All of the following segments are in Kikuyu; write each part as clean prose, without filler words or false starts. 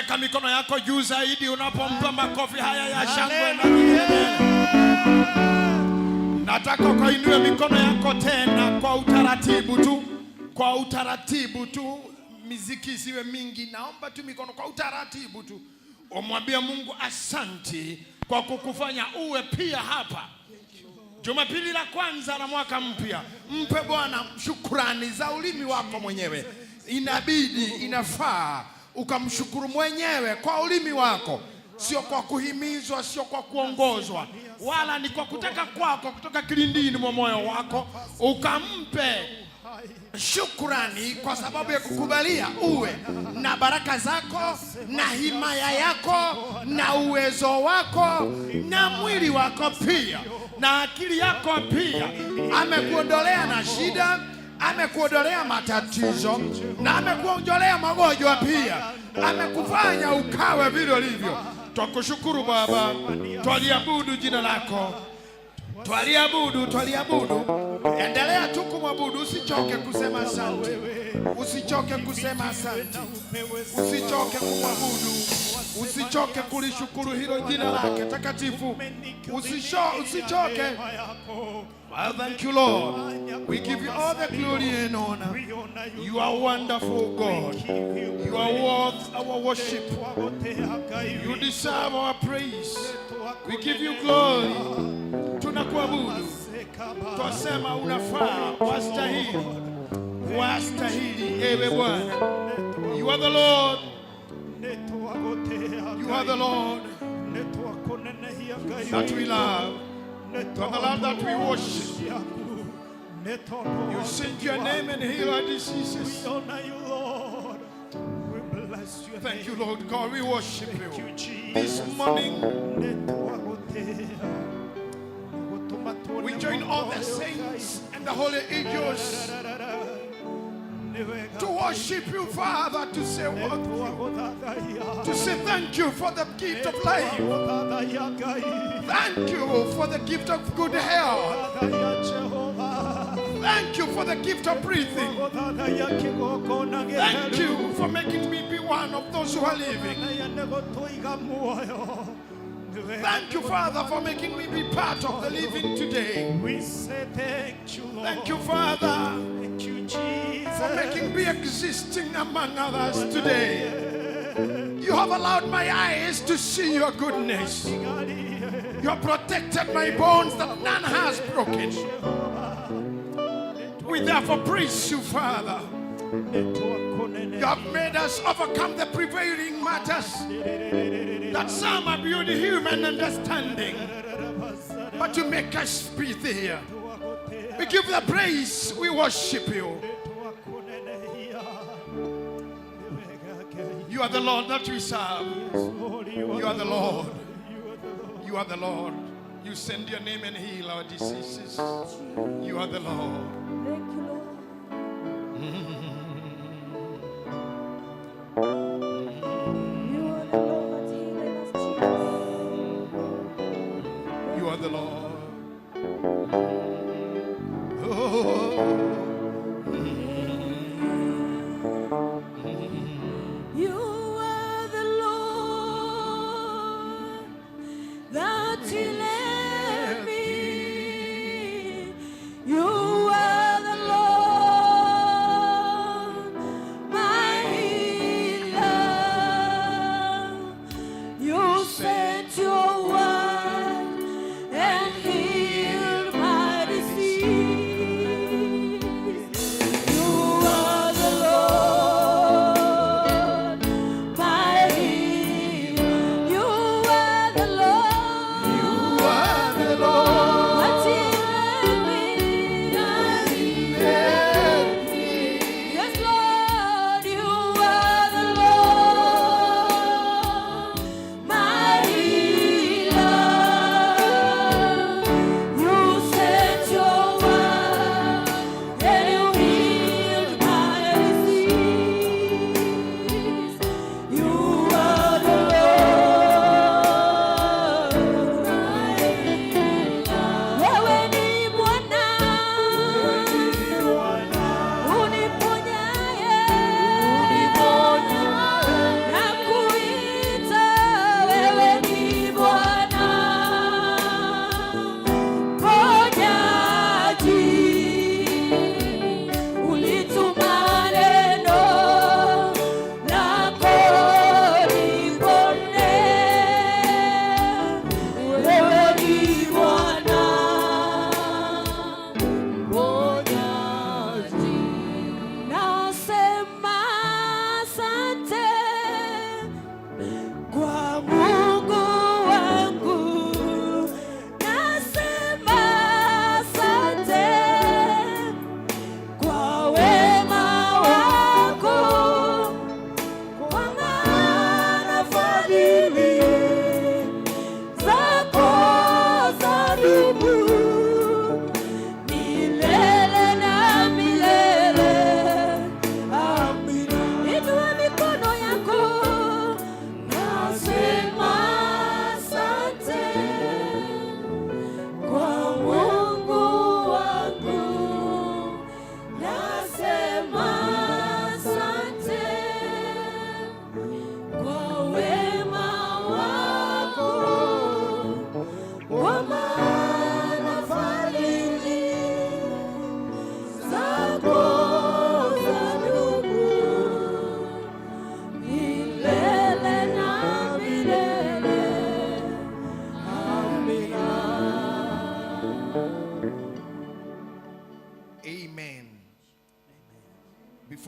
Weka mikono yako juu zaidi unapompa makofi haya ya shangwe na vigelegele. Nataka ukainue mikono yako tena kwa utaratibu tu, kwa utaratibu tu, miziki isiwe mingi. Naomba tu mikono kwa utaratibu tu, umwambie Mungu asanti kwa kukufanya uwe pia hapa Jumapili la kwanza la mwaka mpya. Mpe Bwana shukrani za ulimi wako mwenyewe. Inabidi, inafaa ukamshukuru mwenyewe kwa ulimi wako, sio kwa kuhimizwa, sio kwa kuongozwa, wala ni kwa kutaka kwako kutoka kilindini mwa moyo wako, ukampe shukrani kwa sababu ya kukubalia uwe na baraka zako na himaya yako na uwezo wako na mwili wako pia na akili yako pia. Amekuondolea na shida, amekuondolea matatizo na amekuondolea magonjwa pia, amekufanya ukawe vile ulivyo. Twakushukuru Baba, twaliabudu jina lako, twaliabudu, twaliabudu. Endelea tu kumwabudu, usichoke kusema asante, usichoke kusema asante, usichoke kumwabudu, usichoke kulishukuru hilo jina lake takatifu, usichoke. Well, thank you, Lord. We give you all the glory and honor. You are wonderful, God. You are worth our worship. You deserve our praise. We give you glory. Tunakuabudu, twasema unafaa, wastahili, wastahili, ewe Bwana. You are the Lord. You are the Lord that we love. You are the Lord that we worship. You send your name and heal our diseases. We honor you, Lord. We bless your Thank you, name. Lord God. We worship Thank you. you, Jesus. This morning, we join all the saints and the holy angels to worship you, Father, to say what to say thank you for the gift of life. Thank you for the gift of good health. Thank you for the gift of breathing. Thank you for making me be one of those who are living. Thank you, Father, for making me be part of the living today. We say thank you, Lord. Thank you, Father, Thank you, Jesus. for making me existing among others today. You have allowed my eyes to see your goodness. You have protected my bones that none has broken. We therefore praise you, Father. You have made us overcome the prevailing matters that some are beyond human understanding, but you make us be there. We give the praise, we worship you. You are the Lord that we serve. You are the Lord. You are the Lord. You send your name and heal our diseases. You are the Lord. Thank you, Lord. You are the Lord that healeth us, Jesus. You are the Lord. Oh. You are the Lord that healeth me. You are the Lord, my healer.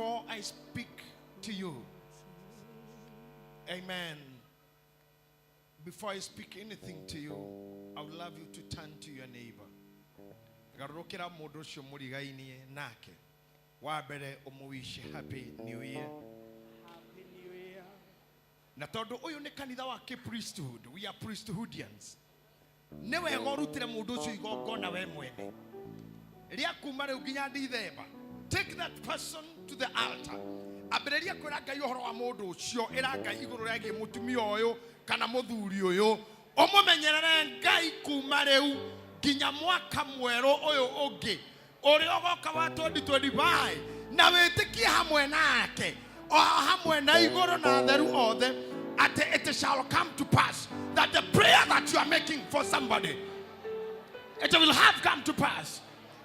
Before I speak to you, amen. Before I speak anything to you, I would love you to turn to your neighbor. Garũrũkĩra mũndũ ũcio mũrigainie nake. Wa mbere ũmũwish happy new year. Happy New Year. Na tondũ ũyũ nĩ kanitha wa priesthood, we are priesthoodians. Nĩ wega ũrutĩre mũndũ ũcio igongona we mwene. Rĩa kuma rĩu nginya Dithemba. Take that person to the altar. Ambĩrĩria kwĩra Ngai ũhoro wa mũndũ ũcio, ĩra Ngai igũrũ rĩgiĩ mũtumia ũyũ kana mũthuri ũyũ. Ũmũmenyerere Ngai kuma rĩu nginya mwaka mwerũ ũyũ ũngĩ ũrĩa ũgoka wa 2025 na wĩtĩkie hamwe nake o hamwe na igũrũ na atheru othe atĩ it shall come to pass that the prayer that you are making for somebody, it will have come to pass.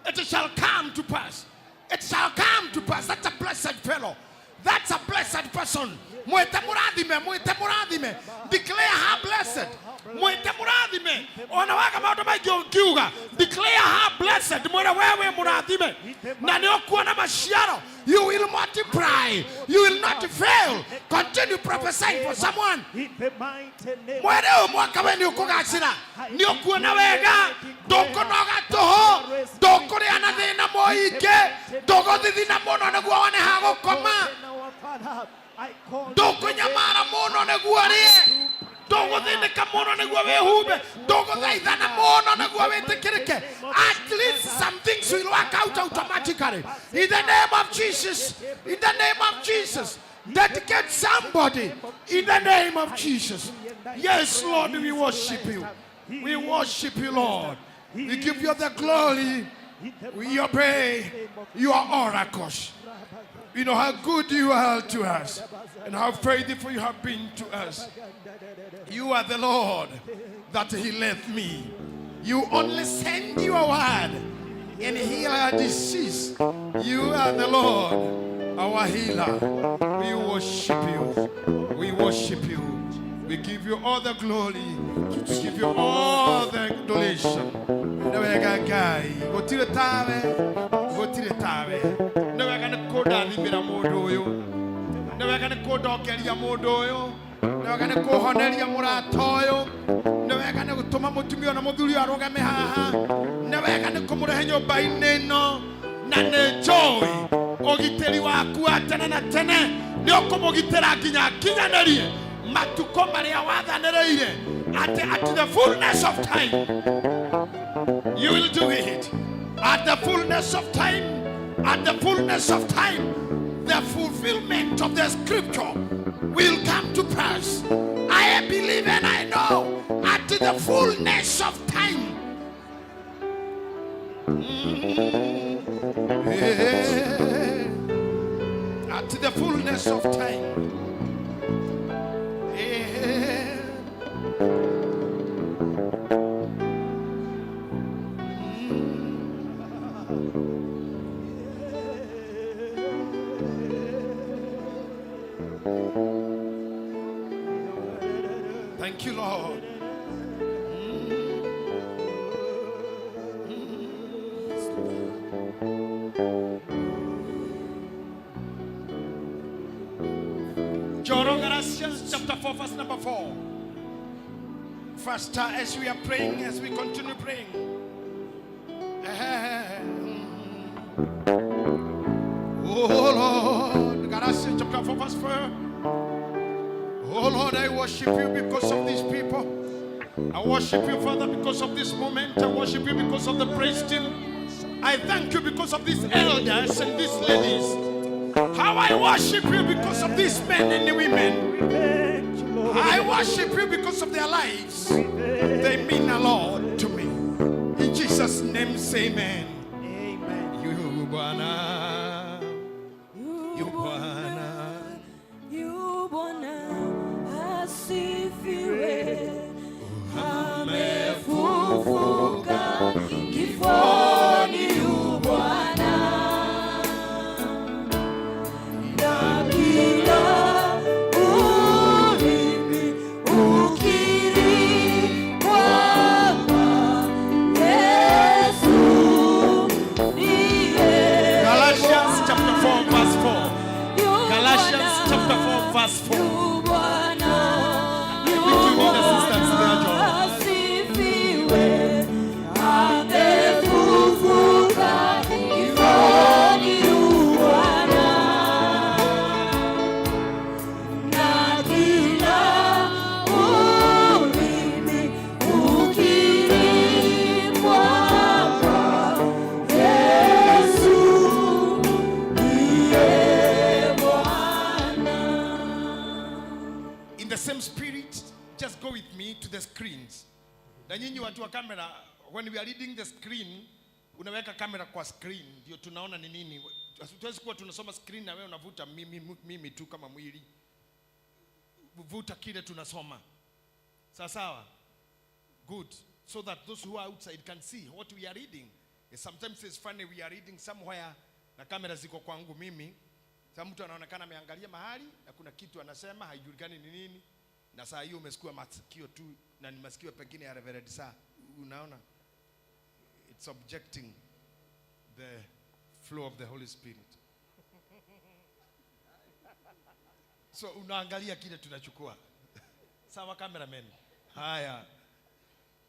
It shall come to pass. It shall come to pass. That's a blessed fellow. That's a blessed person. Mwete mũrathime, mwete mũrathime. Declare her blessed. Mwete mũrathime. Ona waga maũndũ maingĩ ũngiuga. Declare her blessed. Mwĩre wewe mũrathime. Na nĩ ũkuona maciaro. You will multiply. You will not fail. Continue prophesying for someone. In the mighty name Mwere ũyũ mwaka we nĩ ũkũgacĩra, nĩ ũkuona wega, ndũkũnoga tũhũ, ndũkũrĩa na thĩna mũingĩ, ndũgũthithina mũno nĩguo wone ha gũkoma, our Father, I call ndũkũnyamara mũno nĩguo ũrĩe, ndũgũthĩnĩka mũno nĩguo wĩhumbe, ndũgũthaithana mũno nĩguo wĩtĩkĩrĩke. At least some things will work out automatically. In the name of Jesus, in the name of Jesus, dedicate somebody in the name of Jesus. Yes, Lord, we worship you. We worship you, Lord. We give you the glory. We obey your oracles. We know how good you are to us and how faithful you have been to us. You are the Lord that healeth me. You only send your word and heal our disease. You are the Lord, our healer. We worship you. We worship you. We give you all the glory. We give you all the adoration. Nĩ wega Ngai, gũtirĩ tawe, gũtirĩ tawe. Nĩ wega nĩ kũndathimĩra mũndũ ũyũ. Nĩ wega nĩ kũndongeria mũndũ ũyũ. Nĩ wega nĩ kũhoneria mũrata ũyũ. Nĩ wega nĩ gũtũma mũtumia na mũthuri ũyũ arũgame haha. Nĩ wega nĩ kũmũrehe nyũmba-inĩ ĩno. Na nĩ njũĩ ũgitĩri waku wa tene na tene nĩ ũkũmũgitĩra nginya nginyanĩrie matukũ marĩa wathanĩrĩire atĩ at the fullness of time you will do it. At the fullness of time, at the fullness of time, the fulfillment of the scripture will come to pass. I believe and I know at the fullness of time. Yeah. At the fullness of time. Yeah. Thank you, Lord. Joro Galatians chapter 4, verse number 4. Faster as we are praying, as we continue praying. Oh Lord, Galatians chapter 4, verse 4. Oh Lord, I worship you because of these people. I worship you, Father, because of this moment. I worship you because of the praise team. I thank you because of these elders and these ladies. How I worship you because of these men and women. Thank you, Lord. I worship you because of their lives. They mean a lot to me. In Jesus' name, say amen. Amen. Yu Bwana, yu Bwana. Yu Bwana asifiwe, amefufuka kifoni. Yu Bwana na kila ulimi ukiri kwamba Yesu ndiye. Galatians chapter 4, verse 4. Verse 4. Yu Bwana, yu think you need assistance there, John. Asifiwe, amefufuka kifoni, yu Bwana. Na kila ulimi ukiri kwamba Yesu ndiye Bwana. In the same spirit, just go with me to the screens. Na nyinyi watu wa kamera, when we are reading the screen, unaweka kamera kwa screen ndio tunaona ni nini. Hatuwezi kuwa tunasoma screen na wewe unavuta mimi tu kama mwili. Vuta kile tunasoma. Sawa sawa? Good. So that those who are outside can see what we are reading. Sometimes it's funny, we are reading somewhere na kamera ziko kwangu mimi. Sasa mtu anaonekana ameangalia mahali na kuna kitu anasema haijulikani ni nini, na saa hiyo umesikia masikio tu na ni masikio pengine ya Reverend saa. Unaona, it's objecting the flow of the Holy Spirit. So unaangalia kile tunachukua. Sawa cameraman. Haya.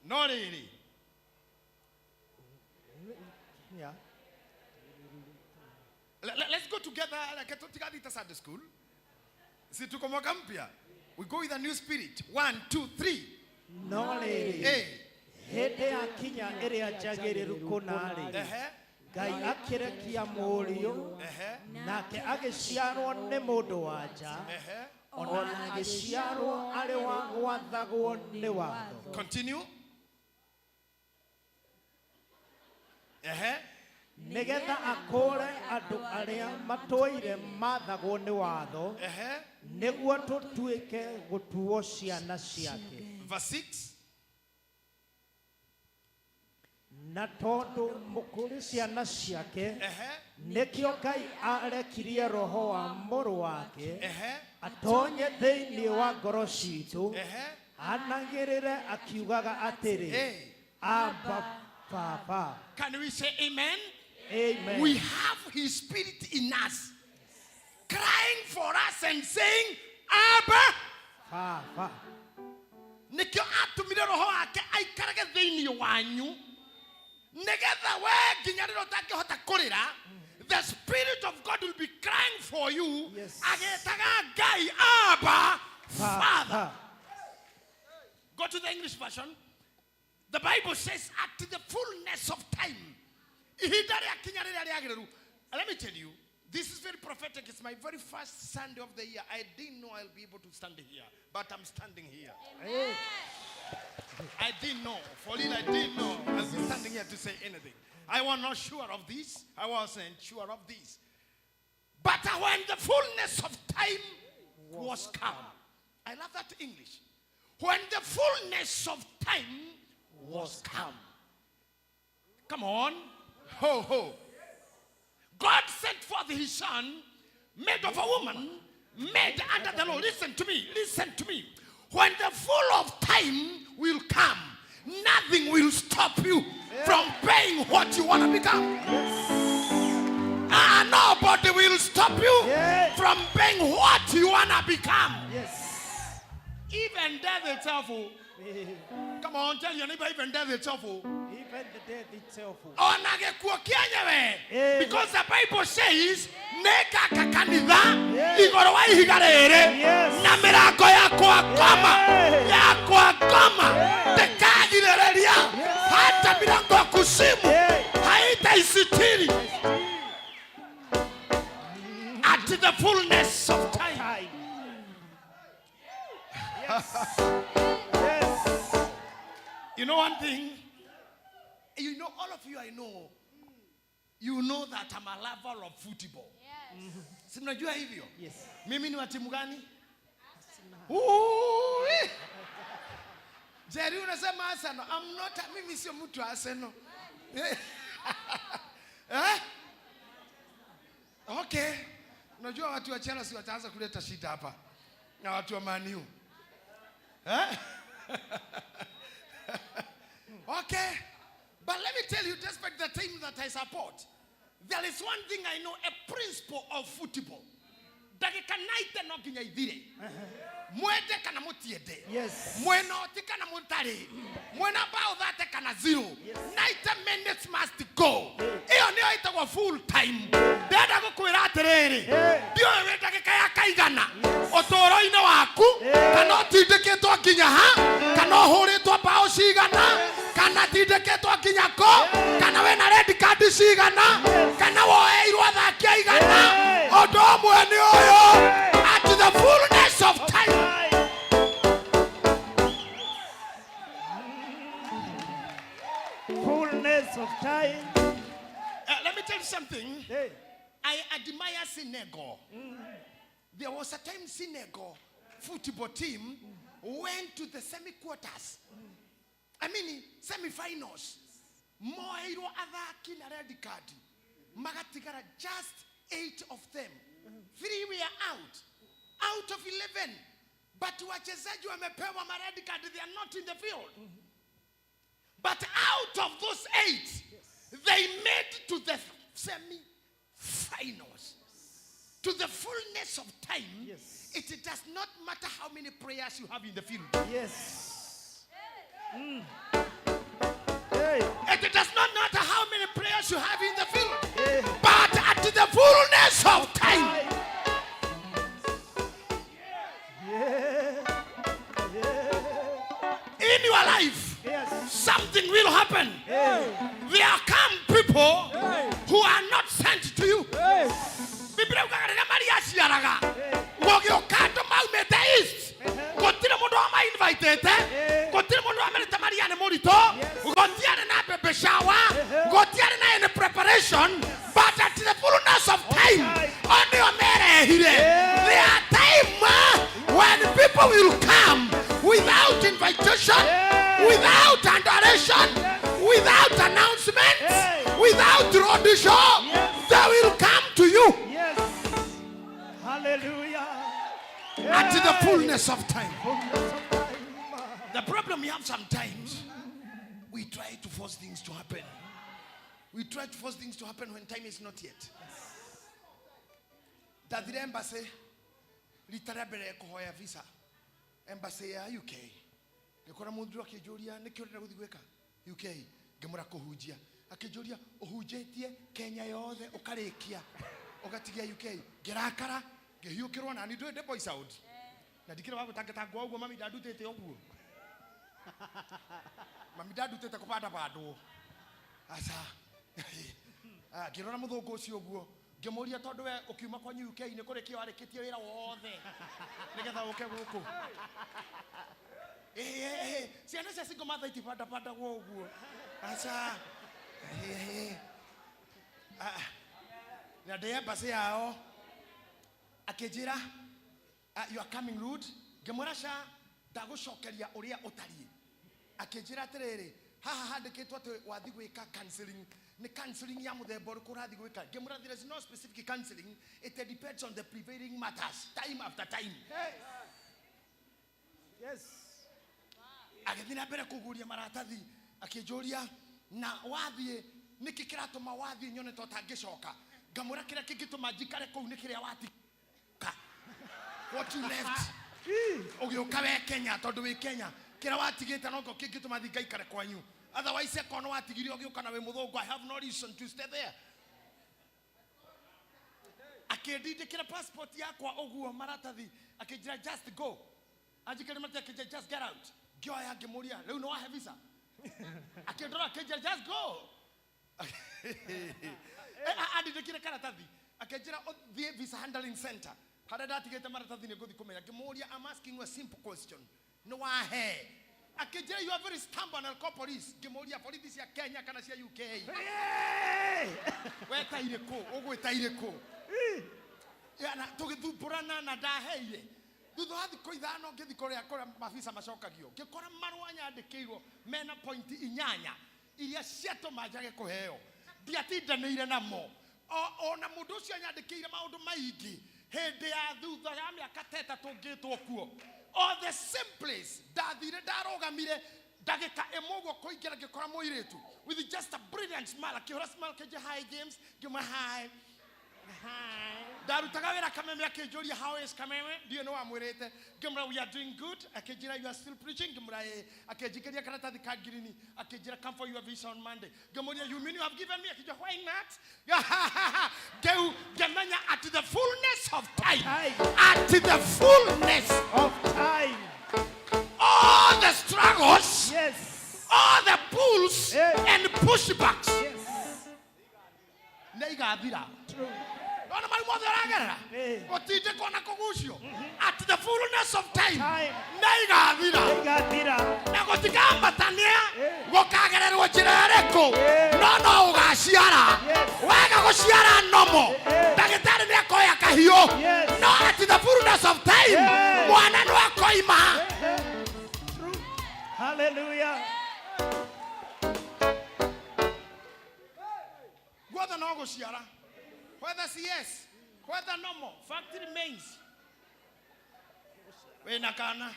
No really. Yeah. Let's go together like tukathita Sunday school. Si tuko mwaka mpya. We go with a new spirit. 1 2 3. No rĩrĩ, Hey. hĩndĩ yakinya ĩrĩa njagĩrĩru kũna-rĩ, Ehe. Ngai akĩrekia mũriũ, Ehe. nake agĩciarwo nĩ mũndũ wa nja, Ehe. ona agĩciarwo arĩ wa gwathagwo nĩ watho. Continue. Ehe. Nĩgetha akũũre andũ arĩa matũire mathagwo nĩ watho, Ehe. nĩguo tũtuĩke gũtuo ciana ciake. Verse 6. Na tondũ mũkũrĩ ciana ciake, Ehe. nĩkĩo Ngai arekirie roho wa mũrũ wake Ehe. atonye thĩinĩ wa ngoro citũ, Ehe. anagĩrĩre akiugaga atĩrĩ, Hey. Abba Baba. Can we say amen? Amen. We have his spirit in us, crying for us and saying, Abba. Baba. Nikio atumire roho wake aikarage thiini wanyu, nigetha we nginya rĩrĩa ũtangĩhota kũrĩra, the spirit of God will be crying for you. Yes. Agĩtaga Ngai Abba Father. Baba. Go to the English version. The Bible says at the fullness of time. Ihinda rĩakinya rĩrĩa rĩagĩrĩru. Let me tell you, this is very prophetic. It's my very first Sunday of the year. I didn't know I'll be able to stand here, but I'm standing here. Hey. I didn't know. For real, I didn't know I'll be standing here to say anything. I was not sure of this. I wasn't sure of this. But when the fullness of time was come. I love that English. When the fullness of time was come. Come on. Ho, ho. God sent forth his son, made of a woman, made under the law. Listen to me. Listen to me. When the full of time will come, nothing will stop you from being what you want to become. Yes. Nobody will stop you Yes. from being what you want to become. Yes. Even death itself. Oh. Come on, tell your neighbor, even death itself. Oh. Even the death itself. Ona gĩkuũ kĩenyewe. Eh. Because the Bible says, nĩngaka kanitha Yes. igũrũ wa ihiga rĩrĩ Yes. na mĩrango yakwa ngoma Yes. yakwa ngoma Yes. ndĩkagirĩrĩria Yes. hata milango ya kuzimu Yes. haitaisitiri at the fullness of time. Time. Yes. Yes. You know one thing? You know, all of you I know, you know that I'm a lover of football. Yes. Si mnajua hivyo? Yes. Mimi ni wa timu gani? Ui! Jerry unasema Arsenal. I'm not, mimi sio mtu wa Arsenal. Eh? Okay. Unajua watu wa Chelsea wataanza kuleta shida hapa. Na watu wa Man U. Eh? Okay. But let me tell you, despite the team that I support, there is one thing I know, a principle of football. Dakika 90 no nginya ithire, mwende kana mutiende, mwena oti kana mutari, mwena bao 30 kana 0, 90 minutes must go. Iyo niyo itagwo full time. Ndenda gukwira atiriri, ndiũĩ wĩ ndagĩka ya kaigana ũtũũro-inĩ waku, kana ũtindĩkĩtwo nginya ha, kana ũhũrĩtwo bao cigana, kana tindĩkĩtwo nginya kũ, kana wĩna red card cigana, kana woeirwo athaki aigana. Ũndũ ũmwe nĩ ũyũ, at the fullness of time. Fullness of time. Let me tell you something. Hey. I admire Senegal. There was a time Senegal football team went to the semi-quarters. I mean, semi-finals. Moeirwo athaki na red card. Magatigara just 8 of them. 3 were out. Out of 11. But wachezaji wamepewa ma red card. They are not in the field. But out of those 8, they made to the semi-finals. To the fullness of time, it does not matter how many prayers you have in the field. Yes. Hey. It does not matter how many prayers you have in the field. Hey. But at the fullness of time. Yeah. Yeah. In your life, something will happen. Hey. There come people who are not sent to you. Hey. Biblia ugaga rĩrĩa Maria aciaraga, gũgĩũka andũ maumĩte East. Gũtirĩ mũndũ wama-invitĩte, gũtirĩ mũndũ wamerĩte Maria nĩ mũritũ, gũtiarĩ na baby shower, gũtiarĩ na any preparation, but at the fullness of time, o nĩo merehire. There are time when people will come without invitation, without adoration, without announcements, without road show. They will come to you. Yes. Hallelujah. At the fullness of time. Fullness of time. The problem we have sometimes, we try to force things to happen. We try to force things to happen when time is not yet. Ndathire embassy rita rĩa mbere kũhoya visa, embassy ya UK, ngĩkora mũthuri akĩnjũria nĩkĩ ũrenda gũthiĩ gwĩka UK, ngĩmũra kũhunjia, akĩnjũria ũhunjĩtie Kenya yothe ũkarĩkia ũgatigia UK, ngĩrakara ngĩhiũkĩrwo nani ndũĩ ndĩ voice out na ndikĩrĩ wa gũtangatangwo ũguo, mami ndandutĩte ũguo, mami ndandutĩte kũbandabandwo aca. Ngĩrora mũthũngũ ũcio ũguo, ngĩmũria tondũ we ũkiuma kwanyu UK nĩ kũrĩkia warĩkĩtie wĩra wothe nĩgetha ũke gũkũ? Ĩ, ciana cia single mother itibandabandagwo ũguo, aca. Ĩ, na ndĩ embassy yao akĩnjĩra, "You are coming rude." Ngĩmwĩra ca, ndagũcokeria ũrĩa ũtariĩ. Akĩnjĩra atĩrĩrĩ, haha handĩkĩtwo atĩ wathi gwĩka counseling, nĩ counseling ya mũthemba ũrĩkũ ũrathiĩ gwĩka? Ngĩmwĩra there is no specific counseling, it depends on the prevailing matters time after time. Yes. Agĩthiĩ na mbere kũguria maratathi, akĩnjũria na wathiĩ nĩkĩ kĩratũma wathiĩ nyone ta ũtangĩcoka? Ngamwĩra kĩrĩa kĩngĩtũma njikare kũu nĩ kĩrĩa watika, what you left ũgĩũka we Kenya, tondũ wĩ Kenya kĩrĩa watigĩte no kĩo kĩngĩtũma thiĩ ngaikare kwanyu. Otherwise akorwo nĩ watigire ũgĩũka na wĩ mũthũngũ, I have no reason to stay there. Akĩndindĩkĩra passport yakwa ũguo maratathi, akĩnjĩra just go, anjikĩre mate, akĩnjĩra just get out. Ngĩoya ngĩmũria rĩu nĩ wahe visa? Akĩndora akĩnjĩra just go. Andindĩkire karatathi akĩnjĩra ũthiĩ visa handling center harĩa ndatigĩte maratathi nĩ ngũthiĩ kũmenya. Ngĩmũria, I'm asking you a simple question, nĩ wahe? Akĩnjĩra you are very stubborn, I'll call police. Ngĩmũria borithi cia Kenya kana cia UK? Weta irĩkũ ũgwĩta irĩkũ? Ya, na tũgĩthumbũrana na ndaheire. Thutha wa thikũ 5 ngĩthiĩ kũrĩa mabisa macokagio, ngĩkora marũa nyandĩkĩirwo mena pointi 8 iria ciatũma njage kũheo. Ndiatindanĩire namo ona mũndũ ũcio anyandĩkĩire maũndũ maingĩ. Hĩndĩ ya thutha ya mĩaka ta 3 ngĩtwo kuo, o the same place ndathire, ndarũgamire ndagĩka ĩmwe ũguo kũingĩra, ngĩkora mũirĩtu with just a brilliant smile, akĩhũra smile, akĩnjĩra hi James, ngĩmwĩra hi. Ndarutaga wĩra Kameme, akĩnjũria, "How is Kameme?" Ndiũ nĩ wamwĩrĩte. Ngĩmwĩra, "We are doing good." Akĩnjĩra, "You are still preaching?" Ngĩmwĩra, "Ĩĩ." Akĩnjikĩria karatathi ka ngirini, akĩnjĩra, "Come for your visa on Monday." Ngĩmũria, "You mean you have given me?" Akĩnjĩra, "Why not?" Ngĩu ngĩmenya at the fullness of time, Time. at the fullness Of time. All the struggles, all the pulls and pushbacks nĩ igathira. True. Ona marĩ mothe ũragerera, gũtindĩkwo na kũgucio, at the fullness of time, Time. nĩ igathira. Igathira. Na gũtikambatania, gũkagererwo njĩra ĩrĩkũ, no no ũgaciara. Wega gũciara nomo, ndagĩtarĩ nĩ akoya kahiũ, no at the fullness of time, mwana no akoima. True. Hallelujah. Guothe no gũciara, whether CS, whether normal, fact remains, wĩna kana.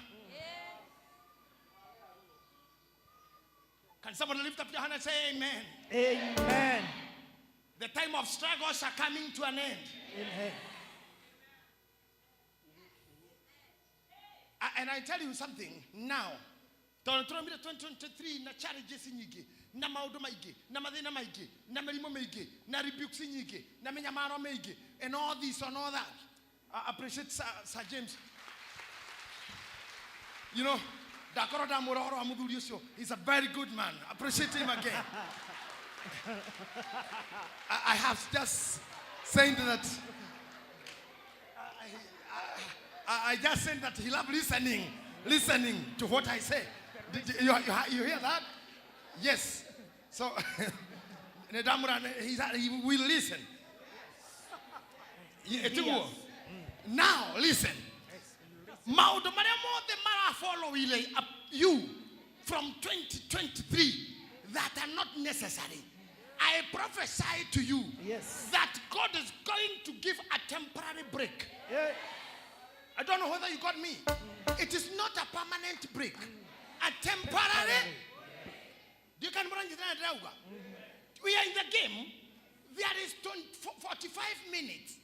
Can somebody lift up your hand and say amen? Amen. The time of struggles are coming to an end. Amen. And I tell you something now. Tondũ tũraumire 2023 na challenges nyingĩ, na maũndũ maingĩ, na mathĩna maingĩ, na mĩrimũ mĩingĩ, na rebukes nyingĩ, na mĩnyamaro mĩingĩ, and all this and all that. I appreciate Sir James. Ndakorwo ndamwĩra ũhoro wa mũthuri ũcio. He's a very good man. Appreciate him again. I have just said that I just said that he loved listening to what I say. Did you hear that? Yes. So, Nedamura, he will listen. Yeah, Yes. Now, listen. Maũndũ marĩa mothe marafollowile you from 2023 that are not necessary, I prophesy to you that God is going to give a temporary break. I don't know whether you got me. It is not a permanent break. A temporary. Do you can We are in the game. There is 20, 45 minutes.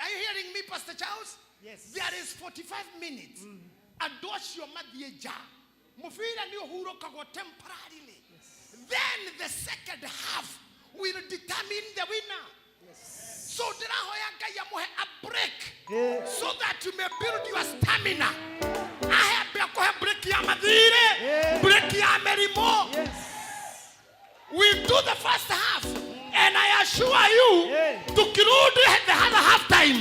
Are you hearing me, Pastor Charles? Yes. There is 45 minutes. Andũ acio mathiĩ nja. Mũbira nĩ ũhurũkagwo temporarily. Then the second half will determine the winner. So ndĩrahoya Ngai amũhe a break so that you may build your stamina. Ahembe akũhe break ya mathirĩ, break ya mĩrimũ. We do the first half, and I assure you, tukirudi the other half time,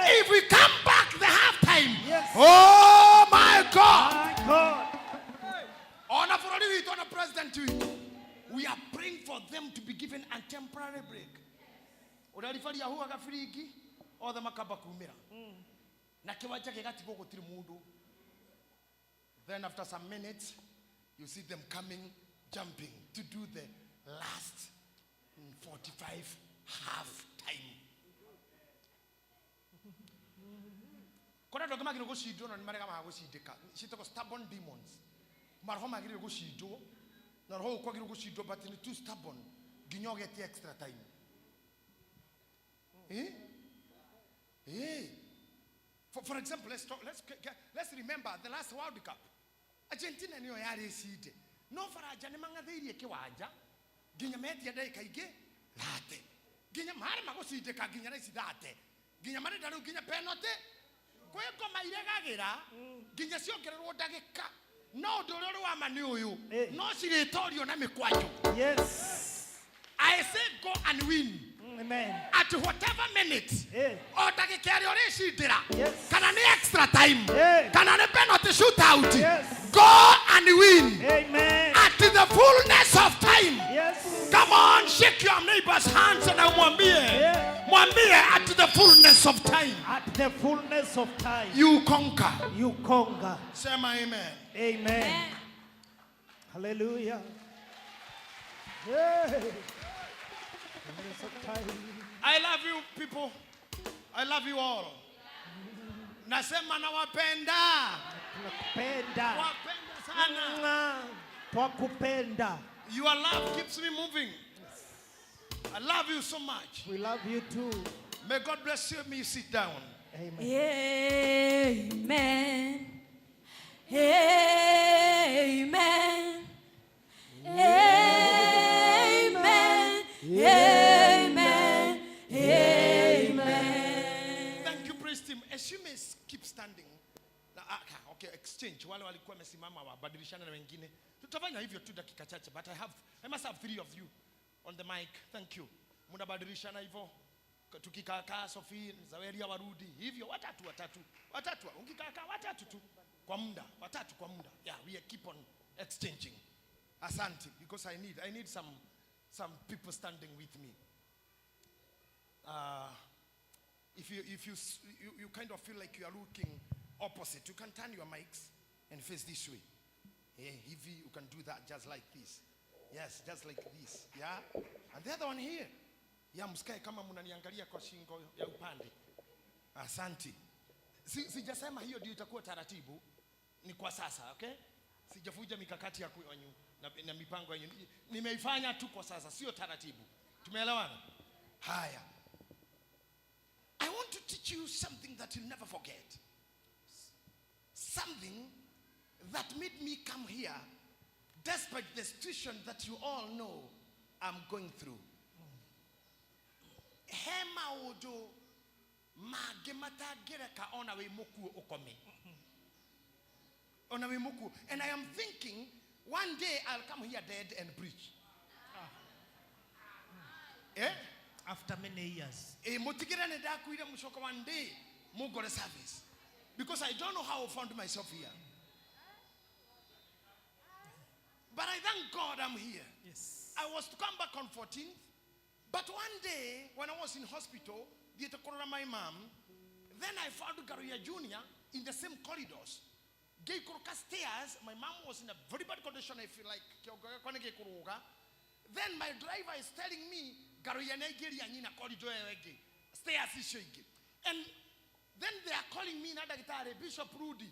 if we come back the half time, oh my God, My God. ona bũrũri witũ, ona president witũ, we are praying for them to be given a temporary break. Ũrĩa ribari ahuhaga biringi, othe makamba kumĩra na kĩwanja gĩgatigwo gũtirĩ mũndũ. Then after some minutes, you see them coming, jumping to do the last 45 half time. Kũrĩ andũ angĩ magĩrĩirwo gũcindwo, no nĩ maregamaga gũcindĩka. Ciĩtagwo stubborn demons. Maroho magĩrĩirwo gũcindwo, na roho ũkwagĩrĩirwo gũcindwo, but nĩ too stubborn nginya ũgetia extra time, eh? Eh? For example, let's, talk, let's, let's remember the last World Cup. Argentina nĩyo yarĩ ĩcinde, no Faranja nĩ mang'athĩirie kĩwanja nginya metia ndagĩka ingĩ 30, nginya marema gũcindĩka nginya na ici 30, nginya marenda rĩu nginya penalty. Kwĩ ngoma iregagĩra nginya ciongererwo ndagĩka, no ũndũ ũrĩa ũrĩ wa ma nĩ ũyũ, no cirĩtorio na mĩkwanjũ. I say go and win Amen. at whatever minute, o ndagĩka ĩrĩa ũrĩcindĩra, kana nĩ extra time, kana nĩ penalty shootout, go and win Amen. at the fullness of time. Come on, shake your neighbor's hands and umwambie, mwambie, at the fullness of time, At the fullness of time, you conquer. You conquer. Sema amen. Amen. Hallelujah. Yeah. Fullness of time. I love you people. I love you all. Nasema nawapenda. Tunakupenda. Wapenda sana. Mwah. Twakupenda. Your love keeps me moving. I love you so much. We love you too. May God bless you. May you sit down. Amen. Amen. Amen. Amen. Amen. Amen. Thank you, praise team. As you may keep standing. Na, ah, ah, okay, exchange. Wale walikuwa wamesimama wabadilishane na wengine. Tutafanya hivyo tu dakika chache, but I must have three of you on the mic. Thank you. Mnabadilishana hivyo. Tukikaa kaa Sophie, Zaweria warudi. Hivyo watatu watatu. Watatu. Ukikaa kaa watatu tu kwa muda. Watatu kwa muda. Yeah, we keep on exchanging. Asante, because I need some people standing with me. If you kind of feel like you are looking opposite, you can turn your mics and face this way. Yeah, hivi you can do that just like this. Yes, just like this. Yeah. And the other one here. Yeah, msikae kama mnaniangalia kwa shingo ya upande. Asante. Si, sijasema hiyo ndio itakuwa taratibu. Ni kwa sasa, okay? Sijavuja mikakati ya kwenyu na mipango yenu. Nimeifanya tu kwa sasa, sio taratibu. Tumeelewana? Haya. I want to teach you something that you'll never forget. Something that made me come here despite the situation that you all know I'm going through. He maũndũ mangĩ matangĩreka ona wĩ mũkuũ ũkome. Ona wĩ mũkuũ. And I am thinking one day I'll come here dead and preach. Eh? After many years. Eh, mutigire nĩ ndakuire mũcoka one day mũngore service because I don't know how I found myself here. But I thank God I'm here. Yes. I was to come back on 14th, but one day when I was in hospital, thiĩte kũrora my mom, then I found Garuya Jr. in the same corridors. Ngĩikũrũka stairs, my mom was in a very bad condition. I feel like kĩongo gĩakwa nĩ gĩkũrũga. Then my driver is telling me Garuya nĩ aingĩria nyina corridor ĩyo ĩngĩ, stairs icio ingĩ. And then they are calling me na ndagĩtarĩ Bishop Rudy.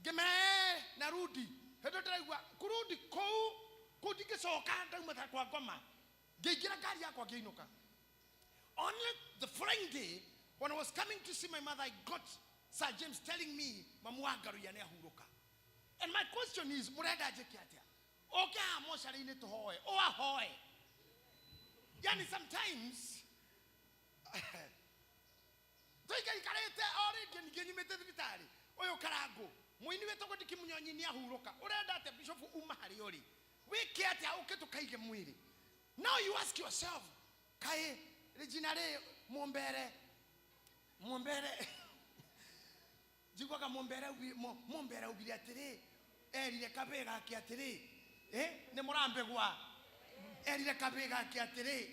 Ngĩmera "Eh, narudi. Hĩndĩ ndĩraigua kurudi kũu kũu ndingĩcoka ndauma ta kwa ngoma. Ngĩingĩra ngari yakwa ngĩinũka. Only the following day, when I was coming to see my mother, I got Sir James telling me, mamu wa Ngaruiya nĩ ahurũka. And my question is, mũrenda njĩke atĩa? Ũke haha mocarĩ-inĩ tũhoe, ũahoe. Yani sometimes, tũikaikarĩte o rĩngĩ ningĩ nyumĩte thibitarĩ ũyũ karangũ mũini wĩtagwo Ndiki Mũnyonyi nĩ ahurũka. Ũrenda atĩa bishop uma harĩa ũrĩ? Wĩke atĩa ũke tũkaige mwĩrĩ? Now you ask yourself, kaĩ Regina rĩ mũmbere mũmbere njiguaga mũmbere mũmbere augire atĩrĩ erire kabĩ gake atĩrĩ, eh, nĩ mũrambĩgwa erire kabĩ gake atĩrĩ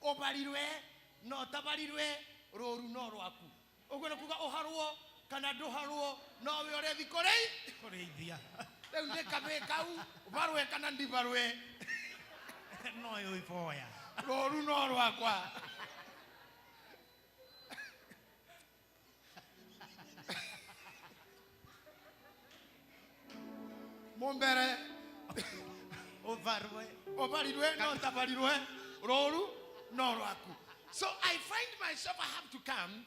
ũbarirwe no tabarirwe rũru no rwaku. Ũguo nĩ kuga ũharwo kana ndũharwo no we ũrethi kũrĩi Kũrĩithia. Rĩu nĩ kabĩ kau barwe kana ndibarwe No ũiboya. Rũru no rwakwa. Mũmbere Ũbarwe. Ũbarirwe no tabarirwe rũru no rwaku. So I find myself I have to come,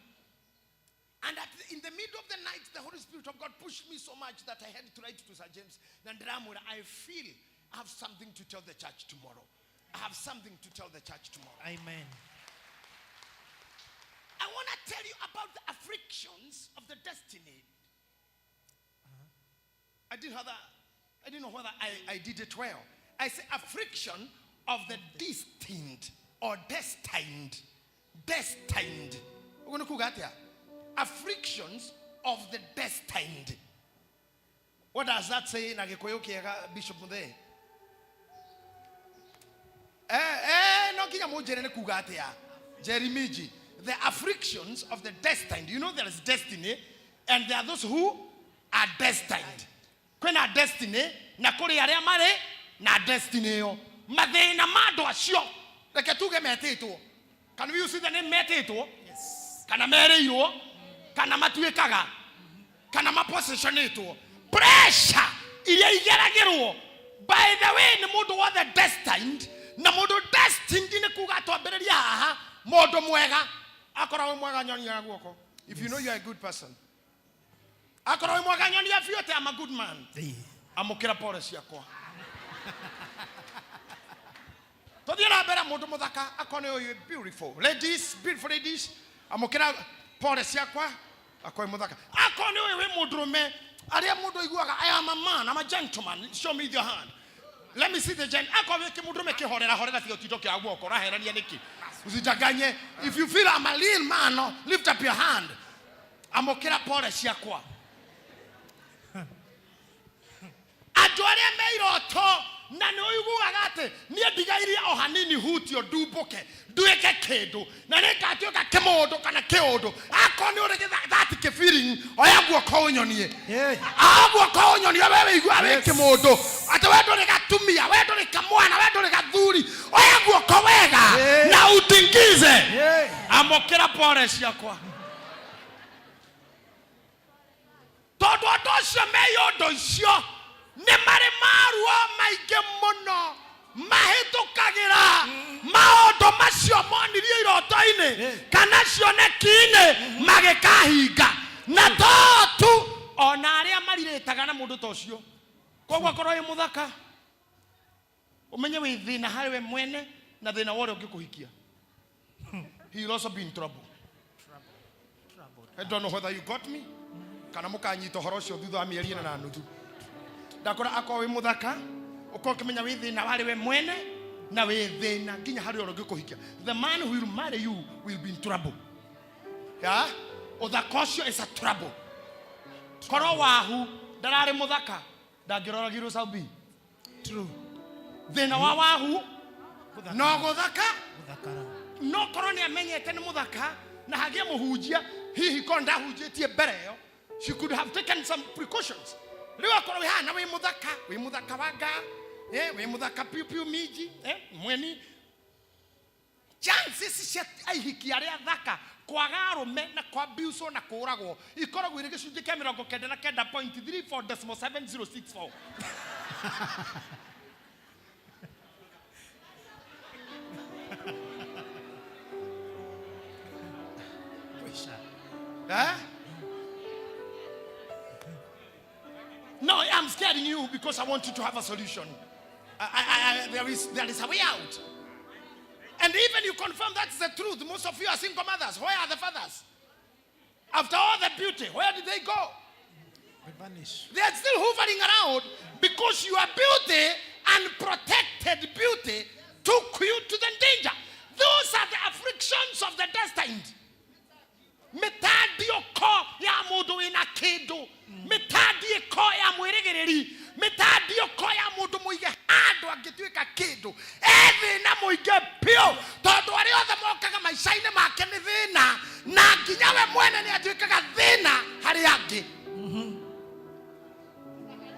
and in the middle of the night the Holy Spirit of God pushed me so much that I had to write to Sir James na ndĩramwĩra I feel I have something to tell the church tomorrow. I have something to tell the church tomorrow. Amen. I want to tell you about the afflictions of the destiny. I didn't know whether I did it well. I say affliction of the destined or destined. Destined. We're going to cook that. Afflictions of the destined. What does that say in Agikuyu kĩega, Bishop Muthee? Eh, eh, no nginya mũnjĩre nĩ kuga atĩa. Jeremiji. The afflictions of the destined. You know there is destiny and there are those who are destined. Kwĩna destiny na kũrĩ arĩa marĩ na destiny ĩyo. Mathĩna ma andũ acio reke tuge metĩtwo. Can we use the name metĩtwo? Yes. Kana merĩirwo kana matuĩkaga kana mapositionĩtwo pressure iria igeragĩrwo. By the way, nĩ mũndũ wothe destined na mũndũ destined nĩ kuga twambĩrĩria haha mũndũ mwega. Akorwo wĩ mwega nyonia guoko. If you know you are a good person. Akorwo wĩ mwega nyonia biũ atĩ I'm a good man. Amũkĩra pore ciakwa. Tũthiĩ na mbere mũndũ mũthaka akorwo nĩ ũyũ beautiful. Ladies, beautiful ladies, amũkĩra pore ciakwa akorwo wĩ mũthaka. Akorwo nĩ ũyũ wĩ mũndũrũme arĩa mũndũ aiguaga I am a man, I'm a gentleman, show me your hand. Let me see the gent. Akorwo wĩ kĩmũndũrũme kĩhorera horera tiga ũtinde ũkĩoya guoko ũraherania nĩkĩ? Usidanganye. If you feel I'm a real man, lift up your hand. Amũkĩra pore ciakwa. Andũ arĩa me iroto na nĩ ũiguaga atĩ niĩ ndigairie o hanini hutio ndumbũke nduĩke kĩndũ na nĩ ngatuĩka kĩmũndũ kana kĩũndũ. Akorwo nĩ ũrĩ that kĩ-feeling, oya guoko ũnyonie. Oya guoko ũnyonie we wĩiguaga wĩ kĩmũndũ atĩ we ndũrĩ gatumia, we ndũrĩ kamwana, we ndũrĩ gathuri. Oya guoko wega na utingize. Amũkĩra pore ciakwa. Tondũ andũ acio me yondo icio nĩ marĩ maruo maingĩ mũno mahĩtũkagĩra maũndũ macio monirio iroto-inĩ kana cioneki-inĩ magĩkahinga. Na to tu, ona arĩa marirĩtaga na mũndũ ta ũcio. Koguo akorwo wĩ mũthaka, ũmenye wĩ thĩna harĩ we mwene na thĩna wa ũrĩa ũngĩkũhikia. He will also be in trouble. I don't know whether you got me. Kana mũkanyita ũhoro ũcio thutha wa mĩeri ĩna na nuthu. Ndakora akorwo wĩ mũthaka, ũkorwo ũkĩmenya wĩ thĩna warĩ we mwene na wĩ thĩna nginya harĩ ũrĩa ũngĩkũhikia. The man who will marry you will be in trouble. Yeah? Ũthaka ũcio is a trouble. Korwo wahu ndararĩ mũthaka, ndangĩroragirwo Saubi. True. Thĩna wa wahu no gũthaka. Gũthakara. No korwo nĩ amenyete nĩ mũthaka na hagĩe mũhunjia, hihi korwo ndahunjĩtie mbere ĩyo, she could have taken some precautions. Rĩu akorwo wĩ haha na wĩ mũthaka, wĩ mũthaka wa ngaa, wĩ mũthaka piu piu minji, mweni. Chances cia aihiki arĩa athaka kwaga arũme na kwambiucwo na kũũragwo ikoragwo irĩ gĩcunjĩ kĩa mĩrongo kenda na kenda point three four decimal seven zero six four. Eh? No, I'm scaring you because I want you to have a solution. There is a way out. And even you confirm that's the truth. Most of you are single mothers. Where are the fathers? After all the beauty, where did they go? They vanish. They are still hovering around because your beauty, unprotected beauty, took you to the danger. Those are the afflictions of the destined. Mĩtandiũko ya mũndũ wĩna kĩndũ, mĩtandiĩko ya mwĩrĩgĩrĩri, mĩtandiũko ya mũndũ mũige handũ angĩtuĩka kĩndũ, e thĩna mũingĩ biũ, tondũ arĩa othe mokaga maica-inĩ make nĩ thĩna, na nginya we mwene nĩ atuĩkaga thĩna harĩ angĩ,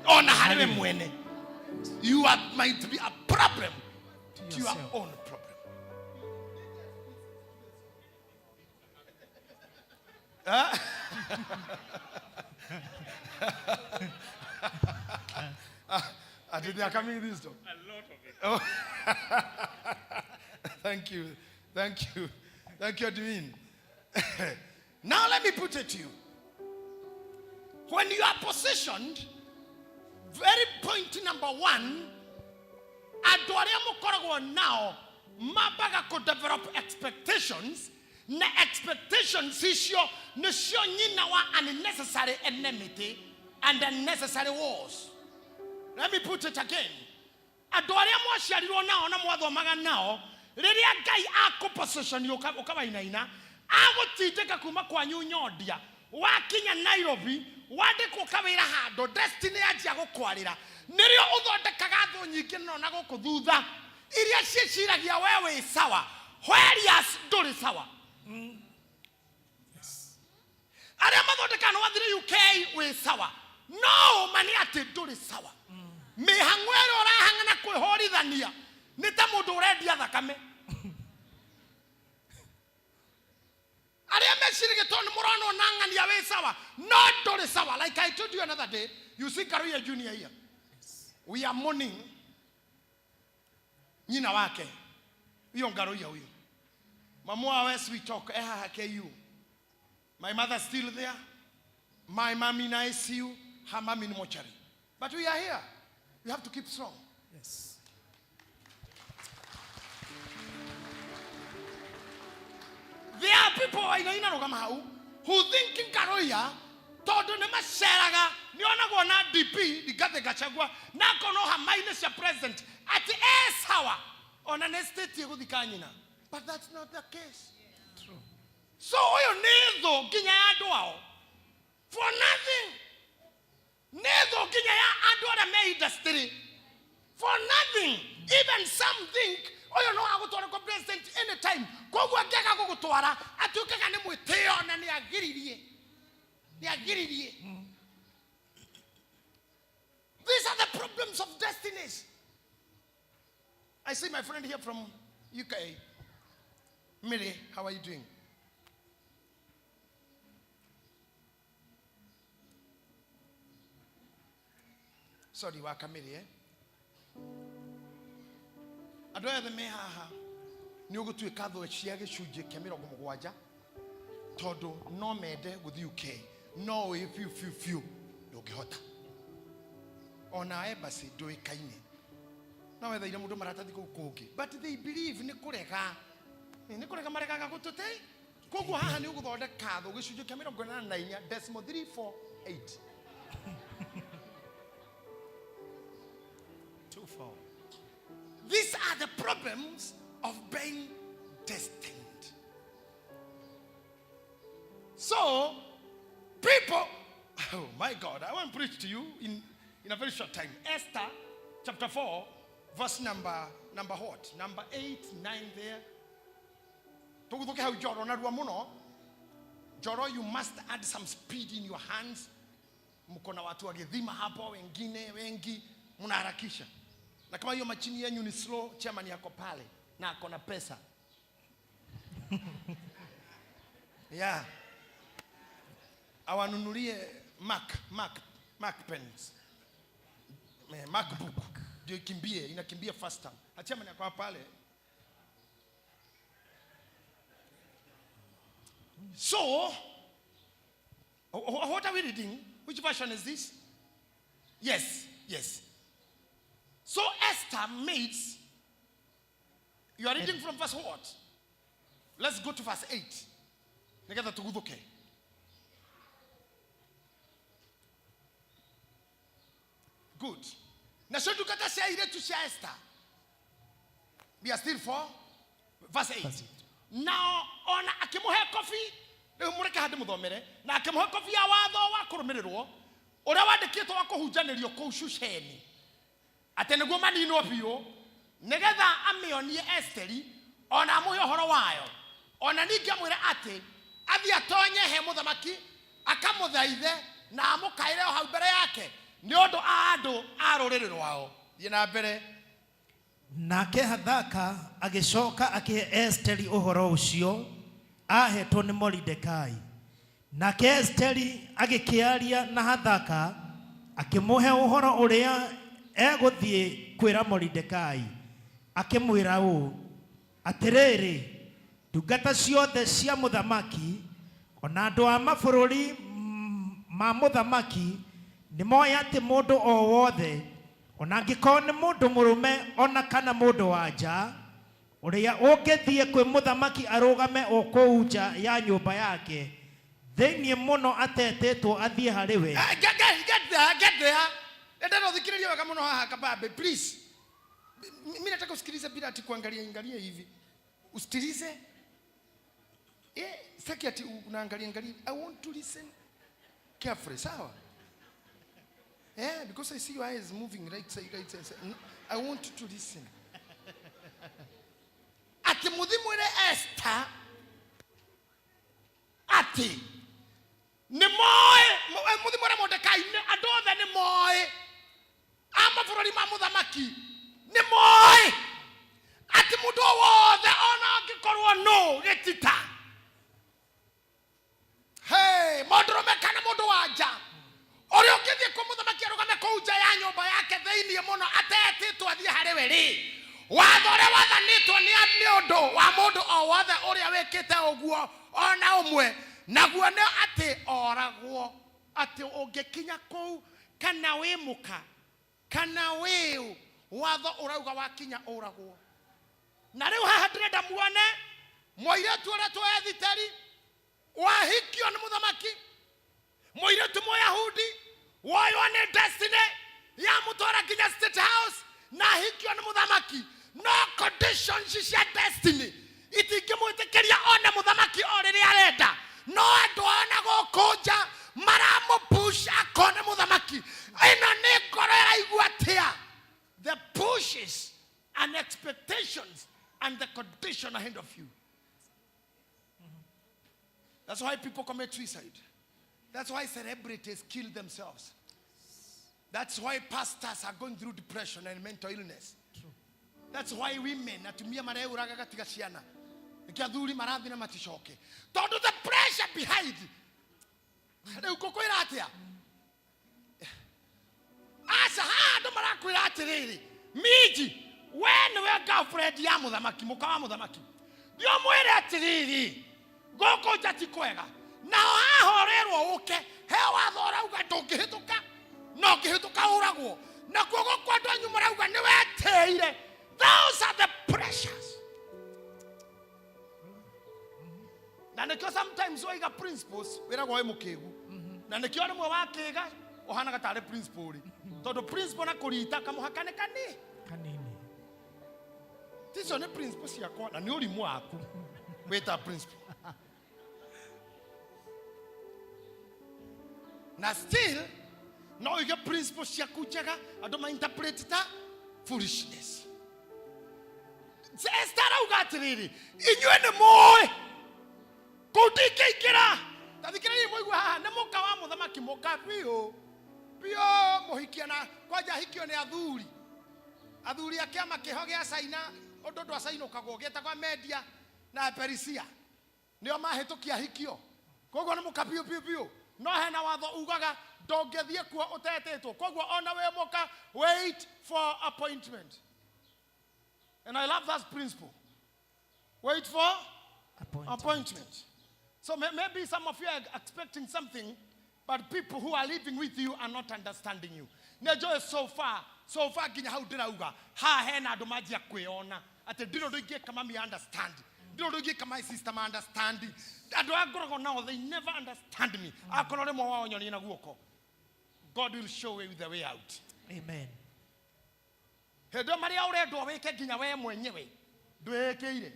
ona harĩ we mwene. You are, might be a problem to your yourself. own problem. They are coming this door. A lot of it. Oh. Thank you. Thank you. Thank you, Edwin. Now let me put it to you. When you are positioned, very point number one, andũ arĩa mũkoragwo nao mambaga kũ develop expectations, na expectations icio nĩcio nyina wa unnecessary enmity and unnecessary wars. Let me put it again. Andũ arĩa mwaciarirwo nao na mwathomaga nao, rĩrĩa Ngai akũposition ũkawainaina, agũtindĩka kuma kwanyu Nyondia, wakinya Nairobi, wandĩkwo kawĩra handũ, destiny yanjia gũkwarĩra, nĩrĩo ũthondekaga thũ nyingĩ mũno na gũkũ thutha, iria ciĩciragia we wĩ sawa, whereas ndũrĩ sawa. Arĩa mathondekaga nĩ wathire UK wĩ sawa, no ũma nĩ atĩ ndũrĩ sawa. Mĩhang'o ĩrĩa ũrahang'ana kwĩhũrithania nĩ ta mũndũ ũrendia thakame. Arĩa meciragia tondũ nĩ mũronwo na ng'ania wĩ sawa, no ndũrĩ sawa. Like I told you another day, you see Karuya Junior here. We are mourning nyina wake. Huyo Ngaruiya huyo. Mamu wa as we talk, eh haha KU. My mother still there. My mom in ICU, her mom in mortuary. But we are here. We have to keep strong. Yes. There are people ainaina rũgama hau who think Ngaruiya tondũ nĩ maceraga nĩonagwo na DP Rigathi Gachagua na akonwo hama-inĩ cia president atĩ e sawa ona nĩ state ĩgũthika nyina, but that's not the case. So ũyũ nĩ thũ nginya ya andũ ao for nothing, nĩ thũ nginya ya andũ arĩa me industry for nothing. Even some think ũyũ no agũtwara kwa president anytime, koguo angĩaga gũgũtwara atuĩkaga nĩ mwĩtĩo na nĩ agiririe nĩ agiririe. These are the problems of destinies. I see my friend here from UK. Mary, how are you doing? Sorry, waka Mary, eh? Andũ aya othe me haha nĩ ũgũtuĩka thũ cia gĩcunjĩ kĩa mĩrongo mũgwanja tondũ no mende gũthiĩ UK, no ũĩ biũ biũ biũ ndũngĩhota, ona embassy ndũĩkaine, no wetheire mũndũ maratathi kũu kũngĩ, but they believe nĩ kũrega nĩ kũrega maregaga gũtũte. Koguo haha nĩ ũgũthondeka thũ gĩcunjĩ kĩa 84 decimal 348. 24. These are the problems of being destined. So, people, oh my God, I want to preach to you in a very short time. Esther chapter 4, verse number what? Number 8, 9 there. Tũgũthũke hau Njoro narua mũno. Njoro, you must add some speed in your hands. Mko na watu wa Githima hapo, wengine wengi mnaharakisha. Na kama hiyo machini yenyu ni slow, chairman yako pale na ako na pesa. Yeah. Awanunulie Mac pens. MacBook. Ndio ikimbie, inakimbia faster. Na chairman yako pale. So, what are we reading? Which version is this? Yes, yes. So Esther meets, you are reading from verse what? Let's go to verse 8. Nĩgetha tũguthũke. Good. Nacio ndungata cia airĩtu cia Esther. We are still for verse 8. Verse Nao ona akĩmũhe kobi, rĩu mũreke handĩ mũthomere, na akĩmũhe kobi ya watho wa kũrũmĩrĩrwo ũrĩa wandĩkĩtwo wa kũhunjanĩrio kũu Shusheni atĩ nĩguo maninwo biũ, nĩgetha amĩonie Esteri ona amũhe ũhoro wayo, ona ningĩ amwĩre atĩ athiĩ atonye he mũthamaki akamũthaithe na amũkaĩre o hau mbere yake nĩ ũndũ a andũ a rũrĩrĩ rwao. Thiĩ na mbere. Nake Hathaka agĩcoka akĩhe Esteri ũhoro ũcio ahetwo nĩ Moridekai. Nake Esteri agĩkĩaria na Hathaka akĩmũhe ũhoro ũrĩa egũthiĩ kwĩra Moridekai, akĩmwĩra ũũ: atĩrĩrĩ, ndungata ciothe cia mũthamaki ona andũ a mabũrũri ma mũthamaki nĩ moĩ atĩ mũndũ o wothe, ona angĩkorwo nĩ mũndũ mũrũme ona kana mũndũ wa nja, ũrĩa ũngĩthiĩ kwĩ mũthamaki arũgame o kũu nja ya nyũmba yake thĩinĩ mũno atetĩtwo athiĩ harĩ we. Ah, get there, get there. Ndenda uthikiririe wega muno haha kababe, please. Mimi nataka usikilize bila ati kuangalia angalia hivi. Usikilize. Sitaki ati unaangalia angalia. I want to listen carefully, sawa? Because I see your eyes moving right side, right side, side. No, I want you to listen. Ati muthimwire Esther ati nĩ moĩ, muthimwire Mordekai nĩ andũ othe nĩ moĩ a mabũrũri ma mũthamaki nĩ moĩ atĩ mũndũ o wothe ona angĩkorwo nũ gĩtita, hey, mũndũrũme kana mũndũ wa nja ũrĩa ũngĩthiĩ kwĩ mũthamaki arũgame kũu nja ya nyũmba yake thĩinĩ mũno atetĩtwo athiĩ harĩ we rĩ, watho ũrĩa wathanĩtwo nĩ ũndũ wa mũndũ o wothe ũrĩa wĩ ũguo ona ũmwe, naguo nĩ atĩ oragwo. Atĩ ũngĩkinya kũu kana wĩ mũka kana wĩũ, watho ũrauga wakinya ũragwo. Na rĩu haha ndĩrenda muone mũirĩtu ũrĩa twa Ethiteri wahikio nĩ mũthamaki, mũirĩtu Mũyahudi woywo nĩ destiny yamũtwara nginya State House na ahikio nĩ mũthamaki, no conditions cia destiny itingĩmwĩtĩkĩria one mũthamaki o rĩrĩa arenda, no andũ ona gũkũ nja maramũpush akone mũthamaki. Ĩno nĩ ngoro ĩraigua atĩa? The pushes and expectations and the condition ahead of you. That's why people commit suicide. That's why celebrities kill themselves. That's why pastors are going through depression and mental illness. That's why women atumia mareuraga gatiga ciana, nĩkĩo athuri marathiĩ na maticoke, tondũ the pressure behind. Rĩu ngũkwĩra atĩa? Aca, haha andũ marakwĩra atĩrĩrĩ, minji we nĩwe girlfriend ya mũthamaki, mũka wa mũthamaki, thiĩ ũmwĩre atĩrĩrĩ, gũkũ nja ti kwega, naho haha ũrerwo ũke he watho ũrauga ndũngĩhĩtũka, na ũngĩhĩtũka ũragwo, nakuo gũkũ andũ anyu marauga nĩ wetĩire. Those are the pressures. Na nĩkĩo sometimes waiga principles wĩragwo wĩ mũkĩgu, na nĩkĩo rĩmwe wakĩga ũhanaga tarĩ principle rĩ, tondũ principle na kũrita kamũhaka nĩ kani kanini. Ticio nĩ principle ciakwa na nĩ ũrimũ waku wĩta principle. Na still no ũige principle ciaku njega, andũ ma interpret ta foolishness. Esther arauga atĩrĩrĩ, inyuĩ nĩ mũĩ kũu ndingĩingĩra. Ta thikĩrĩriai mũigue haha, nĩ mũka wa mũthamaki, mũka biũ biũ, mũhikia na kwanja ahikio nĩ athuri, athuri a kĩama kĩho gĩa Caina, ũndũ ndwacainũkagwo, gĩetagwo Media na Perisia, nĩo mahĩtũkia hikio. Koguo nĩ mũka biũ biũ biũ, no hena watho ugaga ndũngĩthiĩ kuo ũtetĩtwo. Koguo ona wĩ mũka, wait for appointment. And I love that principle, wait for appointment. Appointment. So maybe some of you are expecting something, but people who are living with you are not understanding you. Nĩnjũĩ so far, so far nginya hau ndĩrauga haha hena andũ manjia kwĩona atĩ ndirĩ ũndũ ingĩka mami understand, ndirĩ ũndũ ingĩka my sister ma understand, andũ aya ngoragwo nao they never understand me. Akorwo rĩmwe wao nyonie na guoko, God will show you the way out. Amen. Hĩndĩ ĩyo marĩa ũrendwo wĩke nginya we mwenyewe ndwĩĩkĩire,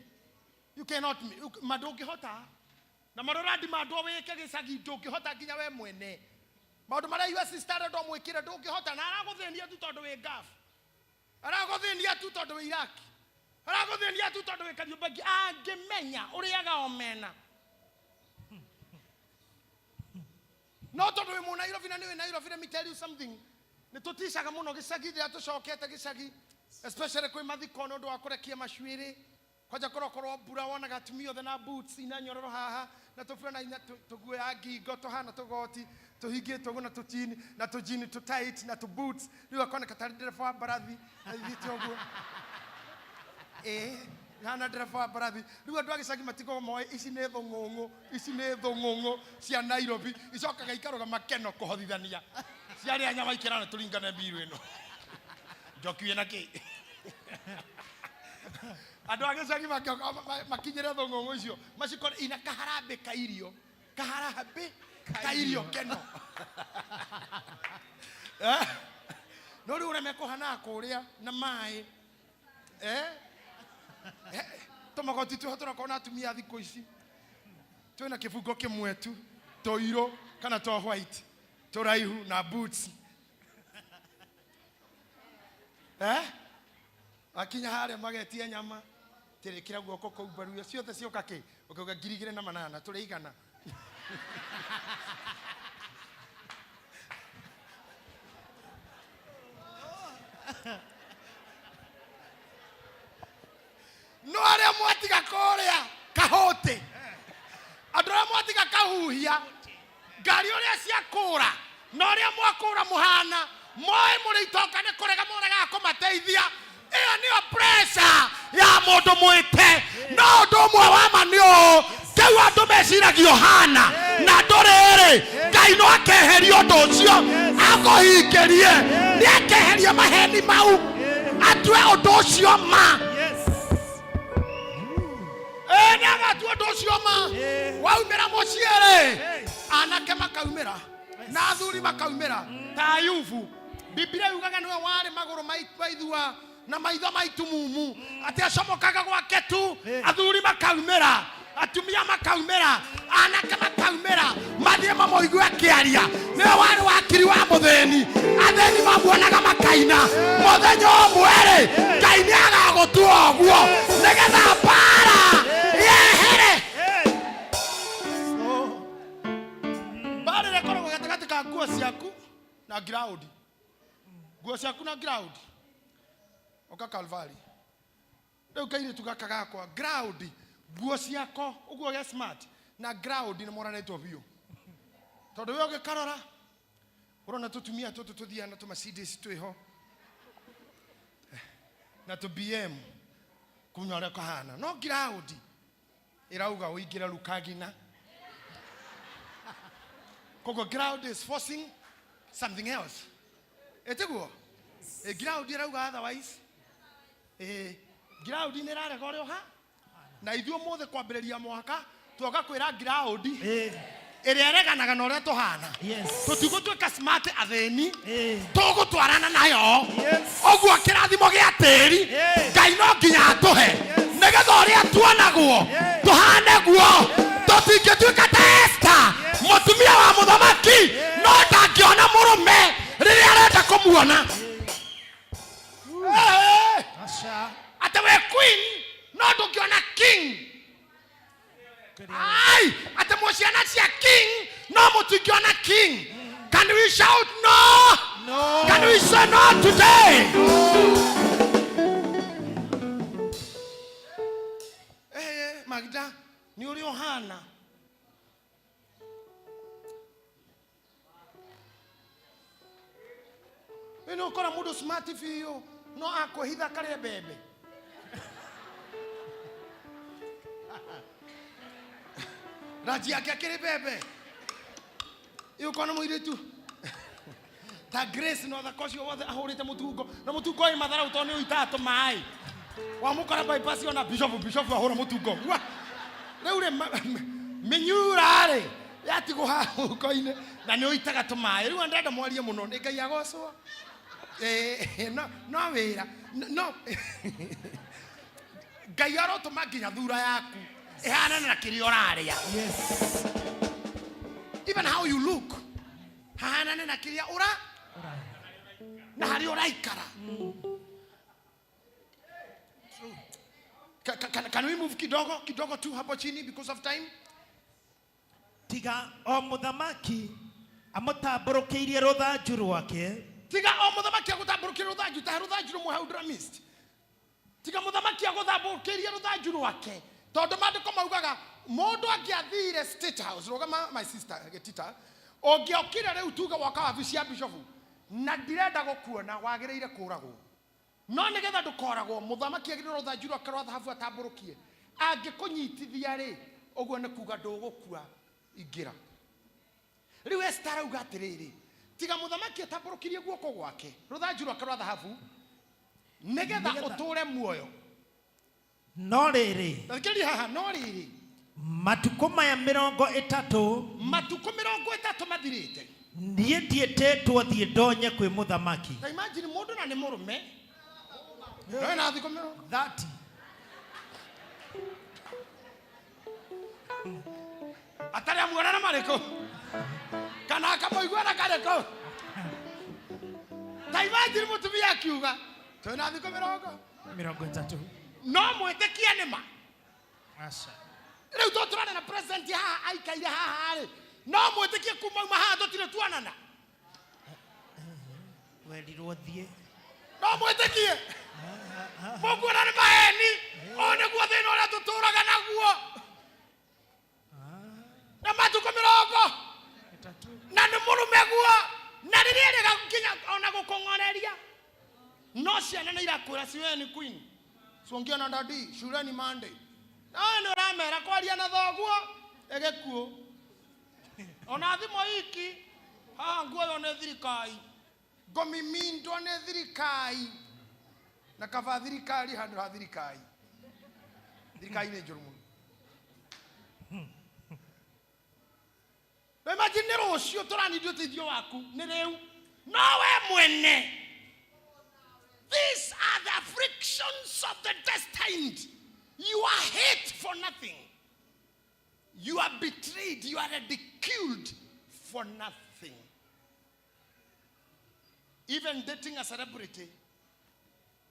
you cannot, ma ndũngĩhota, na marĩa ũrandimandwo wĩke gĩcagi ndũngĩhota nginya we mwene, maũndũ marĩa your sister arendwo mwĩkĩre ndũngĩhota, na aragũthĩnia tu tondũ wĩ Gulf, aragũthĩnia tu tondũ wĩ Iraq, aragũthĩnia tu tondũ wĩ Kariũmbangi. Angĩmenya ũrĩaga omena, no tondũ wĩ Mũnairobi na nĩ wĩ Nairobi, let me tell you something, nĩ tũticaga mũno gĩcagi rĩrĩa tũcokete gĩcagi, especially kwĩ mathiko, nĩ ũndũ wa kũrekia macuĩrĩ. Kwanja kũrokorwo mbura, wonaga atumia othe na boots ina nyororo haha na tũburana ina tũguoya ngingo tũhana tũgoti tũhingĩtwo ũguo na tũjini, na tũjini tũ tight na tũ boots, rĩu akoneka tarĩ ndereba wa mbarathi athiĩte ũguo, ĩĩ, hana ndereba wa mbarathi. Rĩu andũ a gĩcagi matigwo moĩ ici nĩ thũng'ũng'ũ, ici nĩ thũng'ũng'ũ cia Nairobi, icokaga ikarũgama keno kũhothithania ciarĩa nyama ikĩrana tũringane mbiru ĩno njoki wĩna kĩ. Andũ a gĩcagi makĩoka makinyĩre thũng'ũng'ũ icio macikore ina kaharambĩ ka irio, kaharambĩ ka irio keno. Eh? No rĩu ũrĩa mekũhanaga kũrĩa na maĩ, eh? Eh, tũmagoti twĩho tũrakorwo na atumia thikũ ici twĩna kĩbungo kĩmwe tu, tũirũ kana twa white tũraihu na boots, eh? Akinya harĩa magetia nyama, tĩrĩkĩra guoko kũu mbaru ciothe cioka kĩ ũkauga 2800 tũrĩ igana. No arĩa mwatiga kũrĩa kahũtĩ, andũ arĩa mwatiga kahuhia ngari ũrĩa ciakũra na ũrĩa mwakũra mũhana moĩ mũrĩ itonga, nĩ kũrega mũregaga kũmateithia. Ĩyo nĩyo pressure ya mũndũ mwĩte. No ũndũ ũmwe wa ma nĩ ũũ. Rĩu andũ meciragia ũhana na ndũrĩrĩ. Ngai no akeheria ũndũ ũcio akũhingĩrie, nĩ akeheria maheni mau atue ũndũ ũcio ma. Yes. Ĩĩ, nĩ agatua ũndũ ũcio ma. Waumĩra mũciĩ rĩ, anake makaumĩra na athuri makaumĩra ta Ayubu. Biblia yugaga nĩwe warĩ magũrũ maithua na maitho maitumumu, atĩ acomokaga gwake tu, athuri makaumĩra, atumia makaumĩra, anake makaumĩra, mathiĩ mamũigue akĩaria. Nĩwe warĩ wakiri wa mũthĩni, athĩni mamuonaga makaina. Mũthenya ũmwe rĩ, Ngai nĩ agagũtua ũguo nĩgetha mbara yehere. Hey. So, Mbara ĩrĩa ĩkoragwo gatagatĩ ka nguo ciaku na ground, nguo ciaku na ground, oka Calvary. Rĩu kairĩtu gaka gakwa, ground, nguo ciako ũguo ge smart na ground nĩ moranĩtwo biũ, tondũ we ũgĩkarora ũrona tũtumia tũtũ tũthiaga na tũ Mercedes twĩho na tũ BM kunya ũrĩa kahana, no ground ĩrauga ũingĩre rukagina. Koguo ground is forcing something else, ĩtiguo? Ĩ, ground ĩrauga otherwise. Ĩ, ground nĩ ĩrarega ũrĩa ũha na ithuĩ ũmũthĩ kwambĩrĩria mwaka tuoka kwĩra ground ĩrĩa ĩreganaga na ũrĩa tũhana, tũtigũtuĩka smart athĩni, tũgũtwarana nayo. Ũguo kĩrathimo gĩa tĩri Ngai no nginya atũhe nĩgetha ũrĩa tuonagwo tũhane guo. Tũtingĩtuĩka ta Esta, mũtumia wa mũthamaki, no ndangĩona mũrũme rĩrĩa arenda kũmuona. Aca. Atĩ we queen no ndũngĩona king. Ai, atĩ mũ ciana cia king no mũtingĩona king. Can we shout no? No. Can we say no today? Eh, Magda, nĩ ũrĩa ũhana. Ĩ, nĩ ũkora mũndũ smart biũ no akwĩhitha karĩa mbembe. Ranji yake akĩrĩ mbembe. Ĩ, ũkona mũirĩtu ta Grace na ũthaka ũcio wothe ahũrĩte mũtungo na mũtungo wĩ matharau tondũ nĩ ũitaga tũmaĩ, wamũkora bypass ona bishop bishop ahũra mũtungo. Wa! Rĩu rĩ, mĩnyura rĩ yatigwo haha mũhuko-inĩ na nĩ ũitaga tũmaĩ. Rĩu ndenda mwarie mũno, nĩ Ngai agocwo. Eh, no no wĩra no Ngai arotũma nginya thura yaku ĩhanane na kĩrĩa ũrarĩa. Even how you look hahanane na kĩrĩa ũra na harĩa ũraikara. Can we move kidogo kidogo tu hapo chini because of time? Tiga o mũthamaki amũtambũrũkĩirie rũthanju rwake. Tiga o mũthamaki agũtambũrũkĩrie rũthanju, ta rũthanju rũmwe hau dramist. Tiga mũthamaki agũtambũrũkĩrie rũthanju rwake, tondũ maandĩko maugaga mũndũ angĩathire State House, rũgama my sister Gĩtita, ũngĩokire rĩu tuge woka wabici ya bishofu na ndirenda gũkuona, wagĩrĩire kũragwo. No nĩgetha ndũkoragwo, mũthamaki agĩrĩire rũthanju rwake rwa thahabu atambũrũkie, angĩkũnyitithia rĩ, ũguo nĩ kuga ndũgũkua, ingĩra. Rĩu Esta arauga atĩrĩrĩ, tiga mũthamaki atambũrũkirie guoko gwake, rũthanju rwake rwa thahabu, nĩgetha ũtũre muoyo. No rĩrĩ, Thikĩrĩria haha, no rĩrĩ, matukũ maya 30, matukũ 30 mathirĩte, niĩ ndiĩtĩtwo thiĩ ndonye kwĩ mũthamaki. Ta imagine mũndũ na nĩ mũrũme no na thikũ mĩrongo 30. Atarĩ amuona na marĩkũ kana akamũigua na karĩkũ. Ta imagine mũtumia akiuga twĩna thikũ mĩrongo 30. No mwĩtĩkie nĩ ma. Aca. Rĩu tũtũrane na president haha aikaire haha rĩ, no mwĩtĩkie kuma uma haha tũtirĩ tuonana? Werirwo thiĩ. No mwĩtĩkie mũkuona nĩ maheni? Ũũ nĩguo thĩna ũrĩa tũtũraga naguo na matukũ 30 30. Na nĩ mũrũme guo na rĩrĩa rĩga nginya ona gũkũng'oreria, no ciana nĩ irakwĩra ciwe ni queen, ciongea na daddy shuleni Monday, nawe nĩ ũramera kwaria na thoguo. Ĩgĩkuũ. Ona thimũ iki haha nguoywo nĩ thirikari, ngũmimindwo nĩ thirikari, na kaba thirikari handũ ha thirikari. Thirikari nĩ njũru mũno. Na imagine nĩ rũciũ tũranindi ũteithio waku nĩ rĩu, no we mwene. These are the afflictions of the destined. You are hate for nothing. You are betrayed. You are ridiculed for nothing. Even dating a celebrity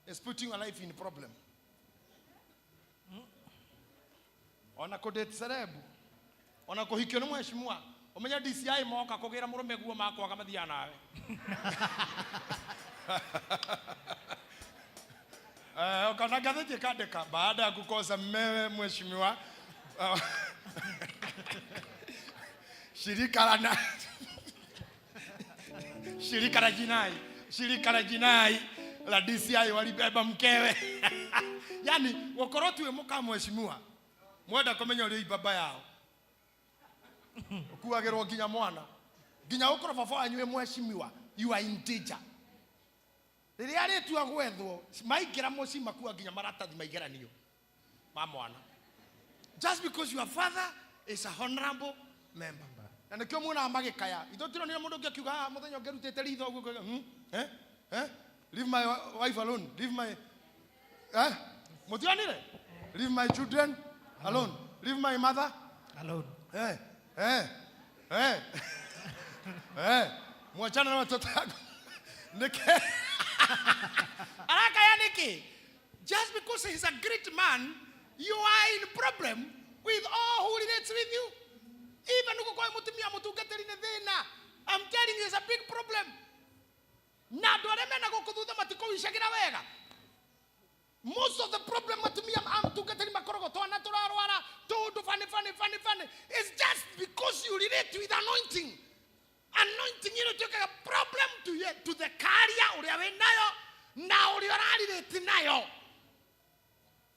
is putting your life in problem. Ona kũ date celeb, ona kũhikio nĩ mheshimiwa, ũmenye DCI moka kũgĩra mũrũme guo makwaga mathiaga nawe. Ukaona gazeti ikaandika baada ya kukosa mmewe mheshimiwa, shirika la jinai la DCI walibeba mkewe. Yani gũkorwo tuĩ mũka mheshimiwa, mwenda kũmenya ũrĩa ibaba yao ũkuagĩrwo nginya mwana, nginya ũkorwo baba wanyu wĩ mheshimiwa, you are in danger. Rĩrĩa arĩtua gwethwo maingĩra mũciĩ makua nginya maratathi maigeranio ma mwana, just because your father is a honorable member. Na nĩkĩo muonaga magĩkaya itũtironire mũndũ ũngĩ akiuga, "Ah, mũthenya ũngĩ rutĩte ritho ũguo," eh, eh, leave my wife alone, leave my, eh, mũtionire, leave my children alone, leave my mother alone. Eh, eh, eh, eh, mwachana na watoto wako. Nike arakaya niki? Just because he's a great man, you are in problem with all who relates with you. Even uko kwa mutumia mutungatĩri nĩ thĩna. I'm telling you, it's a big problem. Na andũ arĩa mena gũkũ thutha matikũwicagĩra wega. Most of the problem matumia a mũtungatĩri makoragwo twana tũrarwara tũndũ funny funny funny funny. It's just because you relate with anointing. Anointing ĩno ĩtuĩkaga problem to, you, to the carrier ũrĩa wĩ nayo na ũrĩa ũrarelate nayo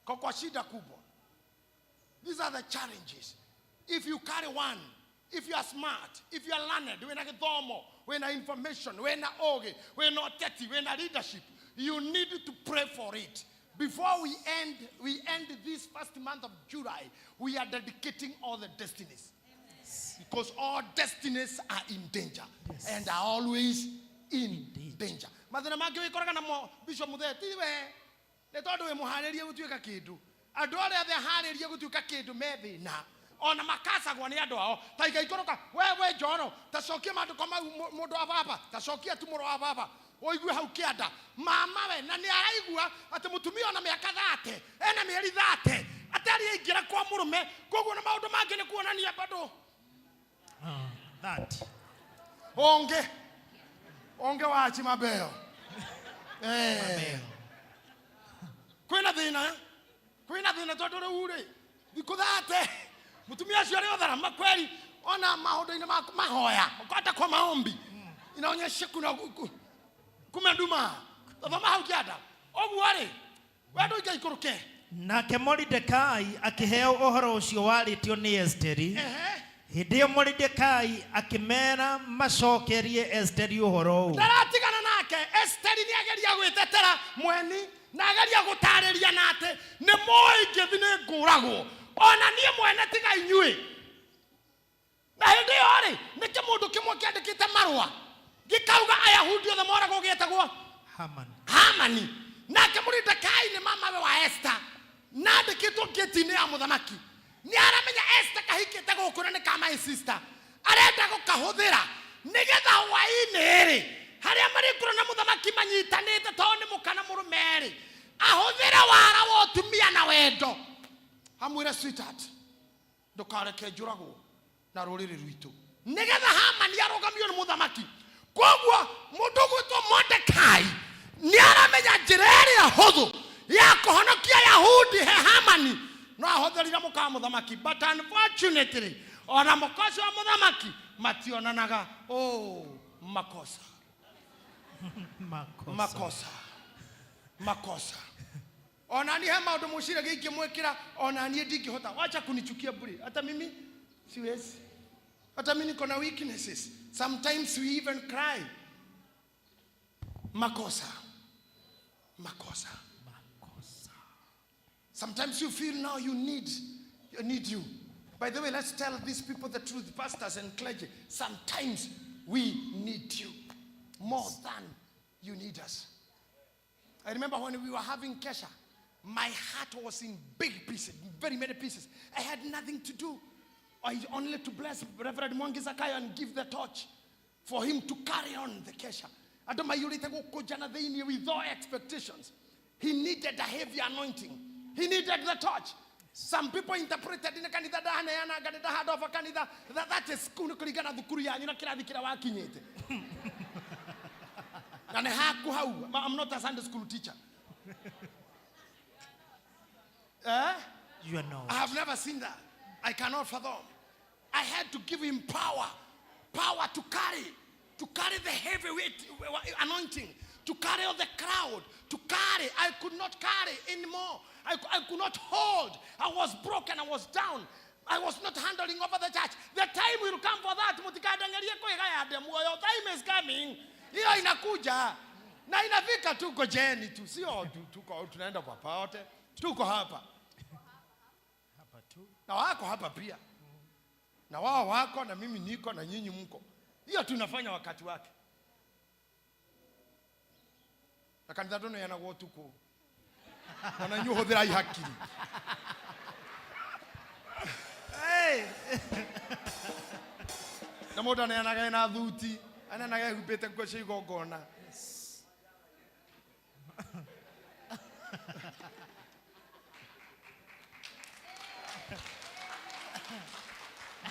kwa shida kubwa. These are the challenges. If you carry one, if you are smart, if you are learned, wĩna gĩthomo, wĩna information, wĩna ũgĩ, wĩna ũteti, wĩna leadership, you need to pray for it. Before we end this first month of July, we are dedicating all the destinies. Because all destinies are in danger and are always in danger. Mathĩna mangĩ wĩkoraga namo, Bishop Muthee, ti we nĩ tondũ wĩ mũharĩrie gũtuĩka kĩndũ. Andũ arĩa othe harĩrie gũtuĩka kĩndũ me thĩna, ona makacagwo nĩ andũ ao. Ta igaikũrũka we njoro, ta cokia maandĩko mau, mũndũ wa baba, ta cokia tu mũrũ wa baba ũigue hau kĩanda mama we, na nĩ araigua atĩ mũtumia ona mĩaka 30 ena mĩeri 30 atarĩ aingĩra kwa mũrũme, koguo na maũndũ mangĩ nĩ kuonania bado. Ah, that. Onge onge wachi mabeyo, eh. Kwĩna thĩna, kwĩna thĩna, tondũ rĩu rĩ thikũ 30 mũtumia ũcio arĩ otharama kweli, ona maũndũ-inĩ ma mahoya hata kwa maombi inaonyesha kuna kumeduma. Thoma hau kĩanda ũguo rĩ we ndũingĩikũrũke. Nake Moridekai akĩheo ũhoro ũcio warĩtio nĩ Esteri. Hĩndĩ ĩyo Moridekai akĩmeera macokerie Esteri ũhoro ũũ. Ndaratigana nake. Esteri nĩ ageria gwĩtetera mweni na ageria gũtarĩria na atĩ nĩ moĩ ingĩthi nĩ ngũragwo, ona niĩ mwene tiga inyuĩ. Na hĩndĩ ĩyo rĩ nĩkĩ mũndũ kĩmwe kĩandĩkĩte marũa gĩkauga Ayahudi othe moragwo gĩetagwo Haman. Hamani. Nake Moridekai nĩ mamawe wa Esther na andĩkĩtwo ngĩti-inĩ ya mũthamaki. Nĩ aramenya Esther kahikĩte gũkũ na nĩ ka my sister, arenda gũkahũthĩra nĩgetha hwaĩ-inĩ rĩ harĩa marĩkorwo na mũthamaki manyitanĩte, tondũ nĩ mũka na mũrũme rĩ, ahũthĩre wara wa ũtumia na wendo, amwĩre, "Sweetheart, ndũkareke njũragwo na rũrĩrĩ rwitũ," nĩgetha Hamani arũgamio nĩ mũthamaki. Koguo mũndũ ũgwĩtwo Mordekai nĩ aramenya njĩra ĩrĩa hũthũ ya kũhonokia Yahudi he Hamani no ahũthĩrire mũka wa mũthamaki. But unfortunately, ona mũka ũcio wa mũthamaki mationanaga. Oh, makosa. Makosa. Makosa, makosa. Ona niĩ he maũndũ mũciragia ingĩmwĩkĩra, ona niĩ ndingĩhota. Wacha kunichukia bure. Hata mimi Siwezi. Hata mimi niko na weaknesses. Sometimes we even cry. Makosa. Makosa. Makosa. Sometimes you feel now you need you. By the way, let's tell these people the truth, pastors and clergy. Sometimes we need you more than you need us. I remember when we were having Kesha, my heart was in big pieces, very many pieces. I had nothing to do. I only to bless Reverend Mwangi Zakayo and give the torch for him to carry on the Kesha. Andũ maiyũrĩte gũkũ jana thĩinĩ with all expectations. He needed a heavy anointing. He needed the torch. Some people interpreted in kanitha ndaneana kanitha handover kanitha that is kuu nĩ kũringana thukuru yanyu na kĩrathi kĩrĩa wakinyĩte na nĩ haku hau. I'm not a Sunday school teacher, eh? You are not. I have never seen that. I cannot fathom. I had to give him power, power to carry the heavy weight anointing, to carry all the crowd, to carry. I could not carry anymore. I could not hold. I was broken. I was down. I was not handling over the church. The time will come for that. Mutikadangalie kwĩgaya muoyo. Time is coming. Hiyo inakuja. Na inafika tu, ngojeni tu. Sio tuko tunaenda kwa pote. Tuko hapa. Hapa tu. Na wako hapa pia, na wao wako na mimi niko na nyinyi mko. Hiyo tunafanya wakati wake. Na kanitha ndũneanagwo ũtukũ, ona inyuĩ hũthĩrai hakiri. Hey! Na mũndũ aneanaga na thuti, aneanaga ehumbĩte nguo cia igongona.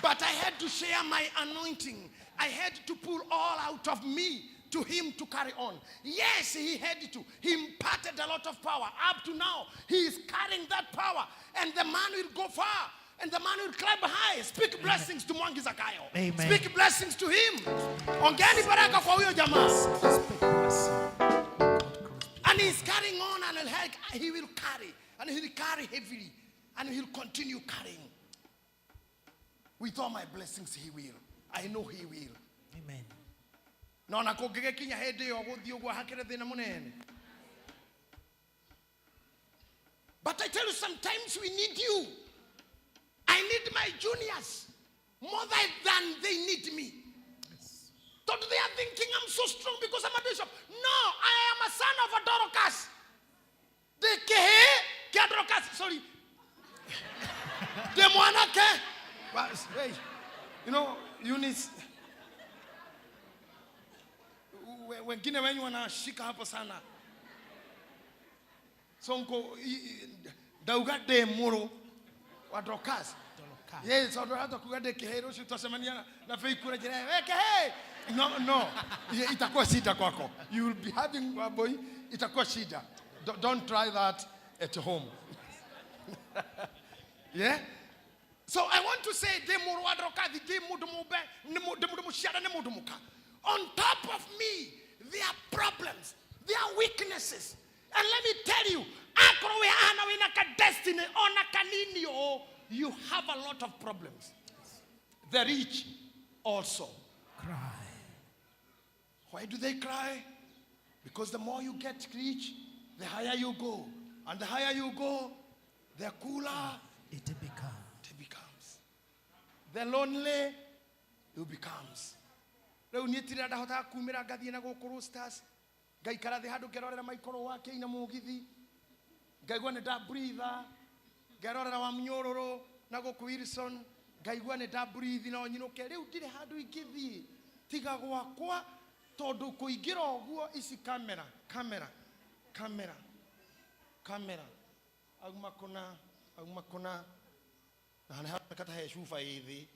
But I had to share my anointing. I had to pull all out of me to him to carry on. Yes, he had to. He imparted a lot of power. Up to now, he is carrying that power. And the man will go far. And the man will climb high. Speak blessings to Mwangi Zakayo. Amen. Speak blessings to him. Ongeeni baraka kwa huyo jamaa. Speak blessing. God cross And he's carrying on and he will carry. And he'll carry heavily. And he'll continue carrying. With all my blessings, he will. I know he will. Amen. Na ona kũngĩgĩkinya hĩndĩ ĩyo gũthiĩ ũguo hakĩrĩ thĩna mũnene. But I tell you, sometimes we need you. I need my juniors more than they need me. Don't they are thinking I'm so strong because I'm a bishop? No, I am a son of a Dorcas. The kehe kia Dorcas, sorry. The mwanake. Well, hey, Eunice, wengine wenyu wanashika hapo sana. Sonko ndauga ndĩ mũrũ wa Dorcas. Dorcas. Yes, tondũ hata kuga ndĩ kĩhĩ rũciũ twacemania na Faith kũrĩa njĩra, "We kĩhĩ!" No, no. Itakuwa shida kwako. You will be having a boy, itakuwa shida. Don't try that at home. Yeah? So I want to say, ndĩ mũrũ wa Dorcas, ndĩ mũndũ mũmbe, ndĩ mũndũ mũciare nĩ mũndũ mũka. On top of me, there are problems, there are weaknesses. And let me tell you, akorwo wĩ haha na wĩna ka destiny ona kanini o, you have a lot of problems. The rich also. Cry. Why do they cry? Because the more you get rich, the higher you go. And the higher you go, the cooler It becomes. it becomes. The lonely it becomes. Rĩu niĩ tirĩa ndahotaga kumĩra ngathiĩ na gũkũ Roasters, ngaikara thĩ handũ ngerorera maikoro wake ina mũgithi, ngaigua nĩ ndabreatha, ngerorera wa mũnyũrũrũ na gũkũ Wilson, ngaigua nĩ ndabreathe no nyinũke. Rĩu ndirĩ handũ ingĩthiĩ tiga gwakwa, tondũ kũingĩra ũguo ici kamera kamera kamera kamera auma kũna auma kũna na nĩ haroneka ta he cuba ĩ thĩ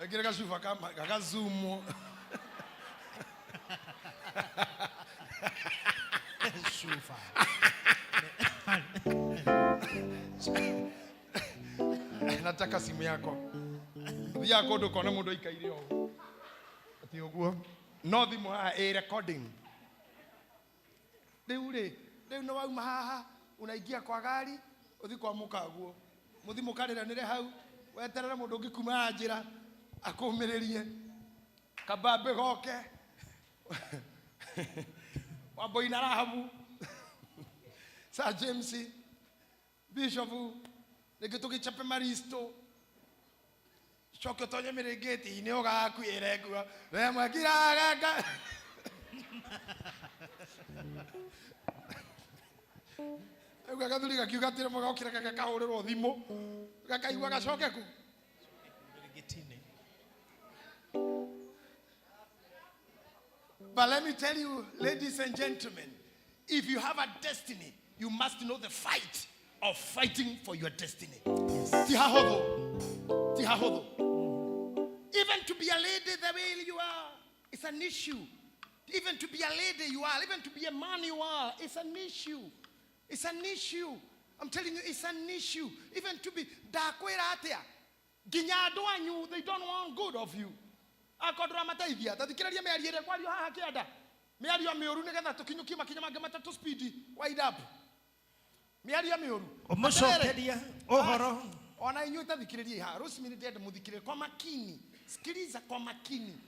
ekire gacuba gagazumwo. Shufa. Nataka simu yako. Thiaga kũndũ ũkona mũndũ aikaire ũũ atĩ ũguo no thimũ haha ĩ recording. Rĩu rĩ, rĩu nĩ wauma haha unaingia kwa gari ũthi kwa mũkaguo. Muthi mukarĩranĩre hau, weterere mũndũ ũngĩ kuma na njĩra akũmĩrĩrie kabambe goke Wambui na Rahabu, Sir James, Bishop, rĩngĩ tũgĩchape maristo, coke ũtonye mĩrĩngĩti-inĩ ũgakuĩre nguo remwekiraga nga rĩu gagathuri gakiuga atĩrĩ mũgokĩra gagakahũrĩrwo thimũ gakaigua gacoke ku. Mĩrĩngĩti-inĩ. But let me tell you, ladies and gentlemen, if you have a destiny, you must know the fight of fighting for your destiny. Ti hahũthũ. Ti hahũthũ. Even to be a lady the way you are, it's an issue. Even to be a lady you are, even to be a man you are, it's an issue. It's an issue. I'm telling you, it's an issue. Even to be ndakwĩra atĩa, nginya andũ anyu, they don't want good of you. Akorwo ndũramateithia, ta thikĩrĩria mĩario ĩrĩa kwario haha kĩanda, mĩario mĩũru nĩgetha tũkinyũkie makinya mangĩ matatũ speed wind up, mĩario mĩũru. Ũmũcokeria ũhoro. Ona inyuĩ ta thikĩrĩriai haha, Rosemary, ndĩrenda mũthikĩrĩrie kwa makini, sikiliza kwa makini.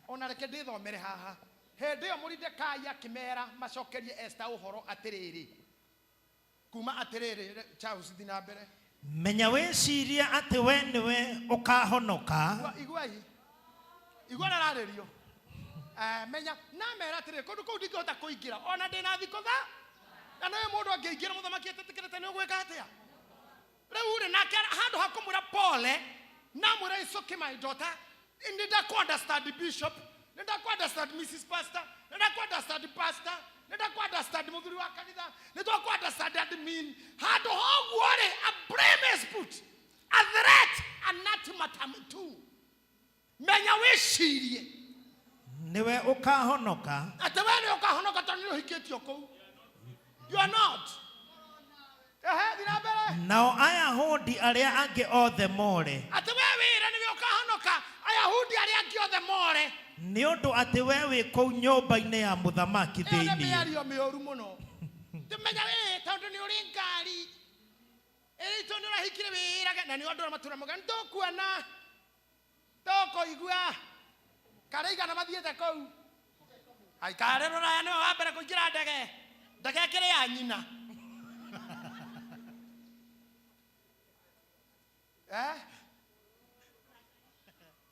Ona reke ndĩthomere haha. Hĩndĩ ĩyo Moridekai akĩmera macokerie Esther ũhoro atĩrĩrĩ, kuma atĩrĩrĩ, Charles, thiĩ na mbere. Menya wĩcirie atĩ we nĩwe ũkahonoka. Iguai, igua nararĩrio. Menya namera atĩrĩrĩ, kũndũ kũu ndingĩhota kũingĩra ona ndĩna thikũ tha na nĩwe mũndũ angĩingĩra mũthamaki etetĩkĩrĩte nĩ ũgwĩka atĩa rĩu rĩ, nake handũ ha kũmwĩra pole, namwĩra, "It's okay, my daughter, nĩ ndakũ understand bishop, nĩ ndakũ understand Mrs Pastor, nĩ ndakũ understand pastor, nĩ ndakũ understand mũthuri wa kanitha, nĩ twakũ understand admin." Handũ ha ũguo rĩ, a blame is put, a threat, an ultimatum too. Menya wĩcirie nĩwe ũkahonoka atĩ we nĩ ũkahonoka tondũ nĩ ũhikĩtio kũu. You are not. Ehe, thiĩ na mbere. Nao Ayahudi arĩa angĩ othe more. Atĩ we wĩra nĩwe ũkahonoka, Ayahudi arĩa angĩ othe more. Nĩ ũndũ atĩ we wĩ kũu nyũmba-inĩ ya mũthamaki Ĩyo nĩ thĩinĩ. Mĩario mĩũru mũno. Tũmenya wĩ tondũ nĩ ũrĩ ngari ĩĩ, tondũ nĩ ũrahikire wĩrage na nĩ andũ arĩa matũra moiga nĩ tũkuona tũkũigua karĩ igana mathiĩte kũu aikarĩ rũraya, nĩwe wa mbere kũingĩra ndege, ndege ĩkĩrĩ ya nyina. Eh?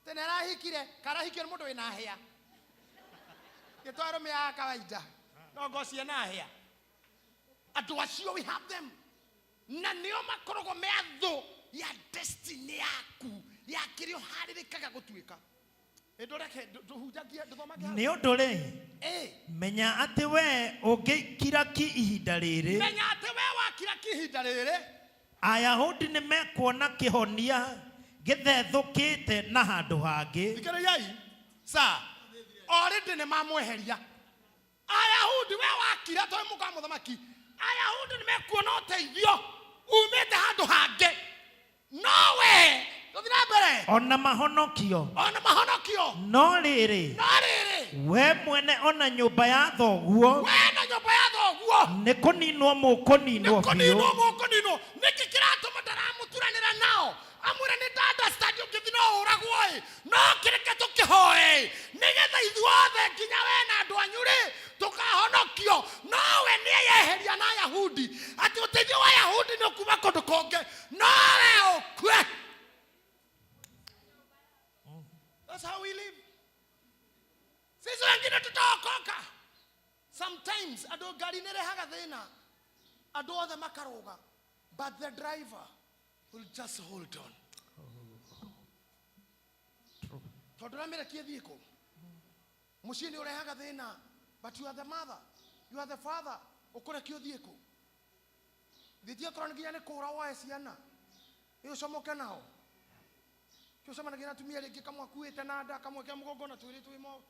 Tene arahikire karahikio nĩ mũndũ wĩna hĩa gĩtwarwo ya kawaida no ngocie na hĩa. Andũ acio, we have them, na nĩo makoragwo me thũ ya destiny yaku, ya kĩrĩa ũharĩrĩkaga gũtuĩka. Ĩ, ndũreke ndũhunjagie, ndũthomage hau. Nĩ ũndũ rĩ, Ĩ. menya atĩ we ũngĩkira ki ihinda rĩrĩ, menya atĩ we wakira ki ihinda rĩrĩ, Ayahudi nĩ mekuona kĩhonia gĩthethũkĩte na handũ hangĩ. Thikĩrĩriai sa already nĩ mamweheria Ayahudi. We wakira tondũ mũka wa mũthamaki, Ayahudi nĩ mekuona ũteithio umĩte handũ hangĩ, no we tũthi na mbere. Ona mahonokio. Ona mahonokio. No rĩrĩ, no rĩrĩ, we mwene ona nyũmba ya thoguo we na nyũmba ya thoguo nĩ kũninwo mũkũninwo biũ. Kũninwo mũkũninwo. Nĩkĩ kĩratũma ndaramũturanĩra nao amwĩra nĩ understand ũngĩthi no ũragwo ĩ, no kĩreke tũkĩhoe nĩgetha ithuothe nginya we na andũ anyu rĩ tũkahonokio? No we nĩ eyeheria na Ayahudi atĩ ũteithio wa Ayahudi nĩ ũkuma kũndũ kũngĩ, no we ũkue. That's how we live. Sisi wengine tutaokoka. Sometimes andũ ngari nĩ rehaga thĩna, andũ othe makarũga, but the driver will just hold on tondũ ramĩrekie thiĩ kũ. Mũciĩ nĩ ũrehaga thĩna, but you are the mother, you are the father, ũkũrekio ũthiĩ kũ? Thiĩtie okorwo nĩ nginya nĩ kũra woe ciana ĩ ũcomoke nao kĩũcemanagia na atumia rĩngĩ, kamwe akuĩte na nda, kamwe ke mũgongo na twĩrĩ twĩmo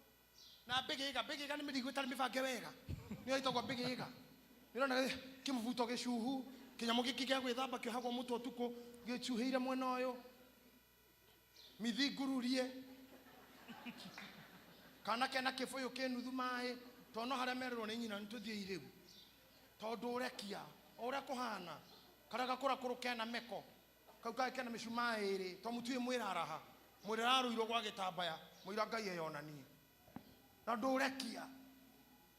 na mbĩgĩga. Mbĩgĩga nĩ mĩrigo ĩtarĩ mĩbange wega, nĩyo ĩtagwo mbĩgĩga. Nĩũrona kĩmũbuto gĩcuhu, kĩnyamũ gĩkĩ gĩa gwĩthamba kĩohagwo mũtwe ũtukũ gĩcuhĩire mwena ũyũ, mithi ngururie, kana kena kĩbũyũ kĩ nuthu maĩ, tondũ no harĩa merĩrwo nĩ nyina nĩ tũthiĩ rĩu, tondũ ũrekia o ũrĩa kũhana karĩa gakũrakũrũ kena meko. Kau kae kena mĩcumaa ĩrĩ to mũtuĩ mwĩraraha mwĩrĩ ararũirwo gwa gĩtambaya mũira Ngai eyonanie na ndũrekia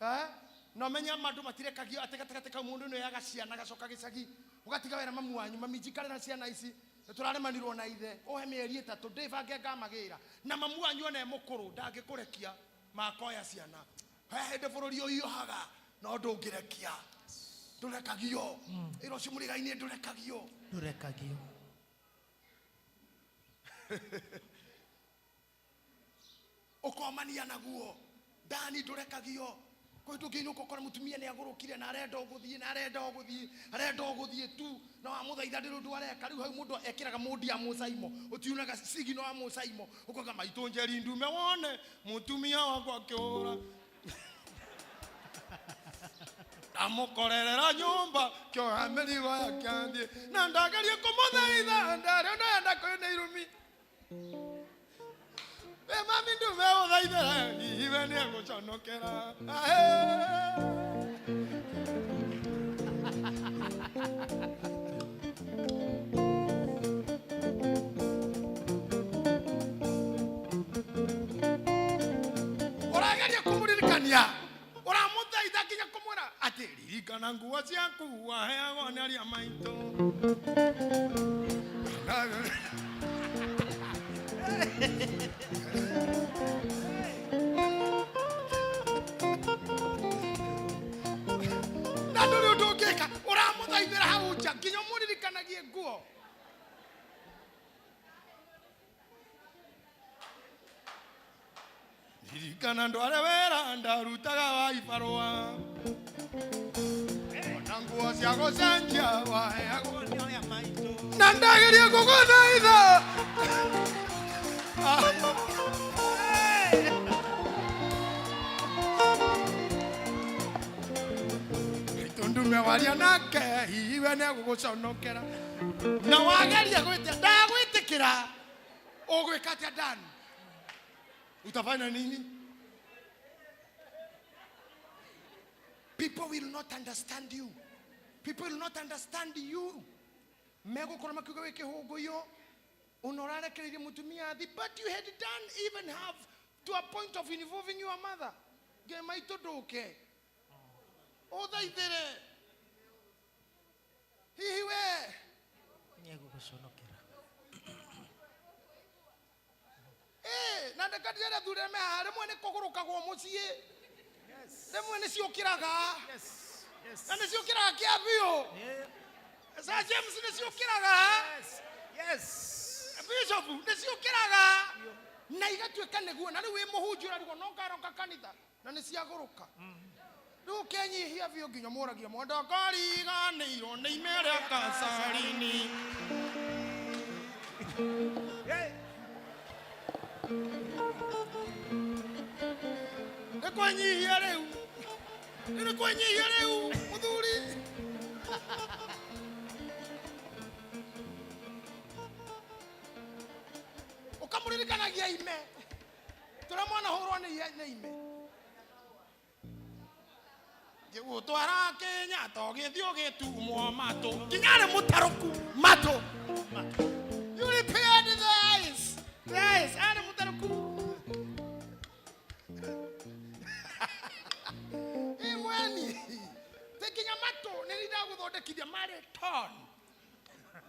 eh? Na ũmenye andũ matirekagio atĩ gatagatĩ kau mũndũ nĩoyaga ciana agacoka gĩcagi ũgatiga wĩra mamu wanyu mami njikare na ciana ici nĩtũraremanirwo na ithe ũhe mĩeri ĩtatũ ndĩbange ngamagĩra na mamu wanyu ona e mũkũrũ ndangĩkũrekia makoya ciana. He hĩndĩ bũrũri ũhiũhaga no ndũngĩrekia ndũrekagio ĩra ũcio mũrĩga-inĩ ndũrekagio. Ndũrekagio. Ũkomania naguo ndani ndũrekagio kwĩ ndũngĩinũka ũkore mũtumia nĩ agũrũkire na arenda ũgũthiĩ na arenda ũgũthiĩ arenda ũgũthiĩ tu na wamũthaitha ndĩrĩ ũndũ areka. Rĩu hau mũndũ ekĩraga mũndi ya mũcaimo ũtiunaga sigino ya mũcaimo ũkoiga maitũ njeri ndume wone mũtumia wakwa akĩũra ndamũkorerera nyũmba kĩoha mĩrigo yake athiĩ na ndagerie kũmũthaitha ndarĩ ũndũ enda kwĩ nĩ irumi. We mami ndume ũthaithĩre hihi we nĩ egũconokera. Ũrageria kũmũririkania ũramũthaitha nginya kũmwĩra atĩ ririkana nguo ciaku waheagwo nĩ aria maitũ. Na ndũrĩ ũndũ ũngĩka ũramũthaithĩra hau nja nginya ũmũririkanagie nguo. Ririkana ndware wĩra ndarutaga wa ibarũa ona nguo cia gũcenjia waheagwo Nĩ arĩa maitũ. Na ndageria kũgũthaitha. Ndume waria nake hihi we nĩegũgũconokera na wageria gwĩtia ndagwĩtĩkĩra ũgwĩka atĩa Dan? Utafanya nini? People will not understand you. People will not understand you. Megũkorwo makiuga wĩ kĩhũngũyũ ona ũrarekereirie mũtumia athi but you had done even have to a point of involving your mother. Nge maitũ ndũke ũthaithĩre hihi we Nĩegũgũconokera. Ĩ, na ndekatire athuri arĩa me haha rĩmwe nĩ kũgũrũkagwo mũciĩ rĩmwe nĩ ciũkĩraga na nĩ ciũkĩraga kĩa biũ. Sir James nĩ ciũkĩraga. Bishop nĩ ciũkĩraga na igatuĩka nĩguo na rĩu wĩ mũhunjia ũrarigwo no ngaroka kanitha na nĩ ciagũrũka rĩu ũkenyihia biũ nginya mũragia mwenda kariganĩirwo nĩ ime rĩa kacarini. Nĩ kwĩnyihia rĩu nĩ kwĩnyihia rĩu mũthuri ũkamũririkanagia ime tũrĩa mwana hũrwo nĩ nĩ ime ngĩgũtwara Kenyatta ũgĩthiĩ ũgĩtumwo matũ nginya arĩ mũtarũku matũ. You repaired the eyes, the eyes arĩ mũtarũku imweni te nginya matũ nĩ ndagũthondekithia marĩ torn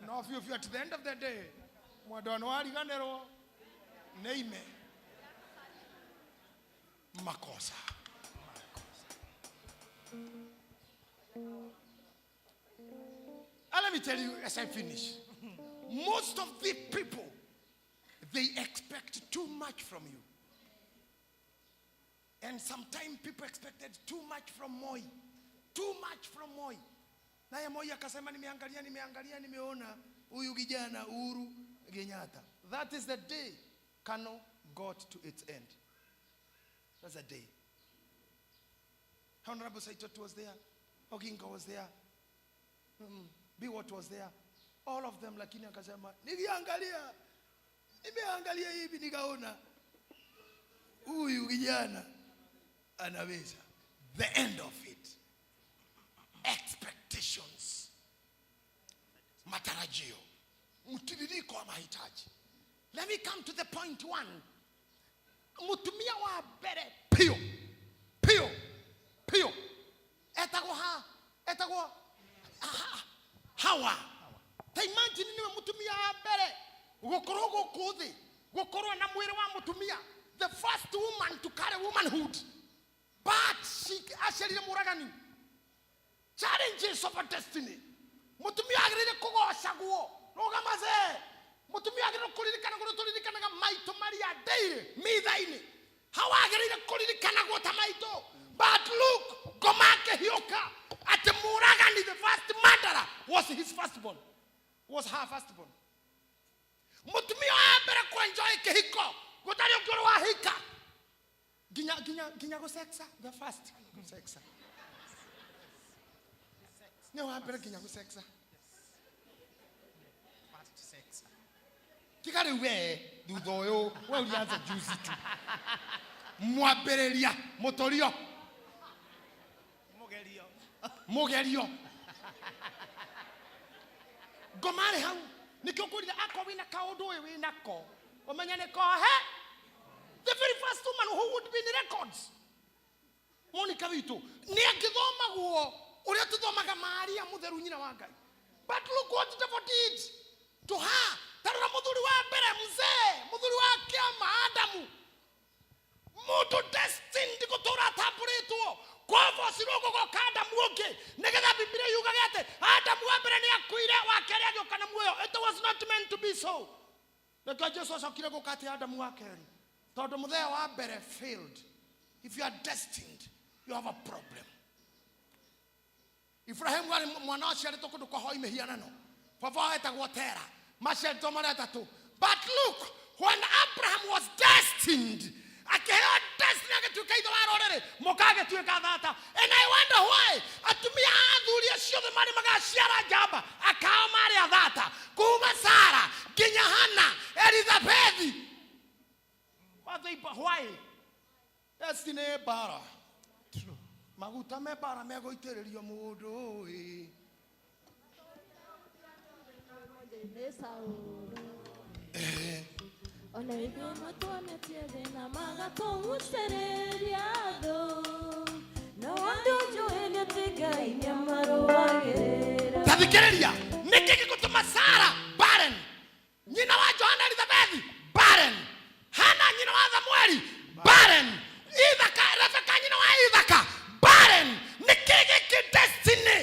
no biũ biũ at the end of the day mwendwa nĩ wariganĩrwo nĩ ime makosa. And let me tell you as I finish, most of the people, they expect too much from you. And sometimes people expected too much from Moi. Too much from Moi. Naye Moi akasema nimeangalia, nimeangalia, nimeona huyu kijana Uhuru Kenyatta. That is the day Kano got to its end. That's the day. Honorable Saitoti was there. Oginga was there. Biwott was there. All of them, lakini akasema nikiangalia, nimeangalia hivi nikaona huyu kijana anaweza. The end of it. Expectations. Matarajio. Mtiririko wa mahitaji. Let me come to the point one. Mutumia wa mbere piũ piũ piũ etagwo ha etagwo Hawa. Ta imagine niwe mutumia wa mbere gukorwo guku thi, gukorwo na mwiri wa mutumia, the first woman to carry womanhood, but she aciarire muragani. Challenges of a destiny. Mutumia agirire kugocagwo rugamaze, mutumia agirire kuririkanagwo ni turirikanaga maito maria daily mitha-ini. Hawa agirire kuririkanagwo ta maito, but look, ngoma akihiuka ati muragani, the first murderer, was his firstborn, was her firstborn. Mutumia wa mbere kuenjoy kihiko gutari ungi uri wahika nginya nginya nginya gusexa, the first gusexa ni wa mbere nginya gusexa. Tiga riu we thutha uyu we ulianza juzi tu, mwambĩrĩria mũtũrio Mugerio. Mũgerio ngoma arĩ hau nĩkĩo ngwĩrire akorwo wĩna kaũndũ ũyũ wĩnako ũmenye nĩ kohe. The very first woman who would be in records, Monica witũ nĩ angĩthomagwo ũrĩa tũthomaga Maria mũtheru nyina wa Ngai, but look what the devil did to her. Tarora mũthuri wa mbere, mzee mũthuri wa kĩama Adamu, mũndũ destined gũtũra atambũrĩtwo kwavocirwo gũgoka Adamu ũngĩ nĩgetha Bibilia yugage atĩ Adamu wa mbere nĩ akuire, wa kerĩ agĩũka na muoyo. It was not meant to be so. Nĩkĩo Jesu acokire gũka atĩ Adamu wa kerĩ, tondũ mũthee wa mbere failed. If you are destined, you have a problem. Ibrahimu arĩ mwana waciarĩtwo kũndũ kwa hoi mĩhianano, baba wao etagwo Tera, maciarĩtwo marĩ atatũ, but look, when Abraham was destined, akĩheo destiny, agĩtuĩka ithe wa rũrĩrĩ, mũka agĩtuĩka thata. And I wonder why atumia a athuri acio othe marĩ magaciara njamba akao marĩ athata, kuma Sara nginya Hana, Elizabethi. Why destiny bara maguta me bara megũitĩrĩrio mũndũ ĩ. Nĩ Saũlũ. Ona ithuĩ matuonetie thĩna magatũgucĩrĩria thũ, no ũndũ njũĩ nĩ atĩ Ngai nĩamarũagĩrĩra. Tathikĩrĩria, nĩkĩ gĩgũtũma Sara barren, nyina wa Johana, Elizabethi barren, Hana nyina wa Samueli barren, Ithaka, Rebeka nyina wa Ithaka barren? Nĩkĩ gĩkĩ destiny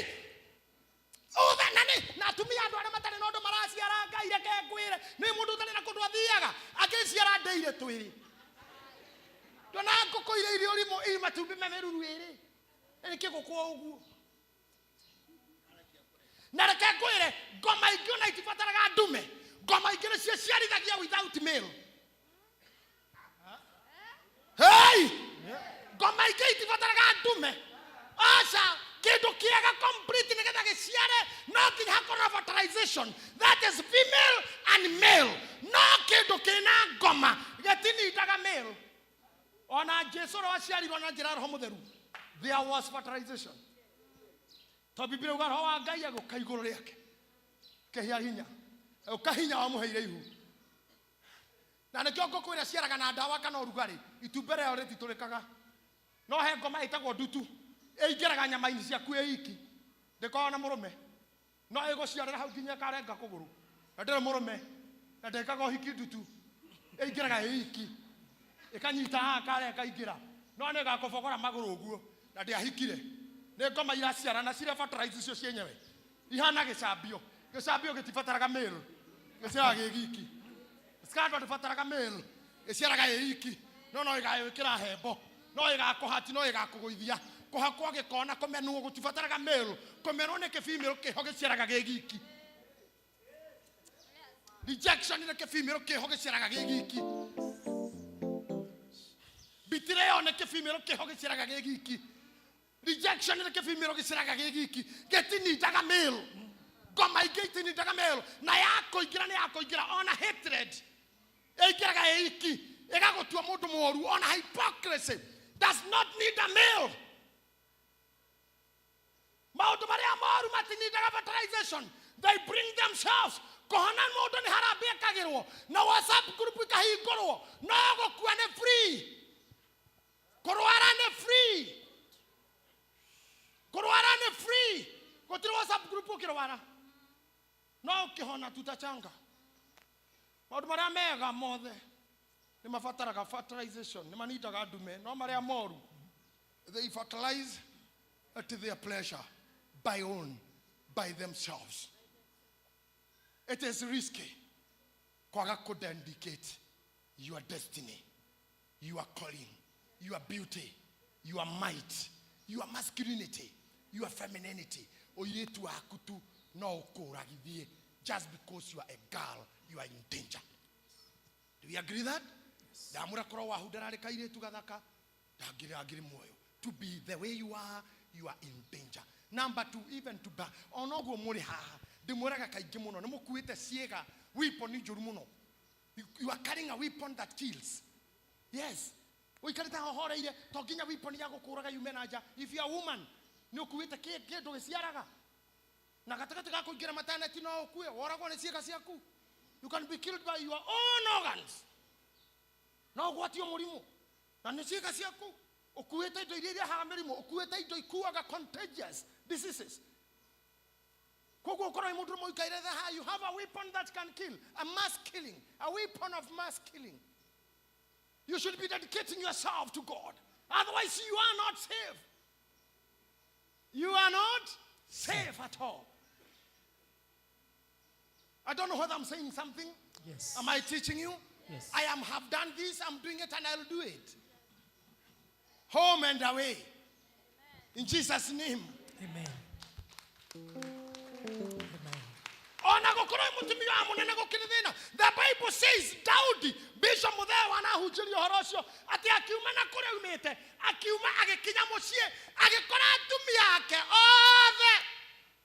uthe na nĩ na atumia andũ arĩa matarĩ na ũndũ maraciara? Ngai reke ngwĩre, nĩ mũndũ ũtarĩ na kũndũ athiaga akĩciara ndeire twĩrĩ. Ndona ngũkũ iria irĩ ũrimũ iri matumbĩ me mĩruru ĩrĩ, na nĩkĩ gũkũ o ũguo? Na reke ngwĩre, ngoma ingĩ ona itibataraga ndume, ngoma ingĩ nĩcio ciarithagia without male. Hey! Ngoma ingĩ itibataraga ndume, aca. Kĩndũ kĩega complete nĩgetha gĩciare no nginya hakorwo na fertilization, that is female and male. No kĩndũ kĩna ngoma gĩtinindaga male. Ona Jesu ũrĩa waciarirwo na njĩra ya Roho Mũtheru, there was fertilization, tondũ Biblia uga Roho wa Ngai agũka igũrũ rĩake kĩhĩa hinya, ũka hinya wamũheire ihu. Na nĩkĩo ngũkũ ĩrĩa ciaraga na ndawa kana ũrugarĩ, itumbĩ rĩao rĩtitũrĩkaga. No he ngoma ĩtagwo ndutu, ĩingĩraga nyama-inĩ ciaku ĩ iki, ndĩkoragwo na mũrũme, no ĩgũciarĩra hau nginya ĩkarenga kũgũrũ na ndĩrĩ mũrũme na ndĩkaga ũhiki. Ndutu ĩingĩraga ĩ iki, ĩkanyita haha karĩa ĩkaingĩra, no nĩ ĩgakũbogora magũrũ ũguo na ndĩahikire. Nĩ ngoma iraciara na cirĩ fertilize icio cienyewe ihana gĩcambio. Gĩcambio gĩtibataraga male, gĩciaraga gĩ giki. Scandal ndĩbataraga male, ĩciaraga ĩ iki. No ĩgagwĩkĩra hembo, no ĩgakũhati, no ĩgakũgũithia, kũhakwo gĩkona, kũmenwo gũtibataraga male. Kũmenwo nĩ kĩbimĩro kĩho gĩciaraga gĩ giki. Rejection nĩ kĩbimĩro kĩho gĩciaraga gĩ giki. Betrayal nĩ kĩbimĩro kĩho gĩciaraga gĩ giki. Rejection nĩ kĩbimĩro gĩciaraga gĩ giki, gĩtinindaga male. Ngoma ingĩ itinindaga male, na yakũingĩra nĩ yakũingĩra. Ona hatred ĩingĩraga ĩ iki, ĩgagũtua mũndũ mũũru. Ona hypocrisy does not need a male. Maũndũ marĩa moru matinindaga fertilization, they bring themselves. Kũhona mũndũ nĩ harambĩ ekagĩrwo na WhatsApp group ikahingũrwo, no gũkua nĩ free, kũrwara nĩ free, kũrwara nĩ free. Gũtirĩ WhatsApp group ũkĩrwara, no ũkĩhona tutachanga. Maũndũ marĩa mega mothe nĩ mabataraga fertilization, nĩ manindaga ndume, no marĩa moru, they fertilize at their pleasure, by own by themselves. It is risky kwaga kudedicate your destiny, your calling, your beauty, your might, your masculinity, your femininity. Ũirĩtu waku tu no ũkũragithie just because you are a girl, you are in danger. Do we agree that? Ndamũra korwo wahu ndararĩ kairĩtu gathaka, ndangĩrĩ angĩrĩ muoyo. To be the way you are, you are in danger. Number two, even to ba ona ũguo mũrĩ haha, ndĩmwĩraga kaingĩ mũno, nĩ mũkuĩte ciĩga weapon njũru mũno. You are carrying a weapon that kills. Yes, ũikarĩte haha ũhoreire, to nginya weapon ya gũkũraga yume na nja. If you are a woman, nĩ ũkuĩte kĩndũ gĩciaraga na gatagatĩ ga kũingĩra maternity, no ũkue woragwo nĩ ciĩga ciaku. You can be killed by your own organs. No ũgwatio mũrimũ na nĩ ciĩga ciaku. Ũkuĩte indo iria irehaga mĩrimũ, ũkuĩte indo ikuaga contagious diseases. Koguo ũkorwo wĩ mũndũ ũmwe ũikaire haha, you have a weapon that can kill, a mass killing, a weapon of mass killing. You should be dedicating yourself to God, otherwise you are not safe. You are not safe at all. I don't know whether I'm saying something. Yes. Am I teaching you? Yes. I am have done this, I'm doing it, and I'll do it. Home and away. In Jesus' name. Amen. Amen. Ona gũkorwo wĩ mũtumia wa mũnene gũkĩrĩ thĩna. The Bible says Daudi, Bishop Mũthee wanahunjĩria ũhoro ũcio, atĩ akiuma na kũrĩa aumĩte, akiuma agĩkinya mũciĩ, agĩkora atumia ake othe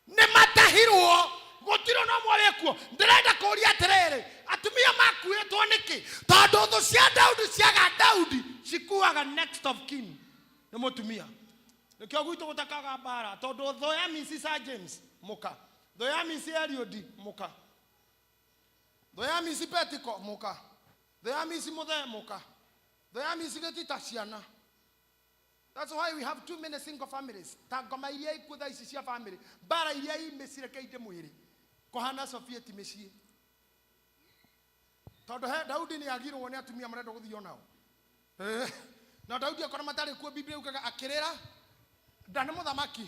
nĩ matahirwo, gũtirĩ ona ũmwe wĩkuo. Ndĩrenda kũũria atĩrĩrĩ, atumia makuĩtwo nĩkĩ? Tondũ thũ cia Daudi ciaga Daudi cikuaga next of kin nĩ mũtumia. Nĩkĩo gwitũ gũtakaga mbara, tondũ thũ ya Mrs. Sir James mũka, thũ ya Mrs. Eliud mũka, thũ ya Mrs. Petiko mũka, thũ ya Mrs. Mũthee mũka, thũ ya Mrs. Gĩtita ciana. That's why we have too many single families. Ta ngoma iria ikuo thaa ici cia family, mbara iria imĩcirekeire mwĩrĩ kũhana Soviet mĩciĩ, tondũ he Daudi nĩ agirwo nĩ atumia marenda gũthio nao. Na Daudi akora matarĩ kuo, Biblia yugaga akĩrĩra nda nĩ mũthamaki.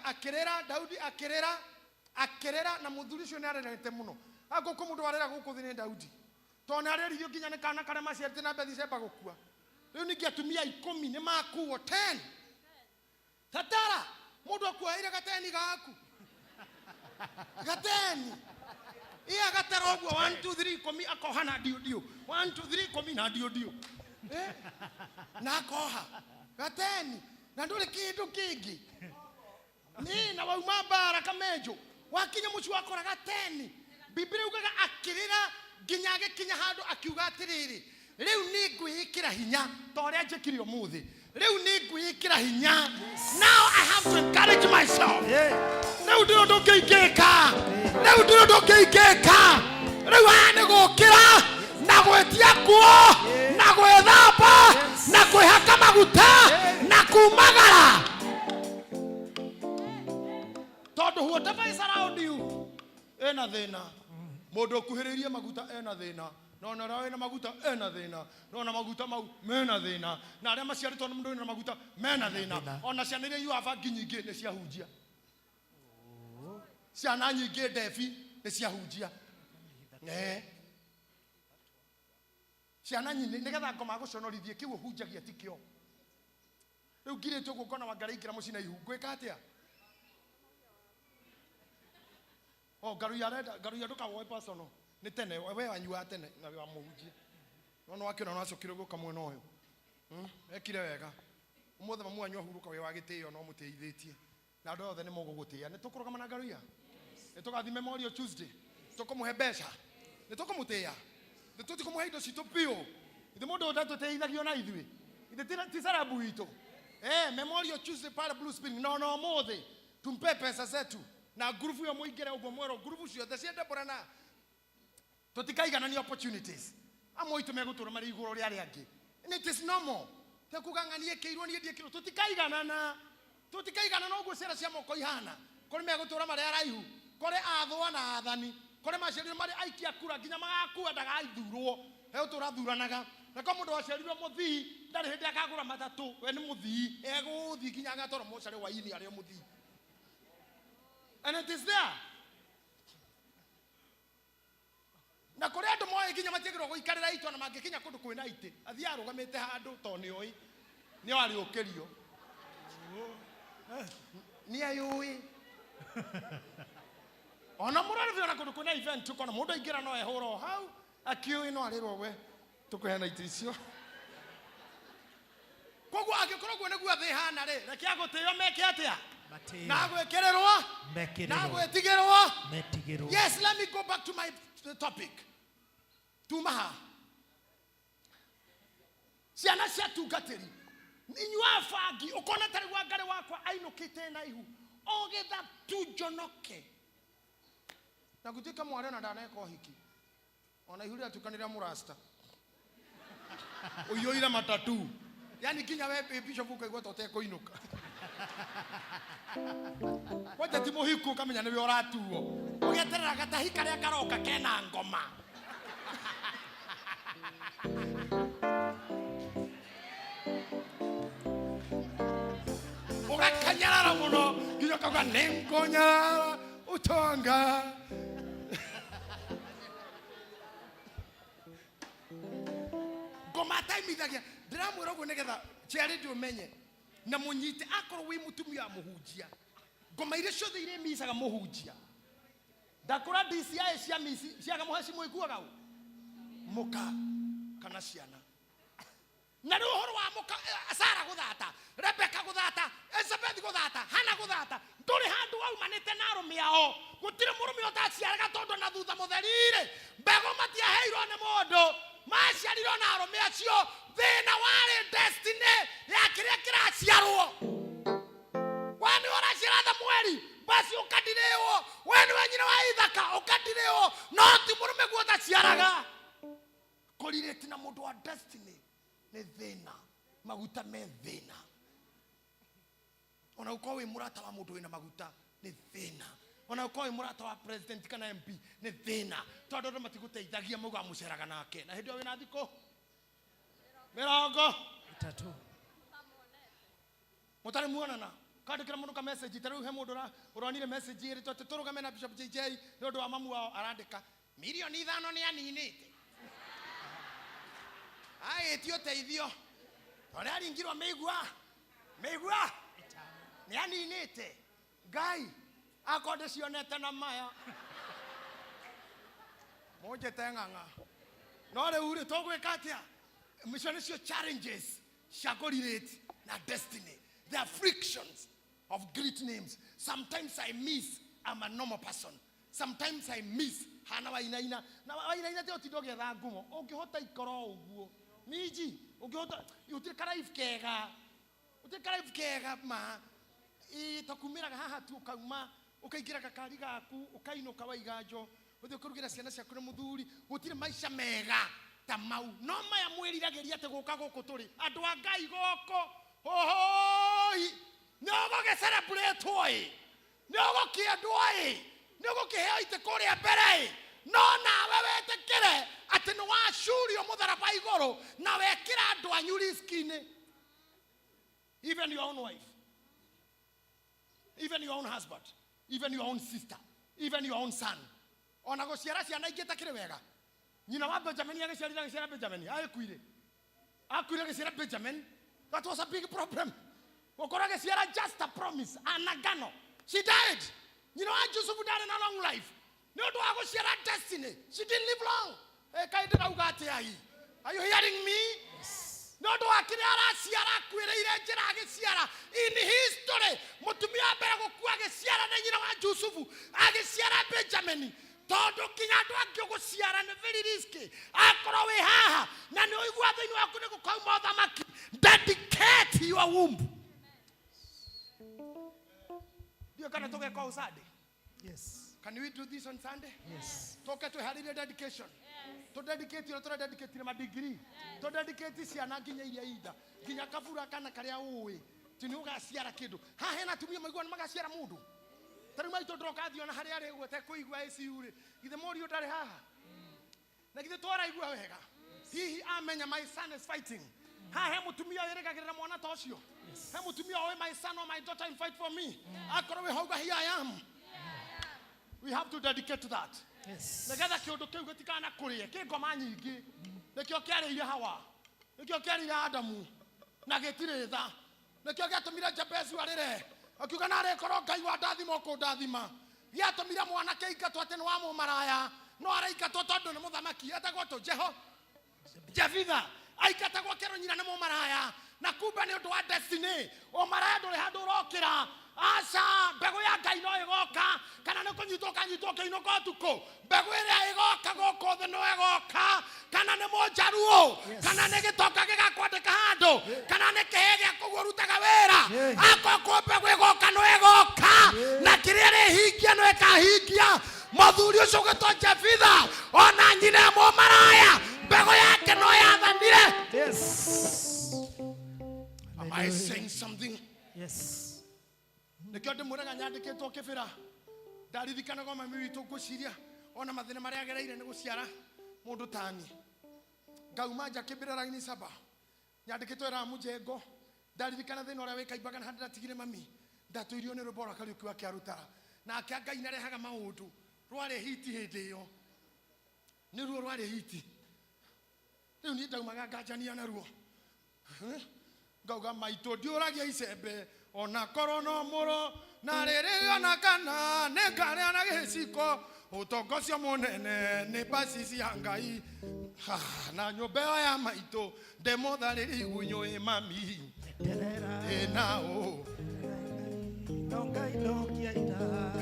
Akĩrĩra Daudi, akĩrĩra, akĩrĩra, na mũthuri ũcio nĩ arerete mũno. Agũkũ mũndũ arĩra gũkũ thĩ nĩ Daudi, tondũ nĩ arĩrithio nginya nĩ kana karĩa maciarĩte na Bethisheba gũkua. Rĩu ningĩ atumia 10 nĩ makuo, 10 tatara mũndũ akuoeire gateni gaku, gateni iya gatara ũguo, 1 2 3 10, akoha na ndio ndio, 1 2 3 10 na ndio ndio. Na akoha gateni na ndũrĩ kĩndũ kĩngĩ ni na wauma mbara kamenjo, wakinya mũciĩ wakora gateni. Biblia ugaga akĩrĩra nginya agĩkinya handũ akiuga atĩrĩrĩ, rĩu nĩ ngwĩĩkĩra hinya ta ũrĩa njĩkire ũmũthĩ, rĩu nĩ ngwĩĩkĩra hinya. Now I have to encourage myself. Rĩu ndĩrĩ ũndũ ũngĩ ingĩka, rĩu ndĩrĩ ũndũ ũngĩ ingĩka, rĩu haha nĩ gũkĩra na gwĩtia kuo na gwĩthamba na kwĩhaka maguta na kumagara, tondũ whatever is around you ena thĩna. Mũndũ ũkuhĩrĩirie maguta ena thĩna, na ona ũrĩa wĩna maguta ena thĩna, na ona maguta mau mena thĩna, na arĩa maciarĩtwo nĩ mũndũ wĩna maguta mena thĩna. Thĩna. Ona ciana iria iuaga bangi nyingĩ nĩ ciahunjia, ciana nyingĩ ndebi nĩ ciahunjia. Ciana nyingĩ nĩgetha ngoma gũconorithie kĩu ũhunjagia ti kĩo. Rĩu ngirĩte ũguo ngona Wangari aingĩra mũciĩ na ihu, ngwĩka atĩa? O Ngaruiya arenda Ngaruiya, ndũkawoe personal, nĩ tene we wanyuaga tene na wĩ wa mũhunjia, no nĩ wakĩona nĩwacokire gũka mwena ũyũ. Ekire wega ũmũthĩ mamu wanyu ahurũka wĩ wa gĩtĩo no mũtĩithĩtie na andũ othe nĩ mũgũgũtĩĩa. Nĩ tũkũrũgama na Ngaruiya, nĩ tũgathiĩ Memorial Tuesday, tũkũmũhe mbeca, nĩ tũkũmũtĩĩa, nĩ tũtikũmũhe indo citũ biũ. Ithe mũndũ ũyũ ndatũteithagio na ithuĩ, ithe ti sarabu witũ. Memorial Tuesday pale Blue Spring, no no ũmũthĩ tumpe pesa zetu. Na ngurubu ĩyo mũingĩre ũguo mwerwo ngurubu ciothe cia Deborah na tũtikaiganania opportunities. Amwe aitũ megũtũra marĩ igũrũ rĩa arĩa angĩ. And it is normal. Tekuga ng'a niĩ ĩkĩirwo niĩ ndiĩkĩirwo. Tũtikaiganana. Tũtikaiganana ũguo ciara cia moko ihana. Kũrĩ megũtũra marĩ araihu, kũrĩ athwa na athani, kũrĩ maciarirwo marĩ aikia kura nginya magakua ndagathurwo. Egũtũra athuranaga. Na kwa mũndũ waciarirwo mũthii ndarĩ hĩndĩ akagũra matatũ, we nĩ mũthii, egũthiĩ nginya agatwarwo mocarĩ wa ini arĩ o mũthii. And it is there. Na kũrĩ andũ moĩ nginya matiagĩrĩirwo gũikarĩra itĩ ona mangĩkinya kũndũ kwĩna itĩ, athiĩ arũgamĩte handũ tondũ nĩoĩ nĩo arĩũkĩrio. Nĩ ayũĩ. Ona mũrarĩbĩ ona kũndũ kwĩna event ũkona mũndũ aingĩra no ehũra o hau akiũĩ no arĩrwo we tũkũheana itĩ icio. Koguo angĩkorwo ũguo nĩguo thĩ ĩhana rĩ, reke agũtĩo meke atĩa? Matĩo. Na gwĩkĩrĩrwo? Mekĩrĩrwo. Na gwĩtigĩrwo? Metigĩrwo. Yes, let me go back to my topic. Tuma haha. Ciana cia tungatĩri. Inyuĩ abangi, ũkona ta rĩu Wangarĩ wakwa ainũkĩte na ihu. Ogetha tu njonoke. Na gũtuĩka mwarĩ ona ndaneka ũhiki. Ona ihu rĩatukanĩra mũrasta. Ũiyũire matatu. Yaani nginya we bishop ũkaigua ta ũtekũinũka. Kwanja ti mũhiku ũkamenya nĩwe ũratuo. Ũgeterera gatahi karĩa karoka kena ngoma. Ũgakanyarara mũno nginya ũkauga nĩngũnyarara ũtonga. Ngoma ataimithagia ndĩramwĩra ũguo nĩgetha charity ũmenye na mũnyite akorwo wĩ mũtumia wa mũhunjia ngoma iria ciothe irĩmicaga mũhunjia ndakũra DCI cia mici ciaga mũheci mũiguaga ũ mũka kana ciana na rĩu ũhoro wa mũka Sara gũthata Rebeka gũthata Elizabeth gũthata Hana gũthata ndũrĩ handũ waumanĩte na arũme ao gũtirĩ mũrũme ũtaciaraga tondũ na thutha mũtheri-rĩ mbegũ matiaheirwo nĩ mũndũ maciarirwo na arũme acio thĩna warĩ destiny ya kĩrĩa kĩraciarwo. We nĩwe ũraciara Thamueli basi ũkandirĩwo, we nĩwe nyina wa Ithaka ũkandirĩwo, no ti mũrũme guo ũtaciaraga. Kũrirĩti na mũndũ wa destiny nĩ thĩna, maguta me thĩna. Ona ũkorwo wĩ mũrata wa mũndũ wĩna maguta nĩ thĩna. Ona ũkorwo wĩ mũrata wa president kana MP nĩ thĩna, tondũ andũ matigũteithagia maugaga mũceraga nake na hĩndĩ ĩyo wĩna thikũ mĩrongo ĩtatũ mũtarĩ muonana. Kandĩkĩra mũndũ ka message ta rĩu he mũndũ ũronire message ĩrĩtwo atĩ tũrũgame na Bishop JJ nĩ ũndũ wa mamu wao arandĩka milioni ithano nĩ aninĩte agĩtio ũteithio tondũ aringirwo mĩigua mĩigua nĩ aninĩte Ngai akorwo ndĩcionete na maya mũnjĩte ng'ang'a no rĩu rĩ tũgwĩka atĩa? Icio nĩcio challenges cia kũrelate na destiny. There are frictions of great names. Sometimes I miss, I'm a normal person. Sometimes I miss hana wainaina na wainaina ti ũtinda ũgĩetha ngumo ũngĩhota ikoro ũguo minji ũngĩhota gũtirĩ karaibu kega gũtirĩ karaibu kega ma ĩ takumĩraga haha tu ũkauma ũkaingĩra gakari gaku ũkainũka waiganjo ũthiĩ ũkarugĩra ciana ciaku na mũthuri gũtirĩ maica mega ta mau no maya mwĩriragĩria atĩ gũka gũkũ tũrĩ andũ a Ngai gũkũ hohoi nĩ ũgũgĩcerebũrĩtwo ĩ nĩ ũgũkĩendwo ĩ nĩ ũgũkĩheo itĩ kũrĩa mbere ĩ no nawe wetĩkĩre atĩ nĩ wacurio mũtharaba igũrũ na wekĩra andũ anyu riski-inĩ. Even your own wife, even your own husband, even your own sister, even your own son. Ona gũciara ciana ingĩ itakĩrĩ wega. Nyina wa Benjamin agĩciarire agĩciara Benjamin, agĩkuire. Akuire agĩciara Benjamin. That was a big problem. Gũkorwo agĩciara just a promise, anagano. She died. Nyina wa Joseph ndarĩ na long life. Nĩ ũndũ wa gũciara destiny. She didn't live long. Kaĩ ndĩrauga atĩa hihi? Are you hearing me? Nĩ ũndũ wa kĩrĩa araciara akuĩrĩire njĩra agĩciara. In history, mũtumia wa mbere gũkua agĩciara nĩ nyina wa Jusufu, agĩciara Benjamin. Tondũ nginya andũ angĩ gũciara nĩ very risky. Akorwo wĩ haha na nĩ ũigua thĩinĩ waku nĩ gũkauma ũthamaki, dedicate your womb. Ndiũĩ kana tũgeka ũũ Sunday. Yes. Can we do this on Sunday? Yes. Toke tweharĩrie dedication. Tũdedicate ũrĩa tũrededicatire madigiri. Tũdedicate ciana nginya iria inda. Nginya kabura kana karĩa ũĩ. Ti nĩ ũgaciara kĩndũ. Haha hena atumia maigua nĩ magaciara mũndũ. Ta rĩu maitũ ndĩroka thiĩ ona harĩa arĩ ũguo atekũigua ICU rĩ. Githĩ mũriũ ndarĩ haha? Na githĩ twaraigua wega? Hihi amenya my son is fighting. Haha he mũtumia wĩrĩgagĩrĩra mwana ta ũcio. He mũtumia ũĩ my son or my daughter will fight for me. Akorwo wĩ hau here I am. We have to dedicate to that. Yes. Nigetha kiundu kiu gitikana kurie ki ngoma nyingi nikio kiariire Hawa, nikio kiariire Adamu na gitiri tha, nikio giatumire Jabezu arire akiuga narĩ korwo Ngai wa ndathima ũkũndathima. Giatumire mwanake aingatwo atĩ nĩ wa mũmaraya, no araingatwo tondũ nĩ mũthamaki etagwo tũ Jeho Jefitha aingatagwo kĩro nyina nĩ mũmaraya, na kumbe nĩ ũndũ wa destiny. Ũmaraya ndũrĩ handũ ũrokĩra. Aca, mbegũ ya Ngai no ĩgoka, kana nĩ kũnyitwo ũkanyitwo ũkĩinũka ũtukũ. Mbegũ ĩrĩa ĩgoka gũkũ thĩ no ĩgoka, kana nĩ mũnjaruo, kana nĩ gĩtonga gĩgakwandĩka handũ, kana nĩ kĩhĩ gĩa kũu ũrutaga wĩra. Akorwo mbegũ ĩgoka no ĩgoka, na kĩrĩa ĩrĩhingia no ĩkahingia. Mũthuri ũcio ũgĩtwo Jefitha, ona nyina mũmaraya, mbegũ yake no yathanire. Yes. Am I saying something? Yes. Nikio ndimwĩraga nyandĩkĩtwo kĩbĩra, ndaririkanaga mami witũ ngwĩciria ona mathĩna marĩa agereire nĩ gũciara mũndũ tani. Ngauma nja kĩmbĩra raini saba, nyandĩkĩtwo ĩra mũjengo, ndaririkana thĩna ũrĩa wĩkaimbaga na handũ ndatigire mami, ndatũirio nĩ rwĩmbo rwa Kariũki wa Kĩarũtara. Nake Ngai nĩarehaga maũndũ, rwarĩ hiti hĩndĩ ĩyo, nĩ ruo rwarĩ hiti. Rĩu niĩ ndaumaga nganjania naruo. Ngauga maitũ ndiũragia icembe ona korwo no mũro, na rĩrĩ ona kana nĩ ngarĩa na gĩciko, ũtonga ũcio mũnene nĩ mbaci cia Ngai. Ha, na nyũmba ĩyo ya maitũ ndĩmũtharĩrie igunyũ ĩ mami. Ĩ ũ.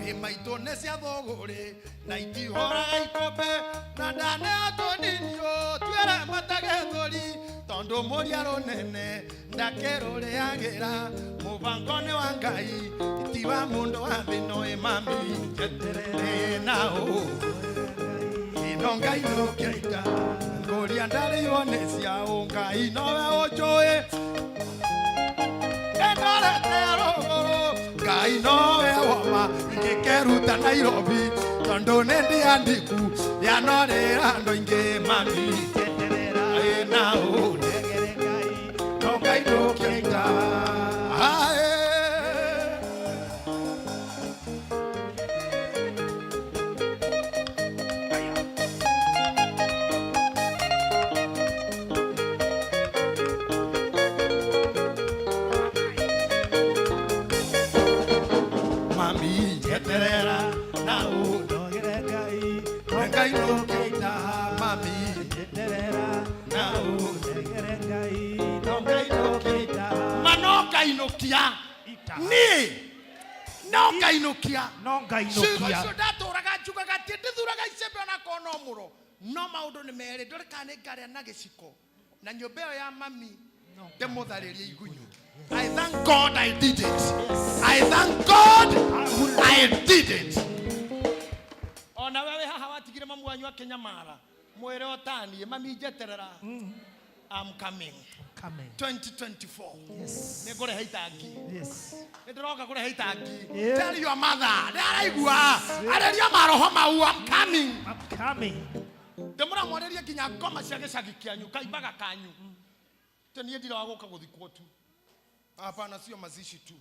Ĩ maitũ nĩ cia thũgũrĩ na itihoraga ikũmbĩ, na ndaneo tũninio tuere matagethũri, tondũ mũria rũnene ndakĩrũrĩagĩra. Mũbango nĩ wa Ngai ti wa mũndũ wa thĩ no ĩ mami. Ĩ na ũ. Ĩ no Ngai ndũkĩaita ngũria ndarĩirwo nĩ cia ũ, Ngai nowe ũnjũĩ. Ndorete rũgũrũ, Ngai nowe woma ingĩkeruta Nairobi, tondũ nĩ ndĩandiku yanorĩra andũ aingĩ mami. Ĩ na ũ. No Ngai ndũkĩaita. Ae. Mami njeterera na ũ. Ngai ndũkĩaita. Mami na ũ. No Ngai ndũkĩaita. Ma no ngainũkia. Niĩ no ngainũkia. No Ciugo ngainũkia. icio ndatũraga njugaga atĩ ndĩthuraga icembe ona korwo no mũro. No maũndũ nĩ merĩ, ndore kana nĩ ngarĩa na gĩciko na nyũmba ĩyo ya mami ndĩmũtharĩrie igunyũ. I thank God I did it. I thank God I did it. Ona wewe haha watigire mamu wanyu akĩnyamara, mwĩre ũtaniĩ mami njeterera. I'm coming. Coming. 2024. Yes. Nĩ ngũrehe itangi. Yes. Nĩ ndĩroka kũrehe itangi. Yeah. Tell your mother. Nĩ araigua. Arĩria maroho mau. I'm coming. I'm coming. Ndĩmũramwarĩrie nginya ngoma cia gĩcagi kĩanyu, kaimbaga kanyu. Te niĩ ndira wa gũka gũthikwo tu. Hapana, sio mazishi tu.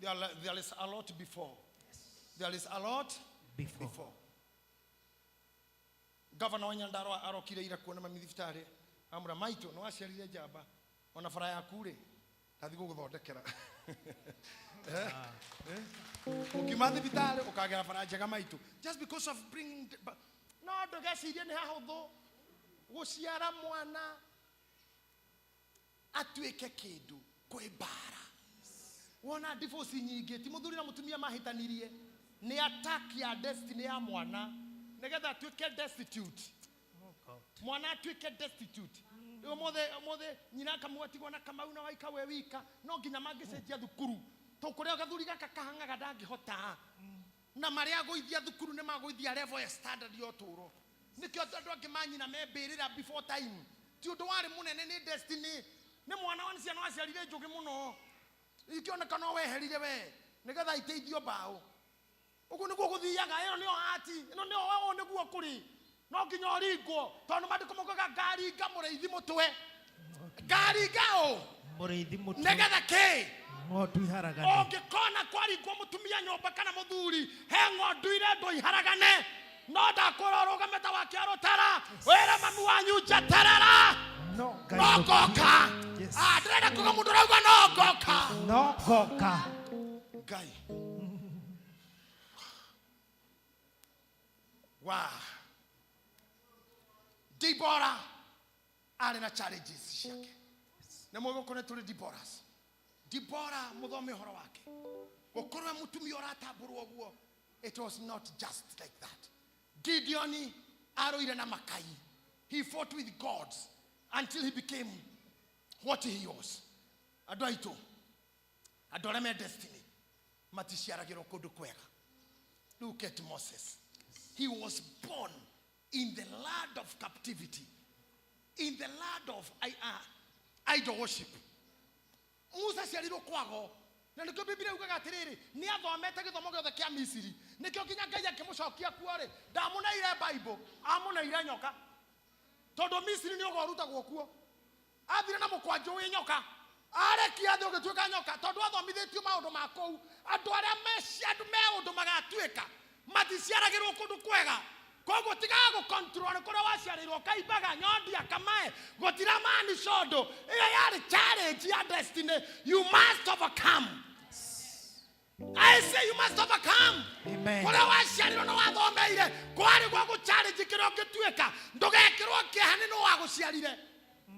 There is a lot before. There is a lot Before. before. Governor wa Nyandarua arokire ira kuona mami thibitarĩ. Amũra maitũ nĩ waciarire njamba. Ona bara yaku rĩ, ndathiĩ gũgũthondekera. Ũkiuma thibitarĩ ũkagera bara njega maitũ. Just because of bringing the, but, no ndũgecirie nĩ hahũthũ gũciara mwana atuĩke kĩndũ kwĩ mbara. Wona divorce nyingĩ ti mũthuri na mũtumia mahĩtanirie, nĩ attack ya destiny ya mwana nĩgetha atuĩke destitute. Mwana atuĩke destitute. Rĩu ũmũthĩ nyina akamua tigwo na Kamau na waika we wika, no nginya mangĩcenjia thukuru. Tũkũrĩa gathuri gaka kahang'aga ndangĩhota. Na marĩa agũithia thukuru nĩ magũithia level ya standard ya ũtũũro. Nĩkĩo andũ angĩ manyina membĩrĩra before time. Ti ũndũ warĩ mũnene, nĩ destiny. Nĩ mwana wa ciana waciarire njũgĩ mũno, ikĩoneka no weherire we nĩgetha iteithio mbaũ. Ũguo nĩguo gũthiaga. Ĩno nĩyo hati, ĩno nĩyo, ũũ nĩguo kũrĩ. No nginya ũringwo, tondũ maandĩko maugaga ngaringa mũrĩithi mũtwe. Ngaringa ũ? Mũrĩithi mũtwe. Nĩgetha kĩ? Ng'ondu iharagane. Ũngĩkona kwaringwo mũtumia nyũmba kana mũthuri, he ng'ondu irendwo iharagane. No ndakwĩra ũrũgame ta wakia rũtara, wĩre mami wanyu njeterera. No Ngai No ngoka. Yes. Ah, ndĩrenda kuga mũndũ ũrauga no ngoka. No ngoka. Ngai wa Dibora arĩ na challenges ciake. Nĩ mũĩ gũkũ nĩ tũrĩ Diboras. Dibora, mũthome ũhoro wake. Gũkorwo e mũtumia ũratambũrwo ũguo, it was not just like that. Gideon arũire na makai. He fought with gods until he became what he was. Andũ aitũ, andũ arĩa me destiny maticiaragĩrwo kũndũ kwega. Look at Moses. He was born in the land of captivity, in the land of idol worship. Musa aciarirwo kwago, na nĩkĩo Biblia yugaga atĩrĩrĩ, nĩ athomete gĩthomo gĩothe kĩa Misiri. Nĩkĩo nginya Ngai akĩmũcokia kuo rĩ, ndamũneire Bible, amũneire nyoka, tondũ Misiri nĩ ũgo ũrutagwo kuo. Athire na mũkwanjũ wĩ nyoka, arekia thĩ ũgĩtuĩka nyoka, tondũ athomithĩtio maũndũ ma kũu. Andũ arĩa andũ me ũndũ magatuĩka maticiaragĩrwo kũndũ kwega. Koguo tigaga gũcontrol kũrĩa waciarĩirwo, kaimbaga nyondia kamae gũtiramaanisha ũndũ. Ĩyo yarĩ challenge ya destiny. You must overcome. I say you must overcome. Amen. Kũrĩa waciarirwo na wathomeire kwarĩ gwa gũ challenge kĩrĩa ũngĩtuĩka. Ndũgekĩrwo kĩeha nĩ nũ wagũciarire.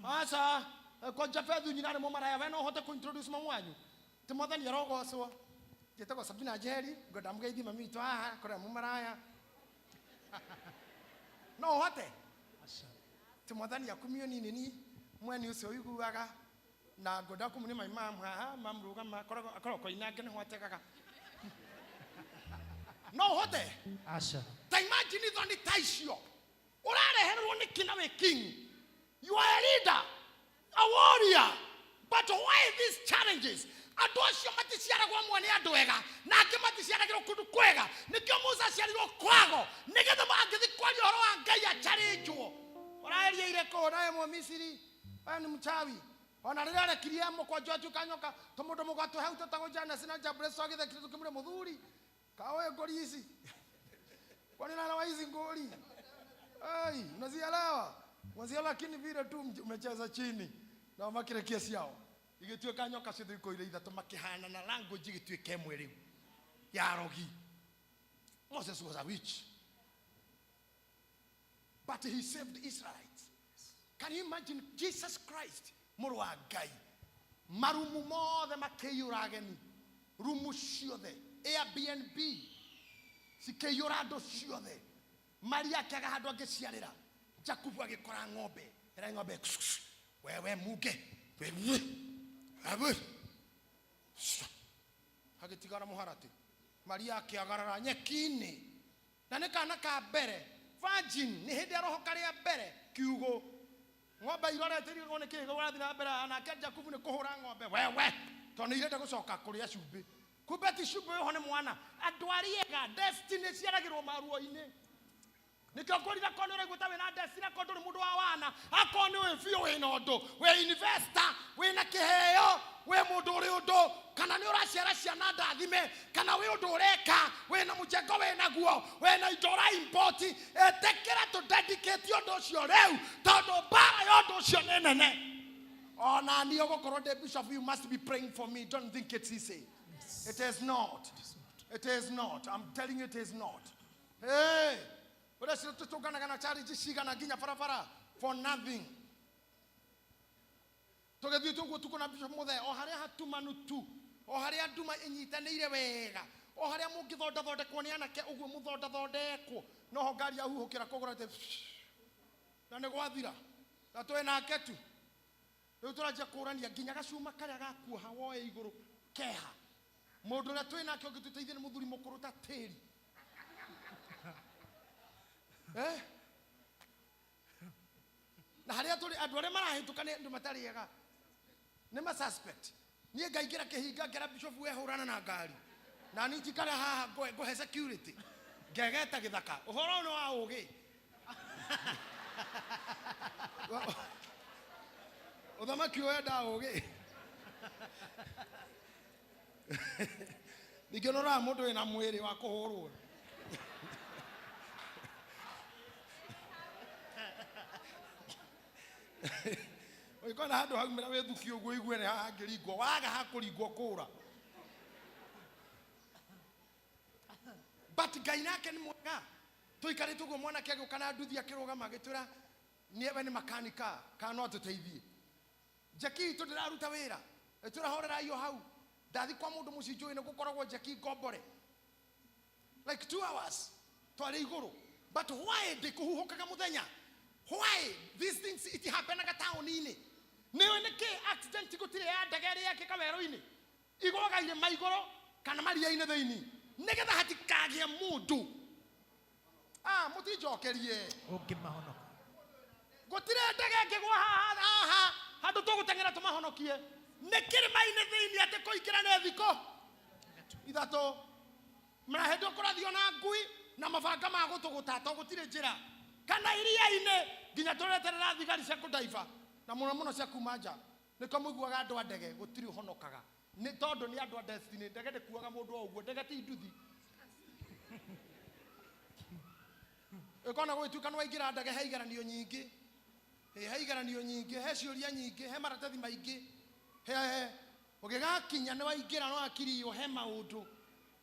Aca, kwa Jafethu nyina nĩ mũmaraya. We no ũhote kũ introduce mamu wanyu? Ti Mwathani arogocwo. Njĩtagwo Sabina Njeri, ngwenda mũgeithie mami witũ haha kũrĩa mũmaraya. No ũhote? Ti Mwathani akumio. Nini ni mweni ũcio ũiguaga na ngwenda kũmunia mai mamu haha mamrũgama akoragwo koinange nĩho ategaga. No ũhote? Aca. Ta imagine thoni ta icio ũrareherwo nĩ kina. Wĩ king, you are a leader, a warrior, but why these challenges? Andũ acio maticiaragwo amwe nĩ andũ ega, na angĩ maticiaragĩrwo kũndũ kwega. Nĩkĩo Musa aciarirwo kwago, nĩgetha angĩthiĩ kwaria ũhoro wa Ngai acharĩnjwo. Ũraeria irĩkũ nawe Mũmisiri? Wewe ni mchawi. Ona rĩrĩa arekirie mũkwanjũ atuĩka nyoka, tũmũndũ mũgatwe hau tũtagwo Janesi na Jambres agĩthekire, tũkĩmwĩra, mũthuri kaoe ngori ici, kwani nanawa hizi ngori? Ai, unazielewa? Unazielewa, lakini vile tu umecheza chini na makirekia ciao igĩtuĩka nyoka ciothe ikoire ithatũ, makĩhana na language igĩtuĩka ĩmwe rĩu ya rogi. Moses was a witch, but he saved Israelites. Can you imagine Jesus Christ, mũrũ wa Ngai, marumu mothe makĩiyũra ageni, rumu ciothe Airbnb cikĩiyũra andũ ciothe. Maria akĩaga handũ angĩciarĩra. Jakubu agĩkora ng'ombe ĩra ng'ombe, wewe muge wewe wewe, hagĩtigara mũharatĩ. Maria akĩagarara nyeki-inĩ, na nĩ kana ka mbere, virgin, nĩ hĩndĩ aroho karĩa mbere kiugũ. Ng'ombe irorete irigwo nĩ kĩĩ ũrathiĩ na mbere. Nake Jakubu nĩ kũhũra ng'ombe wewe, tondũ nĩ irenda gũcoka kũrĩa cumbĩ. Kumbe ti cumbĩ wĩho, nĩ mwana. Andũ arĩa ega destiny ciaragĩrwo maruo-inĩ. Nĩkĩo ngwĩrire, akorwo nĩ ũraigua ta wĩna destiny, akorwo ndũrĩ mũndũ wa wana, akorwo nĩ wĩ biũ wĩna ũndũ, wĩ investor, wĩna kĩheo, wĩ mũndũ ũrĩ ũndũ, kana nĩ ũraciara ciana ndathime, kana wĩ ũndũ ũreka, wĩna mũjengo, wĩnaguo, wĩna indo ũra import, ĩtĩkĩra tũ dedicate ũndũ ũcio rĩu, tondũ mbara ya ũndũ ũcio nĩ nene. Ona niĩ ũgũkorwo ndĩ bishop, you must be praying for me. Don't think it's easy. It is not. It is not. I'm telling you, it is not. Hey, ũrĩa tũtũnganaga na challenge cigana nginya barabara for nothing. Tũgĩthiĩ tũguo tukũ na bishop mũthee, o harĩa hatumanu tu, o harĩa nduma ĩnyitanĩire wega, o harĩa mũngĩthondathondekwo nĩ anake ũguo mũthondathondekwo, noho ngari yahuhũkĩra kũgũra atĩ na nĩ gwathira, na twĩ nake tu. Rĩu tũranjia kũrania nginya gacuma karĩa gakuoha woe igũrũ keha. Mũndũ ũrĩa twĩ nake ũngĩtũteithia nĩ mũthuri mũkũrũ ta tĩri. Eh? Na harĩa tũrĩ andũ arĩa marahĩtũka nĩ andũ matarĩ ega, nĩ ma suspect. Niĩ ngaingĩra kĩhinga, ngera bishop wehũrana na ngari na niĩ njikare haha ngũhe security, ngegeta gĩthaka. Ũhoro ũyũ nĩ wa ũgĩ. Ũthamaki ũyũ wendaga ũgĩ. Ningĩ nĩũroraga mũndũ wĩna mwĩrĩ wa kũhũrwo. Ũngĩkona handũ haumĩra wĩthuki ũguo, igue nĩ haha hangĩringwo, waga hakũringwo kũra. But Ngai nake nĩ mwega. Tũikarĩte ũguo, mwanake agĩũka na nduthi, akĩrũgama, agĩtwĩra nĩwe nĩ makanika, kana no atũteithie. Njeki itũ ndĩraruta wĩra, ĩtũrahorerai o hau. Ndathi kwa mũndũ mũciĩ njũĩ nĩ gũkoragwo njeki ngombore like 2 hours twarĩ igũrũ. But why ndĩkũhuhũkaga mũthenya? Why these things itihapenaga taũni-inĩ? Nĩũĩ nĩkĩ accident gũtirĩ ya ndege ĩrĩa yekĩka werũ-inĩ? Igũaga irĩma igũrũ kana maria-inĩ thĩinĩ, nĩgetha hatikagĩe mũndũ. Ah, mũtinjokerie. Ũngĩmahonoka. Gũtirĩ ndege ĩngĩgwa haha haha handũ tũgũteng'era tũmahonokie. Nĩ kĩrĩma-inĩ thĩinĩ, atĩ kũingĩra nĩ thikũ 3, na hĩndĩ ũkũrathio na ngui na mabanga ma gũtũgũta, to gũtirĩ njĩra. Kana iria-inĩ, nginya tũreterera thigari cia kũndaiba, na mũno mũno cia kuma nja. Nĩkĩo mũiguaga andũ a ndege gũtirĩ ũhonokaga, nĩ tondũ nĩ andũ a destiny. Ndege ndĩkuaga mũndũ o ũguo, ndege ti nduthi. Ĩkona gũgĩtuĩka nĩ waingĩra ndege, he igeranio nyingĩ. Ĩ, he igeranio nyingĩ, he ciũria nyingĩ, he maratathi maingĩ, he ũgĩgakinya nĩ waingĩra, no akirio he maũndũ.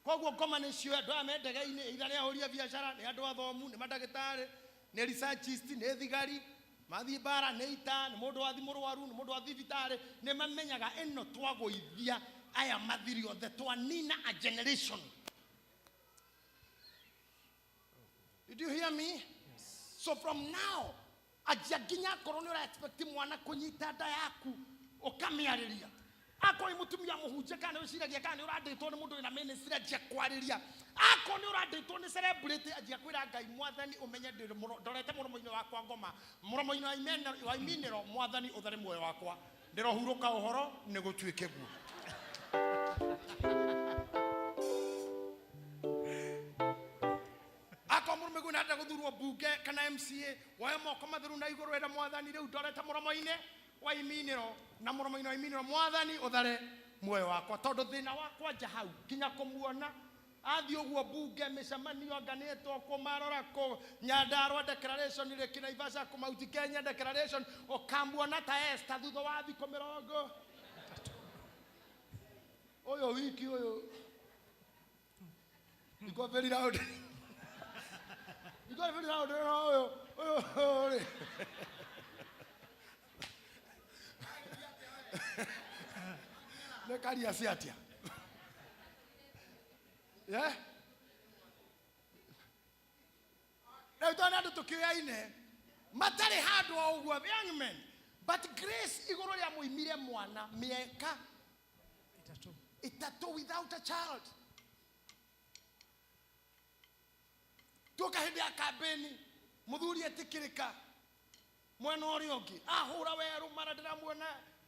Koguo ngoma nĩcio andũ aya me ndege-inĩ, either nĩ ahũri a biacara, nĩ andũ athomu, nĩ mandagĩtarĩ, nĩ researchist, nĩ thigari mathiĩ mbara, nĩ ita, nĩ mũndũ wathi mũrwaru, nĩ mũndũ wa thibitarĩ. Nĩ mamenyaga ĩno twagũithia aya mathiri othe, twanina a generation. Did you hear me? Yes. So from now, anjia nginya akorwo nĩ ũra expect mwana kũnyita nda yaku, ũkamĩarĩria. Akorwo nĩ mũtumia mũhunjia, kana nĩ wĩciragia kana nĩ ũrandĩtwo nĩ mũndũ wĩna ministry, anjia kwarĩria. Akorwo nĩ ũrandĩtwo nĩ celebrity, anjia kwĩra Ngai, Mwathani, ũmenye ndorete mũromo-inĩ wakwa ngoma, mũromo-inĩ wa iminĩro, Mwathani ũthare muoyo wakwa, ndĩrohurũka ũhoro nĩ gũtuĩke guo. Akorwo mũrũme guo nĩarenda gũthurwo mbunge kana MCA, woe moko matheru na igũrũ, ĩra Mwathani, rĩu ndorete mũromo-inĩ wa iminĩro, na mũromo-inĩ wa iminĩro, Mwathani ũthare muoyo wakwa, tondũ thĩna wakwa nja hau nginya kũmuona athiĩ ũguo mbunge mĩcemanio, anga nĩetwo kũmarora kũ Nyandarua declaration, rĩkĩ Naivasha kũ Mount Kenya declaration, ũkamuona ta Esther thutha wa thikũ 30 ũyũ wiki ũyũ. Iko very loud. Iko very loud. Ũyũ ũyũ rĩ. Nĩ karia si atia. Yeah? Rĩu tondũ andũ tũkĩoyaine matarĩ handũ o ũguo, young men, but grace igũrũ rĩa mũimire mwana mĩaka 3 3 without a child. Tuoka hĩndĩ ya kambĩni, mũthuri etĩkĩrĩka mwena ũrĩa ũngĩ, ahũra werũ mara ndĩramuona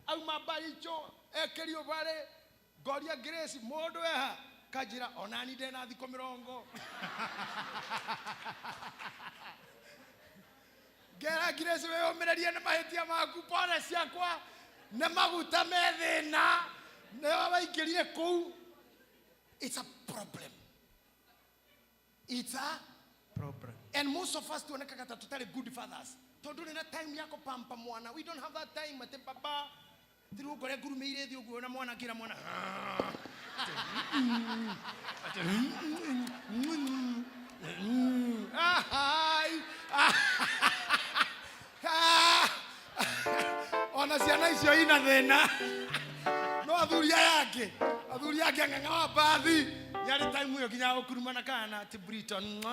auma Baricho ekĩrio barĩ, ngoria Grace, mũndũ eha? Kanjĩra onani ndena thikũ 20. Ngera Grace, wĩyũmĩrĩrie nĩ mahĩtia maku, pole ciakwa nĩ maguta me thĩna, nĩo waingĩrire kũu. It's a problem. It's a problem. And most of us tuonekaga ta tũtarĩ good fathers, tondũ nĩ na time ya kũpampa mwana. We don't have that time. Atĩ baba thiru ngore ngurumĩire thĩ ũguo na mwana ngĩra mwana, Ahai. Ona ciana icio ina thĩna, no athuri aya angĩ, athuri angĩ ang'ang'a wa mbathi yarĩ time ĩyo nginya gũkurumana kana atĩ Britain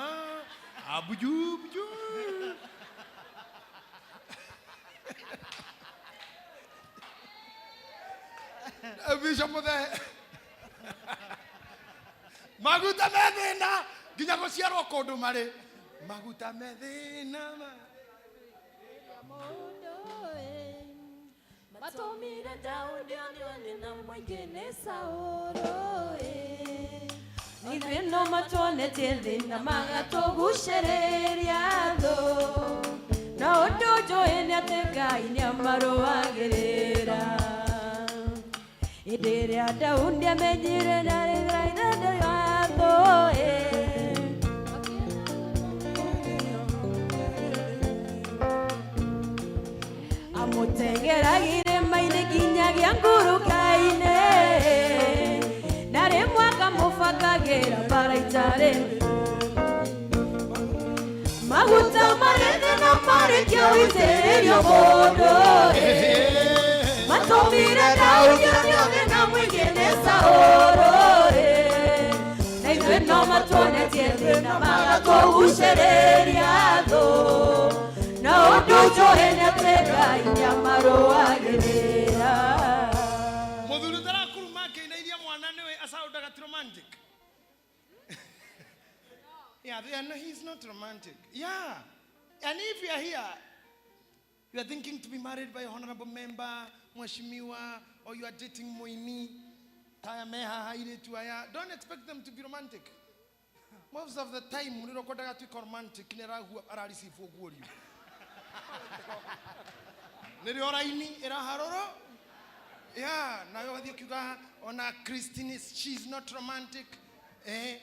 abuju buju. Bishop Muthe, maguta me thĩna nginya gũciarwo kũndũ marĩ. Maguta me thĩna Matũmire Daudi onio nĩ na mũingĩ nĩ Saũlũ ĩ. Ithuĩ no matuonetie thĩna magatũgucĩrĩria thũ. Na ũndũ njũĩ nĩ atĩ Ngai nĩamarũagĩrĩra. Hĩndĩ ĩrĩa Daudi amenyire ndarĩ wa thũ ĩ. Amũteng'eragĩre mainĩ nginyagia ngurunga-inĩ na rĩmwe akamũbangagĩra bara itarĩ maguta marĩ thĩna marĩkia gũitĩrĩrio mũndũ matũmire Daudi onio thĩna mũingĩ nĩ Saũlũ ĩ. Na ithuĩ no matuonetie thĩna magatũgucĩrĩria thũ na ũndũ njũĩ nĩ atĩ Ngai nĩamarũagĩrĩra. Muthuri utarakuruma akĩinainia mwana nĩwe asoundaga ti romantic. Yeah, they are no, he's not romantic. Yeah. And if you are here, you are thinking to be married by a honorable member, mheshimiwa, or you are dating Moini, taya meha airĩtu aya. Don't expect them to be romantic. Most of the time, mũrĩro kwendaga tuĩka romantic nĩ arahua arareceive ũguũrio. Nĩrĩo raini ĩraharũrwo. Yeah, nawe ũgathiĩ ũkiuga ona Christine is, she's not romantic. Eh?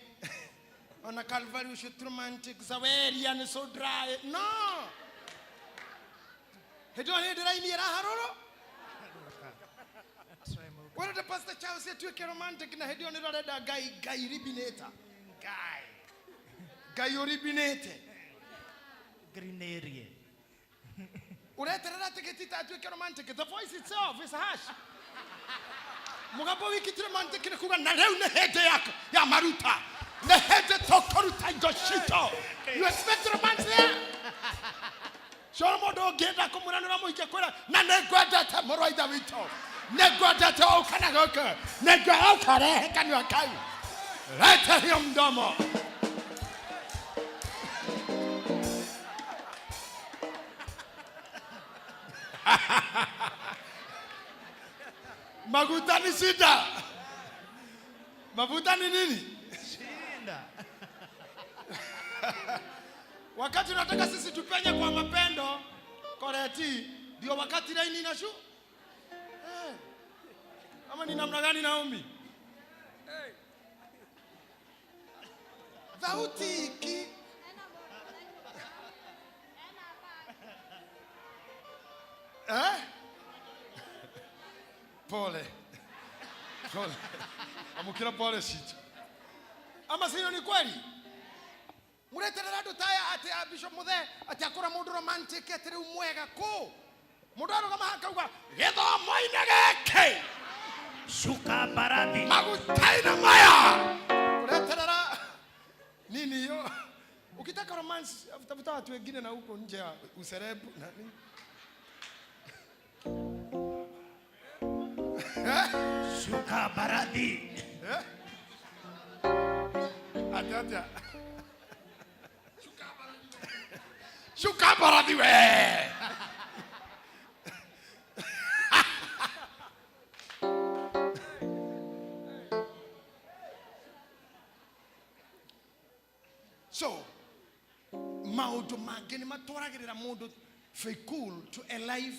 Ona Calvary ũcio ti romantic. Zaweria nĩ so dry. No. Hĩndĩ ĩyo hĩndĩ raini ĩraharũrwo. Wĩrĩte Pastor Charles atuĩke romantic na hĩndĩ ĩyo nĩ arenda Ngai Ngai ribinĩta. Ngai. Ngai ũribinĩte. Green area. Ũreterera atĩ gĩtita atuĩke romantic. The voice itself is harsh. Mũgambo wiki ti romantic nĩ kuga na rĩu nĩ hĩndĩ ya maruta. Nĩ hĩndĩ tũkũruta indo citũ. You expect romance there? Coro mũndũ ũngĩenda kũmwĩra nĩ ũramũhikia kwĩra na nĩ ngwendete mũrũ wa ithe witũ. Nĩ ngwendete ũka na gũkũ. Nĩ ngwenda ũkarehe kanua kau. Leta hiyo mdomo. Maguta ni shida. Mafuta ni nini? Shinda. Wakati unataka sisi tupenye kwa mapendo koreti, ndio wakati laini inashu eh. Ama ni namna gani Naomi? Thauti iki eh? Pole pole, amukira pole shito. Ama sio ni kweli? Mureterera andũ taya atĩ a Bishop Muthe atĩ akora mũndũ romantic atĩ rĩu mwega kũ mũndũ arũgama haha akauga gĩthomo-inĩ gĩkĩ Shuka barathi. maguta-inĩ maya ũreterera nini hiyo. Ukitaka romance tafuta watu wengine na huko nje ya userebu na nini. Shuka barathi. Ati ati shuka barathi we. So maũndũ mangĩ nĩ matwaragĩrĩra mũndũ faithful to a life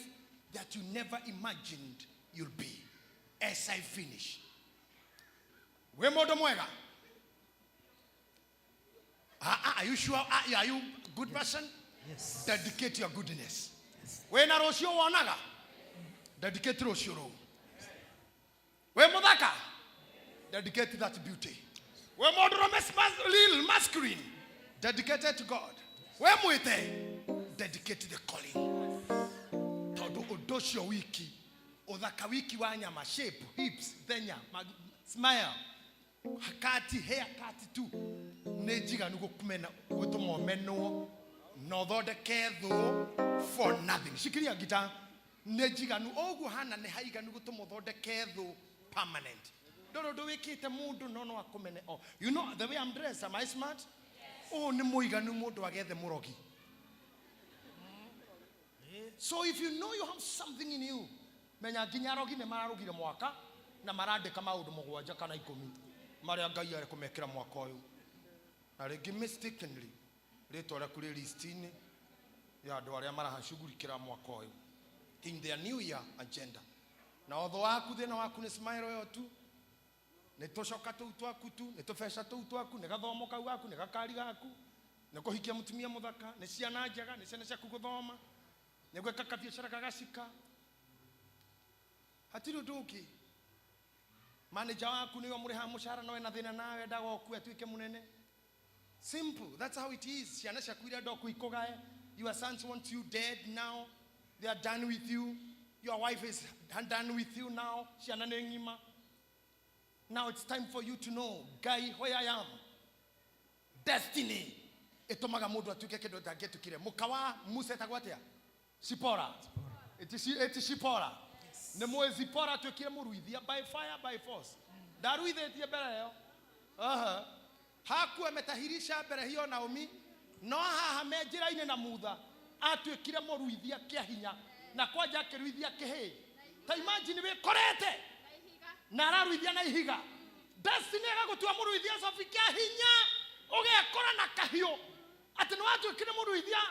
that you never imagined you'll be. As I finish, wĩ mũndũ mwega. Are you sure? Are you good person? Yes. Dedicate your goodness. Wĩ na rũciũ wonaga, dedicate rũciũ rũu. Wĩ mũthaka, dedicate that beauty. Wĩ mũndũrũme real masculine, dedicated to God. Wĩ mwĩte, dedicate the calling. Tondũ ũndũ ũcio wiki, ũthaka wiki wa nyama, shape, hips, thenya, smile, kati, hair kati tu nĩ njiganu gũkũmena gũtũma ũmenwo na ũthondeke thũ for nothing. Shikilia ngita nĩ njiganu o ũguo hana nĩ haiganu gũtũma ũthondeke thũ permanent. Ndũrĩ ũndũ wĩkĩte mũndũ no no akũmene. Oh, you know the way I'm dressed, am I smart? Ũũ nĩ mũiganu mũndũ agethe mũrogi. So if you know you have something in you, menya nginya arogi nĩ mararugire mwaka na marandĩka maũndũ mũgwanja kana ikũmi marĩa Ngai arĩ kũmekĩra mwaka ũyũ. Na rĩngĩ mistakenly rĩtwa rĩaku rĩ list-inĩ ya andũ arĩa marahacugurikĩra mwaka ũyũ in their new year agenda. Na ũthũ waku thĩna waku nĩ smile ĩyo tu, nĩ tũcoka tũu twaku tu, nĩ tũbeca tũu twaku, nĩ gathomo kau gaku, nĩ gakari gaku, nĩ kũhikia mũtumia mũthaka, nĩ ciana njega, nĩ ciana ciaku gũthoma, nĩ gwĩka kabiacara gagacika. Hatirĩ ũndũ ũngĩ. Manager waku nĩwe mũrĩhaga mũcara no ena thĩna nawe, endaga ũkue atuĩke mũnene. Simple, that's how it is. Ciana ciaku irenda ũkue ikũgae. Your sons want you dead now. They are done with you. Your wife is done with you now. Ciana nĩ ng'ima. Now it's time for you to know, Ngai, where I am. Destiny ĩtũmaga mũndũ atuĩke kĩndũ atangĩatukire. Mũka wa Musa etagwo atĩa? Sipora. Ĩti Sipora. Nĩ mũĩ Zipora atuĩkire mũruithia by fire by force. Ndaruithĩtie mbere ĩyo. Aha. Hakuwa ametahirisha mbere hiyo Naomi, no haha me njĩra-inĩ na Mutha atuĩkire mũruithia kĩa hinya na kwanja akĩruithia kĩhĩ. Ta imagine wĩkorete na araruithia na ihiga. Destiny ĩgagũtua mũruithia Sophie kĩa hinya, ũgekora na kahiũ atĩ nĩ watuĩkire mũruithia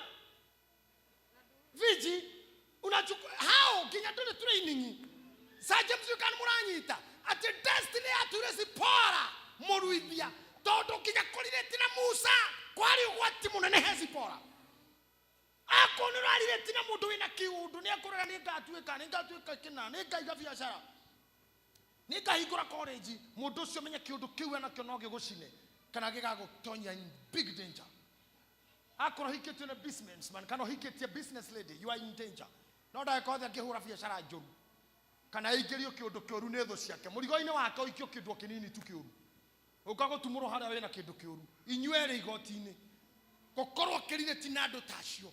Viji, unachukua hao nginya ndũrĩ training. Sir James you can mũranyita atĩ destiny yature Zipora mũruithia tondũ nginya kũrirĩti na Musa kwarĩ ũgwati mũnene he Zipora. Akorwo nĩ ũrarirĩti na mũndũ wĩna kĩũndũ nĩ akũrega nĩ ngatuĩka, nĩ ngatuĩka kĩna, nĩ ngaiga biacara, nĩ ngahingũra college, mũndũ ũcio menye kĩũndũ kĩu enakĩo no gĩgũcine kana gĩgagũtonya in big danger. Akorwo ũhikĩtio nĩ businessman kana ũhikĩtie business lady, you are in danger. No ndagĩka othe angĩhũra biacara njũru kana aingĩrio kĩũndũ kĩũru nĩ thũ ciake, mũrigo-inĩ wake ũikio kĩndũ o kĩnini tu kĩũru, ũka gũtumũrwo harĩa wĩna kĩndũ kĩũru, inyuĩ erĩ igoti-inĩ, gũkorwo ũkĩrirĩti na andũ ta acio,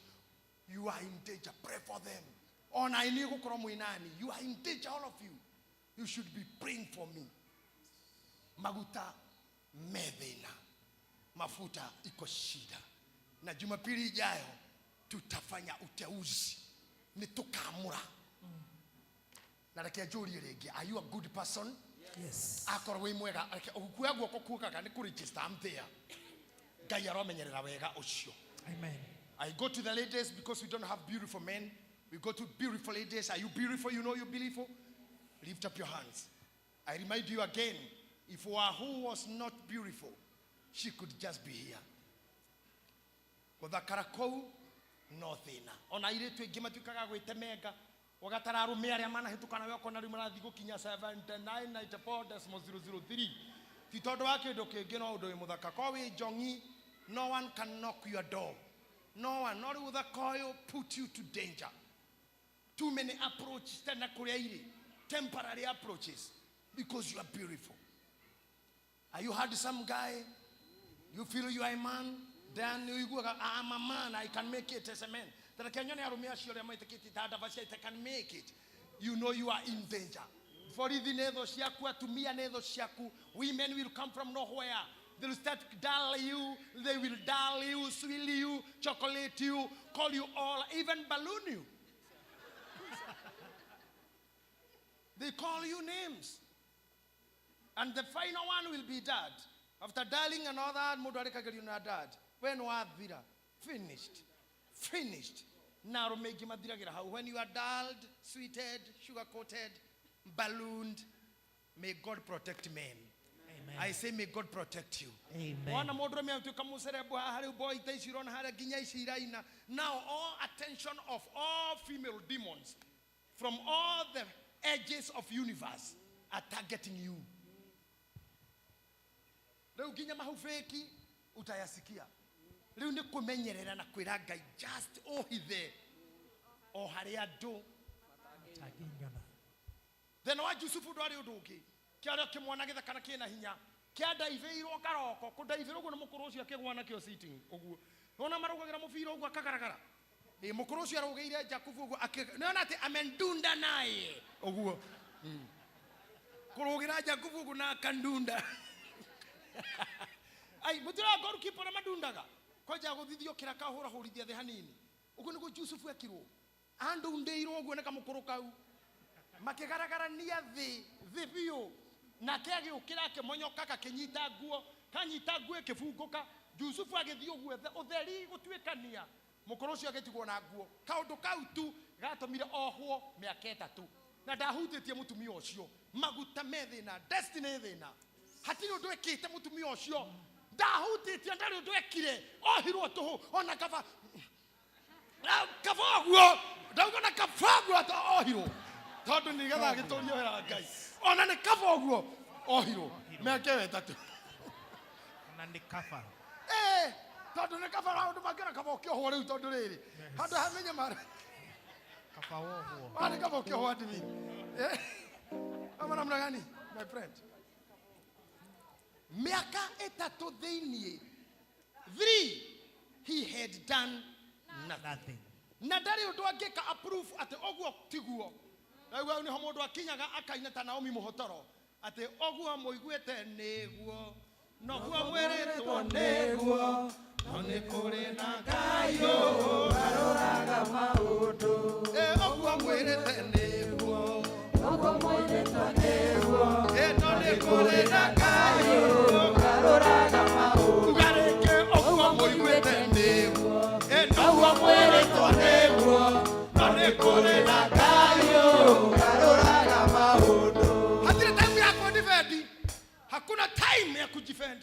you are in danger. Pray for them. Ona inyuĩ gũkorwo mwĩ nani, you are in danger, all of you. You should be praying for me. Maguta me thĩna, mafuta iko shida. Na Jumapili ijayo tutafanya uteuzi, nĩ tũkamũra. Na reke njũrie rĩngĩ, are you a good person? Yes. Akorwo wĩ mwega, reke kuoya guoko kuokaga nĩ kũ-register, I'm there. Ngai aromenyerera wega ũcio. Amen. I go to the ladies because we don't have beautiful men. We go to beautiful ladies. Are you beautiful? You know you're beautiful. Lift up your hands. I remind you again, if Wahu was not beautiful, she could just be here. Gũthakara kũu no thĩna. Ona airĩtu aingĩ matuĩkaga gwĩtemenga, ũgatara arũme arĩa manahĩtũka nawe ũkona rĩu marathiĩ gũkinya 79.94.003. Ti tondũ wa kĩndũ kĩngĩ no ũndũ wĩ mũthaka. Korwo wĩ njong'i, no one can knock your door. No one. No rĩu ũthaka ũyũ put you to danger. Too many approaches tena kũrĩa irĩ. Temporary approaches because you are beautiful. Are you handsome guy? You feel you are a man? Then you go, I'm a man, I can make it as a man. Tareke nyone arũme acio arĩa metĩkĩtie ta ndaba cia I can make it. You know you are in danger. Borithi nĩ thũ ciaku, atumia nĩ thũ ciaku. Women will come from nowhere. They will start to dull you. They will dull you, swill you, chocolate you, call you all, even balloon you. They call you names. And the final one will be dad. After darling and all that, mũndũ arĩkagĩrio na dad. We nĩ wathira. Finished. Finished. Na arũme aingĩ mathiragĩra hau. When you are dulled, sweeted, sugar-coated, ballooned, may God protect men. Amen. I say may God protect you. Amen. Wana mũndũ ũrũme atuĩka mũcerebu haha rĩu boy ta ici ũrona harĩa nginya ici iraina. Now all attention of all female demons from all the edges of universe are targeting you. Rĩu nginya mahubĩki utayasikia. Rĩu nĩ kũmenyerera na kwĩra Ngai just ũhithe o harĩa andũ. Matangĩnyona. Thĩna wa Jusufu ndwarĩ ũndũ ũngĩ. Kĩarĩa kĩmwana gĩthaka na kĩna hinya. Kĩandaivĩirwo karoko. Kũndaivĩrwo ũguo na mũkũrũ ũcio akĩgũa nakĩo sitting ũguo. Nĩwona marũgagĩra mũbira ũguo akagaragara. Ĩ, mũkũrũ ũcio arũgĩire Jakubu ũguo nĩwona atĩ amendunda naye ũguo. Kũrũgĩra Jakubu ũguo na akandunda. Ai, mũtira goalkeeper ũrĩa madundaga. Kwanja gũthithio kĩraka hũrahũrithia thĩ hanini. Ũguo nĩguo Jusufu ekirwo. Andundĩirwo ũguo nĩ kamũkũrũ kau. Makĩgaragarania thĩ thĩ biũ. Nake agĩũkĩra akĩmonyoka gakĩnyita nguo, kanyita nguo ĩkĩbungũka. Jusufu agĩthiĩ ũguo ũtheri gũtuĩkania. Mũkũrũ ũcio agĩtigwo na nguo. Kaũndũ kau tu gatũmire ohwo mĩaka 3. Na ndahutĩtie mũtumia ũcio. Maguta me thĩna, destiny thĩna. Hatirĩ ũndũ ekĩte mũtumia ũcio. Ndahutĩtie, ndarĩ ũndũ ekire. Ohirwo tũhũ ona kaba kaba ũguo. Ndauga na kaba ũguo atĩ ohirwo. Tondũ nĩgetha agĩtũrie wĩra wa Ngai. Ona nĩ kaba ũguo ohirwo mĩaka ĩyo 3. Na nĩ kaba. Tondũ nĩ kaba maũndũ mangĩ ona kaba ũkĩohwo rĩu tondũ rĩrĩ. Handũ ha mĩnyamaro. Kaba wohwo. Nĩ kaba ũkĩohwo admin. Ama namna gani, my friend? Miaka 3 thĩinĩ. 3, he had done nothing. Nothing. Na ndarĩ ũndũ angĩka approve atĩ ũguo tiguo. Rĩu hau nĩho mũndũ akinyaga akaina ta Naomi Mũhotoro atĩ ũguo mũiguĩte nĩguo, noguo mwĩrĩtwo nĩguo, no nĩ kũrĩ na Ngai ũroraga maũndũ. Ũguo mwĩrĩte nĩguo, ũguo mwĩrĩtwo nĩguo, no nĩ kũrĩ na Ngai ũroraga maũndũ. Uga rĩngĩ, ũguo mũiguĩte nĩguo, noguo mwĩrĩtwo nĩguo, no nĩ kũrĩ na Ngai ũroraga maũndũ. Hatirĩ time ya kũdefend. Hakuna time ya kujifend.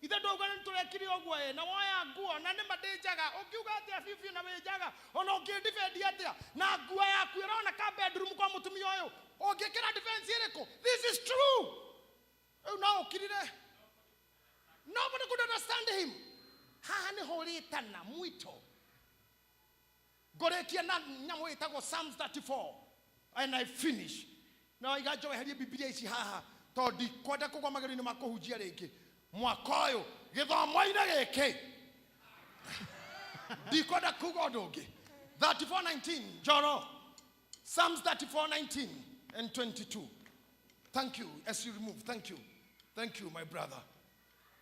Ithe ndauga nĩ tũrekire ũguo ĩ, na woya nguo na nĩ ma ndĩ njaga. Ũngiuga atĩa biũ biũ na wĩ njaga? Ona ũngĩndefend atĩa? Na nguo yaku ĩrona ka bedroom kwa mũtumia ũyũ. Ũngĩkĩra defense ĩrĩkũ? This is true. Rĩu no ũkirire. Nobody could understand him. Haha nĩho ũrĩtana mwito. Ngũrĩkia na nyamũ ĩtagwo Psalms 34 and I finish. Na waiga njoherie Biblia ici haha tondũ ndikwenda kũgwa magerio-inĩ ma kũhunjia rĩngĩ. Mwaka ũyũ gĩthomo-inĩ gĩkĩ ndikwenda kuga ũndũ ũngĩ. 34:19 Njoro. Psalms 34:19 and 22. Thank you as you remove. Thank you. Thank you my brother.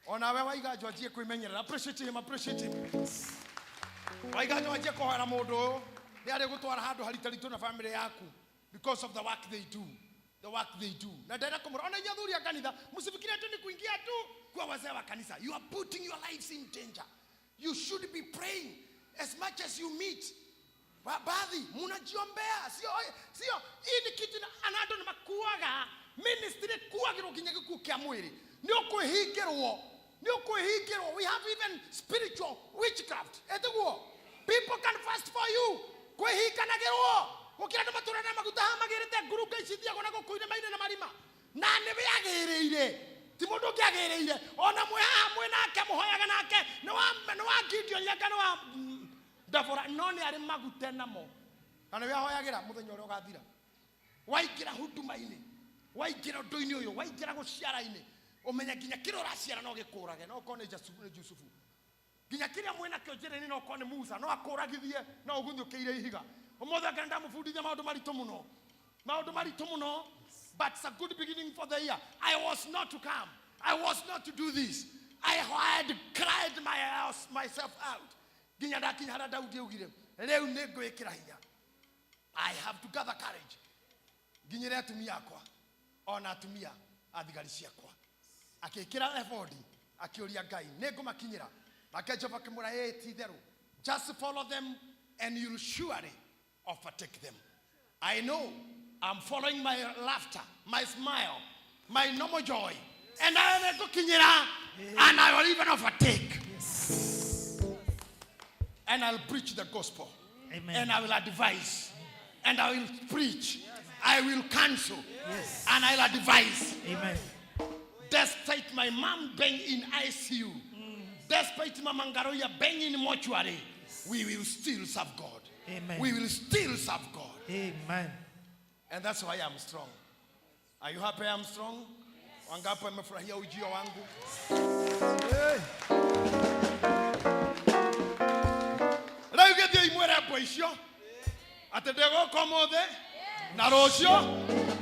Onawe waiga njoanjie kwĩmenyerera. Appreciate him, appreciate him. Waiga njoanjie kũhoera mũndũ ũyũ. Nĩ arĩ gũtwara handũ haritaritũ na family yaku because of the work they do. The work they do. Na ndenda kũmũra. Ona inyuĩ athuri a kanitha, msifikirie tu ni kuingia tu kwa wazee wa kanisa. You are putting your lives in danger. You should be praying as much as you meet. Baadhi mnajiombea, sio sio hii ni kitu na andũ nĩ makuaga. Ministry kuagĩrwo nginya gĩkuũ kĩa mwĩrĩ. Nĩ ũkwĩhingĩrwo. Nĩ ũkwĩhingĩrwo. We have even spiritual witchcraft. Etiguo? People can fast for you. Kwĩhinganagĩrwo. Gũkĩra andũ matũraga na maguta haha magĩrĩte ngurunga ici ithiagwo na gũkũ irĩma-inĩ na marima. Na nĩ wĩagĩrĩire. Ti mũndũ ũngĩ agĩrĩire. Ona mwĩ haha mwĩ nake, mũhoyaga nake. Nĩ wa Gideon anga nĩ wa Deborah. No nĩ arĩ maguta namo. Na nĩwe ahoyagĩra mũthenya ũrĩa ũgathira. Waingĩra huduma-inĩ, waingĩra ũndũ-inĩ ũyũ, waingĩra gũciara-inĩ, ũmenye nginya kĩrĩa ũraciara no gĩkũrage. No ũkorwo nĩ Jusufu. Nginya kĩrĩa mwĩ nakĩo njĩra-inĩ no ũkorwo nĩ Musa, no akũragithie, no ũguthũkĩire ihiga. Ũmũthĩ anga nĩndamũbundithia maũndũ maritũ mũno. Maũndũ maritũ mũno. But it's a good beginning for the year. I was not to come. I was not to do this. I had cried myself out. Nginya ndakinya harĩa Daudi augire, rĩu nĩ ngwĩkĩra hinya. I have to gather courage. Nginyĩre atumia akwa, ona atumia a thigari ciakwa. Akĩĩkĩra ebodi, akĩũria Ngai, nĩ ngũmakinyĩra. Nake Jehova akĩmwĩra, ĩĩ, ti itherũ. Just follow them and you'll surely overtake them. I know I'm following my laughter, my smile, my normal joy. And I am ngũkinyĩra, and I will even overtake. Yes. And I'll preach the gospel. Amen. And I will advise. And I will preach. I will counsel. Yes. And I'll advise. Amen. Despite my mom being in ICU, despite Mama Ngaroya being in mortuary, we will still serve God. Amen. We will still serve God. Amen. And that's why I'm strong. Are you happy I'm strong? Wangapi wamefurahia ujio wangu? Hey. Rĩu gĩthiĩ imwĩre mbwa icio atĩ ndĩgũka ũmũthĩ na rũciũ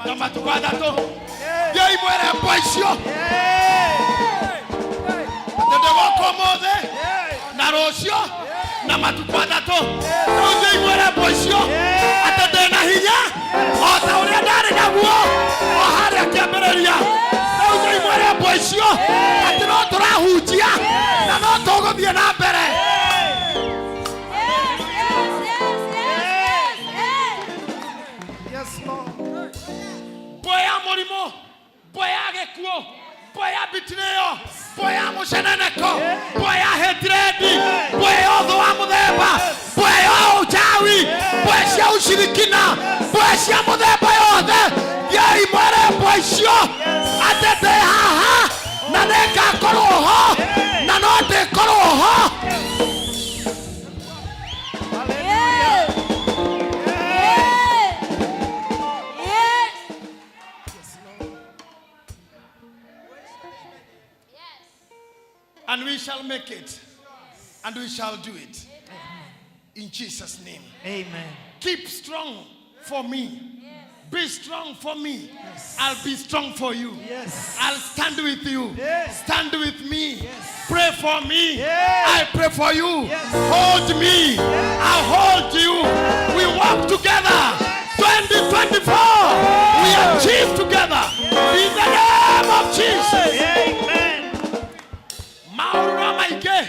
na matukũ 3. Thiĩ imwĩre mbwa icio atĩ ndĩgũka ũmũthĩ na Na rũciũ na matukũ atatũ. Rĩu thiĩ mwĩre mbwe icio atĩ ndĩna hinya o ta ũrĩa ndarĩ naguo o harĩa kĩambĩrĩria. Rĩu thiĩ mwĩre mbwe icio atĩ no tũrahunjia na no tũgũthiĩ na mbere. Yes, yes, yes, yes, yes, yes. Yes, Lord. Mbwe ya mũrimũ, mbwe ya gĩkuũ, mbwe ya betrayal, mbwe ya mũceneneko, mbwe ya hatred, mbwe ya ũthũ wa mũthemba, mbwe ya ũchawi, mbwe cia ushirikina, mbwe cia mũthemba yothe. Thiĩi mwĩre mbwe icio atĩ ndĩ haha na nĩngakorwo ho na no ndĩkorwo ho. Yes. Yes. Yes. And we shall make it, and we shall do it in Jesus' name. Amen. Keep strong for me. Be strong for me. I'll be strong for you. Yes. I'll stand with you. Yes. Stand with me. Yes. Pray for me. Yes. I pray for you. Yes. Hold me. I'll hold you. We work together. 2024. We achieve together. In the name of Jesus. Amen. Maũru no maingĩ.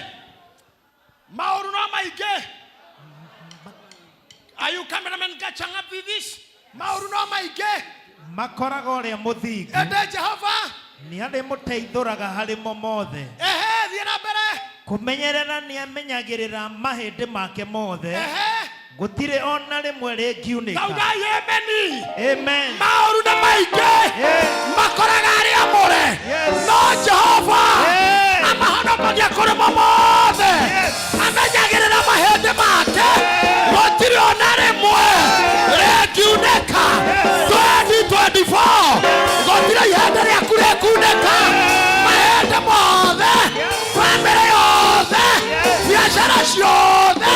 Maũru no maingĩ. Are you cameraman catching up with this? Maũru no maingĩ. Makoraga ũrĩa mũthingu Ende Jehova. nĩ arĩ mũteithũraga harĩ mo mothe. Ehe, thiĩ na mbere. Kũmenyerera nĩ amenyagĩrĩra mahĩndĩ make mothe. Ehe. Gũtirĩ ona rĩmwe rĩngiunĩka. Taugai ameni. Amen. Maũru nĩ maingĩ. Yes. Makoraga arĩa amũre. Yes. No Jehova Yes. amahonokagia kũrĩ mo mothe. Yes. Amenyagĩrĩra mahĩndĩ make. Gũtirĩ ona rĩmwe rĩngiunĩka. 2024 gũtirĩ ihĩndĩ rĩaku rĩkunĩka. Mahĩndĩ mothe, bamĩrĩ yothe, biacara ciothe,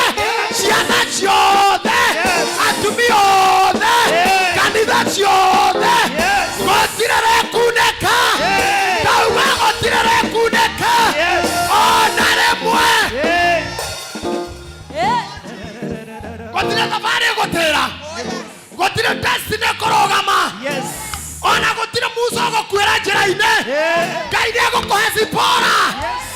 ciana ciothe, atumia othe, kanitha ciothe, gũtirĩ rĩkunĩka. Ndauga gũtirĩ rĩkunĩka ona rĩmwe. Yeah. Yes. Gũtirĩ thabarĩ ĩgũtĩra, gũtirĩ destiny ĩkũrũgama. Yes. Ona gũtirĩ musa ũgũkuĩra njĩra-inĩ. Yeah. Ngai nĩ egũkũhe Zipora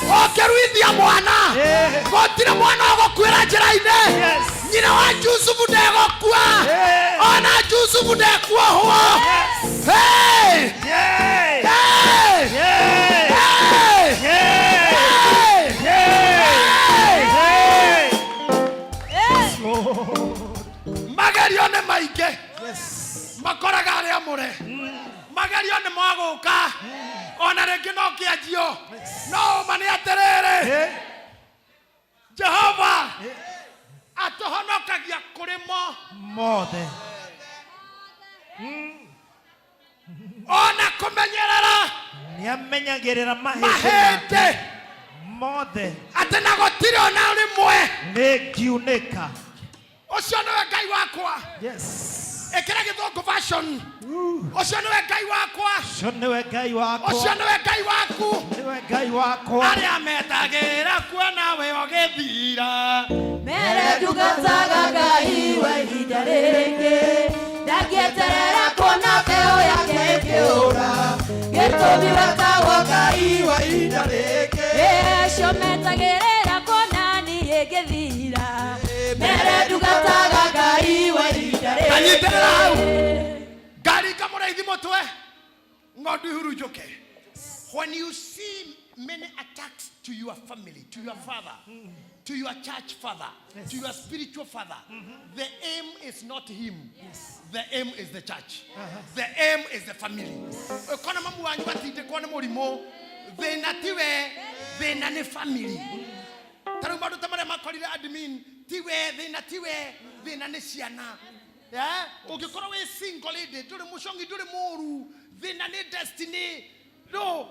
ũkĩruithia mwana. Yeah. Gũtirĩ mwana ũgũkuĩra njĩra-inĩ. Yes. Nyina wa Jusufu ndegũkua. Yeah. Ona Jusufu ndekuohwo. Yes. Hey! Yeah. Hey! Yeah. Hey! Yeah. Hey! Yeah. Hey! Hey. Yes. Magerio nĩ maingĩ. Yes. Makoraga arĩa amũre. Magerio nĩ magũka, ona rĩngĩ no kĩanjio, no ũma nĩ atĩrĩrĩ, Yeah. Jehova atũhonokagia kũrĩ mo Mothe. Ona kũmenyerera Nĩ amenyagĩrĩra mahĩndĩ make mahĩndĩ mothe. Atĩ na gũtirĩ ona rĩmwe Rĩngiunĩka. Ũcio nĩwe Ngai wakwa. Yes. Ĩkĩra gĩthũngũ version. Ũcio nĩwe Ngai wakwa. Ũcio nĩwe Ngai wakwa. Ũcio nĩwe Ngai waku. Nĩwe Ngai wakwa. Arĩa metagĩra kuona we ũgĩthira. Mere ndungataga Ngai wa ihinda rĩngĩ, ndangĩeterera kuona mbeũ yake ĩkĩũra, gĩtũmi wetagwo Ngai wa ihinda rĩngĩ. Acio metagĩrĩra kuona niĩ ngĩthira, mere ndungataga Ngai wa ihinda rĩngĩ. Kanyitĩrĩra hau. Ngaringa mũrĩithi mũtwe, ng'ondu ihurunjũke. When you see many attacks to your family, to your father, to your church father, to your spiritual father, the aim is not him. The aim is the church. The aim is the family. Ũkona mamu wanyu atindĩkwo nĩ mũrimũ, thĩna tiwe, thĩna nĩ family. Ta rĩu maũndũ ta marĩa makorire admin, tiwe thĩna, tiwe thĩna, nĩ ciana. Yeah? Ũngĩkorwo wĩ single lady, ndũrĩ mũcongi, ndũrĩ mũru, thĩna nĩ destiny. No.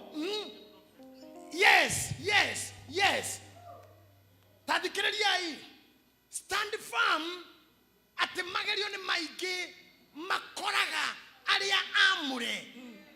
Yes. Ta thikĩrĩriai, stand firm atĩ magerio nĩ maingĩ, makoraga arĩa amũre,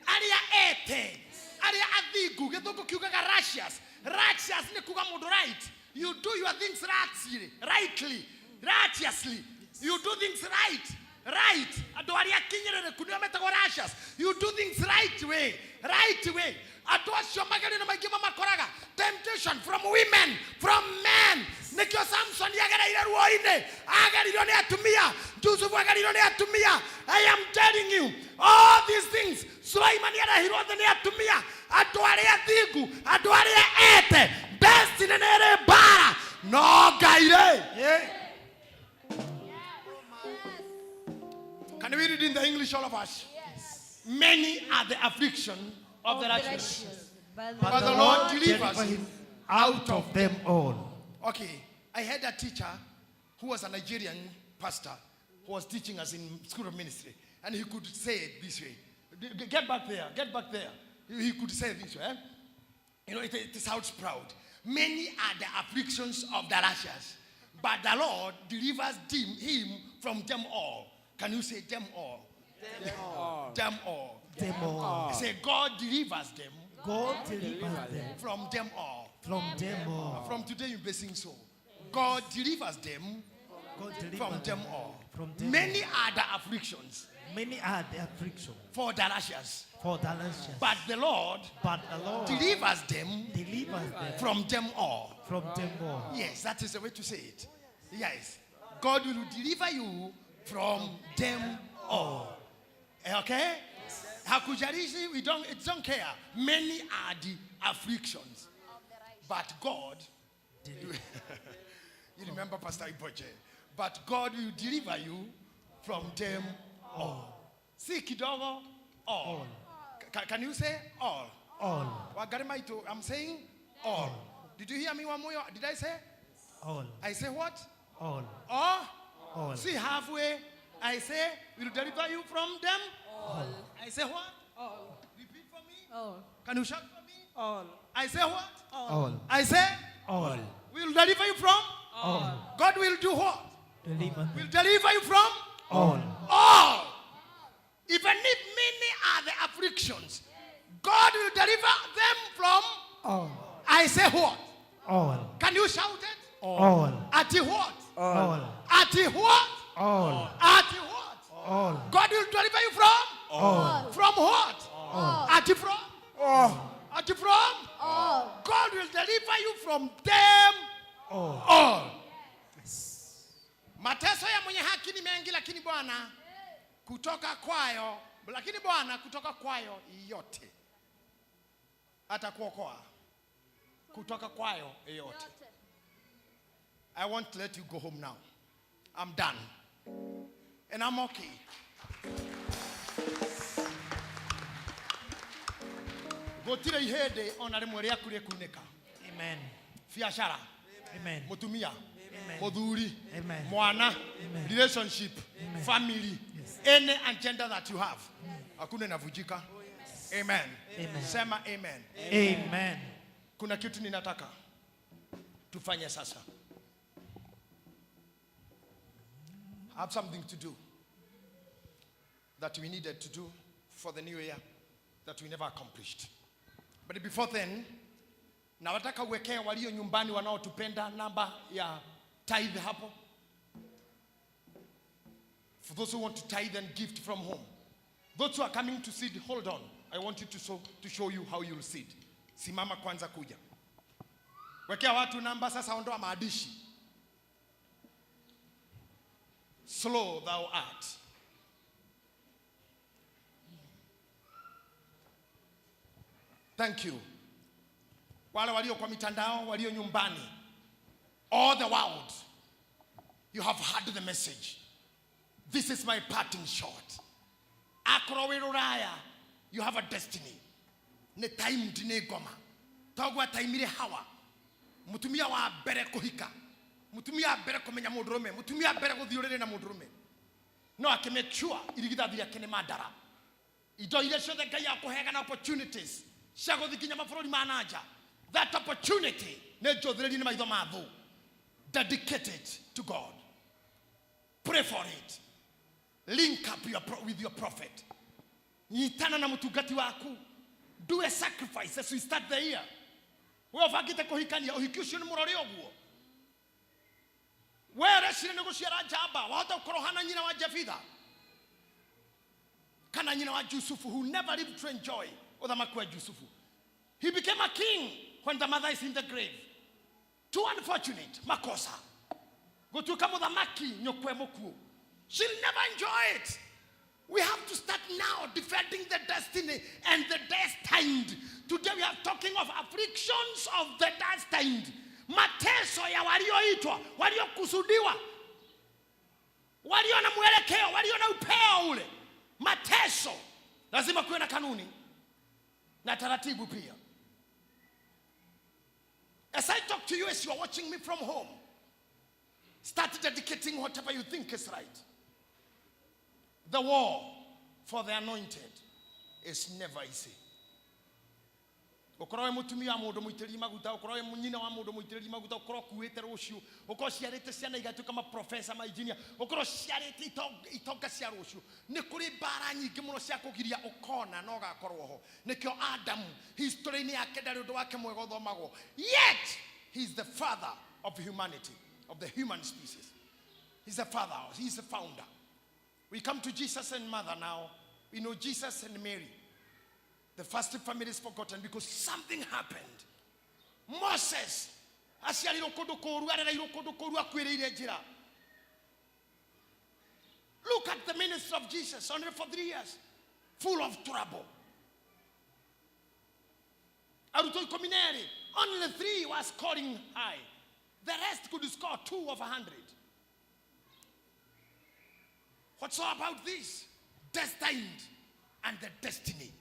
arĩa ete, arĩa athingu. Gĩthũngũ kiugaga righteous. Righteous nĩ kuga mũndũ right. You do your things rightly, rightly, righteously. You do things right, right. Andũ arĩa akinyĩrĩrĩku nĩo metagwo righteous. You do things right way, right way. Andũ acio magerio nĩ maingĩ mamakoraga. Temptation from women, from men. Nĩkĩo Samson agereire ruo-inĩ, ageririo nĩ atumia. Jusufu ageririo nĩ atumia. I am telling you, all these things. Sulaimani arehirwo thĩ nĩ atumia. Andũ arĩa thingu, andũ arĩa ete, destiny nĩ ĩrĩ mbara. No Ngai rĩ. Can we read in the English, all of us? Yes. Many are the affliction of the righteous. But But the Lord delivers him out of them all. Okay, I had a teacher who was a Nigerian pastor who was teaching us in school of ministry, and he could say it this way. Get back there, get back there. He could say it this way. Eh? You know, it sounds proud. Many are the afflictions of the righteous, but the Lord delivers him from them all. Can you say them all? Them all. Them all. Them all. Say God delivers them. God delivers them from them all. From them all. From today you'll be saying so. God delivers them God delivers from them all. From them Many are the afflictions. Many are the afflictions. For the righteous. For the righteous. But the Lord delivers them delivers them from them all. From them all. Yes, that is the way to say it. Yes. God will deliver you from them all. Okay? Hakujalishi, we don't, it don't care. Many are the afflictions. But God, you remember Pastor Iboche, but God will deliver you from them all. See kidogo, all. Can you say all? All. Wagarimaito, I'm saying all. Did you hear me, Wamuyo? Did I say? All. I say what? All. All? All. See, halfway, I say, will deliver you from them? All. I say what? All. Repeat for me. All. Can you shout for me? All. I say what? All. I say? All. Will deliver you from? All. God will do what? Deliver. Will deliver you from? All. All. Even if many are the afflictions, God will deliver them from? All. I say what? All. Can you shout it? All. At what? All. At what? All. At what? All. God will deliver you from? All. From what? All. At from? All. At from? All. God will deliver you from them all. All. Mateso ya mwenye haki ni mengi, lakini Bwana kutoka kwayo, lakini Bwana kutoka kwayo yote atakuokoa. Kutoka kwayo yote. I want to let you go home now. I'm done. And I'm okay. Gotire ihende ona rimwe riaku rikuneka. Amen. Biashara. Amen. Mutumia. Amen. Muthuri. Amen. Mwana. Amen. Relationship. Amen. Family. Yes. Any agenda that you have. Hakuna inavujika. Amen. Amen. Sema amen. Amen. Kuna kitu ninataka tufanye sasa. I have something to do that we needed to do for the new year that we never accomplished. But before then, nawataka uwekee walio nyumbani wanaotupenda namba ya tithe hapo. For those who want to tithe and gift from home. Those who are coming to seed, hold on. I want you to show you how you'll seed. Simama kwanza kuja. Wekea watu namba sasa, ondoa maandishi. Slow thou art. Thank you. Wale walio kwa mitandao, walio nyumbani, all the world, you have heard the message. This is my parting shot. Akorwo wĩ rũraya, you have a destiny. Nĩ timed nĩ ngoma. Toguo ataimire Hawa. Mũtumia wa mbere kũhika. Mũtumia wa mbere kũmenya mũndũrũme. Mũtumia wa mbere gũthiĩ ũrĩrĩ na mũndũrũme. No akĩ make sure irigithathi rĩake nĩ mandara. Indo iria ciothe Ngai akũheaga na opportunities cia gũthiĩ nginya mabũrũri ma na nja. That opportunity nĩ njũthĩrĩrie nĩ maitho ma thũ. Dedicate it to God. Pray for it. Link up with your prophet. Nyitana na mũtungati waku. Do a sacrifice as we start the year. We ũbangĩte kũhikania, ũhiki ũcio nĩ mũrore ũguo. We ũreciria nĩ gũciara njamba, wahota gũkorwo hana nyina wa Jefitha kana nyina wa Jusufu, who never lived to enjoy ũthamaki wa Jusufu. He became a king when the mother is in the grave. Too unfortunate. Makosa gũtuĩka mũthamaki nyũkwe mũkuũ. She'll never enjoy it. We have to start now defending the destiny and the destined. Today we are talking of afflictions of the destined. Mateso ya walioitwa, waliokusudiwa, walio na mwelekeo, walio na upeo ule. Mateso. Lazima kuwe na kanuni na taratibu pia. As I talk to you, as you are watching me from home, start dedicating whatever you think is right. The war for the anointed is never easy. Ukorwo wĩ mũtumia wa mũndũ mũitĩrĩrie maguta, ũkorwo wĩ nyina wa mũndũ mũitĩrĩrie maguta, ũkorwo ũkuĩte rũciũ, ũkorwo ũciarĩte ciana igatuĩka maprofesa, mainjinia, ũkorwo ũciarĩte itonga cia rũciũ, nĩ kũrĩ mbara nyingĩ mũno cia kũgiria ũkona na ũgakorwo ho. Nĩkĩo Adamu history-inĩ yake ndarĩ ũndũ wake mwega ũthomagwo, yet he is the father of humanity, of the human species. He's the father, he's the founder. We come to Jesus and mother now. We know Jesus and Mary. The first family is forgotten because something happened. Moses aciarirwo kũndũ kũũru, arereirwo kũndũ kũũru, akuĩrĩire njĩra. Look at the ministry of Jesus, only for 3 years, full of trouble. Arutwo 12, only three were scoring high. The rest could score 2 of 100. What's all about this? Destined and the destiny.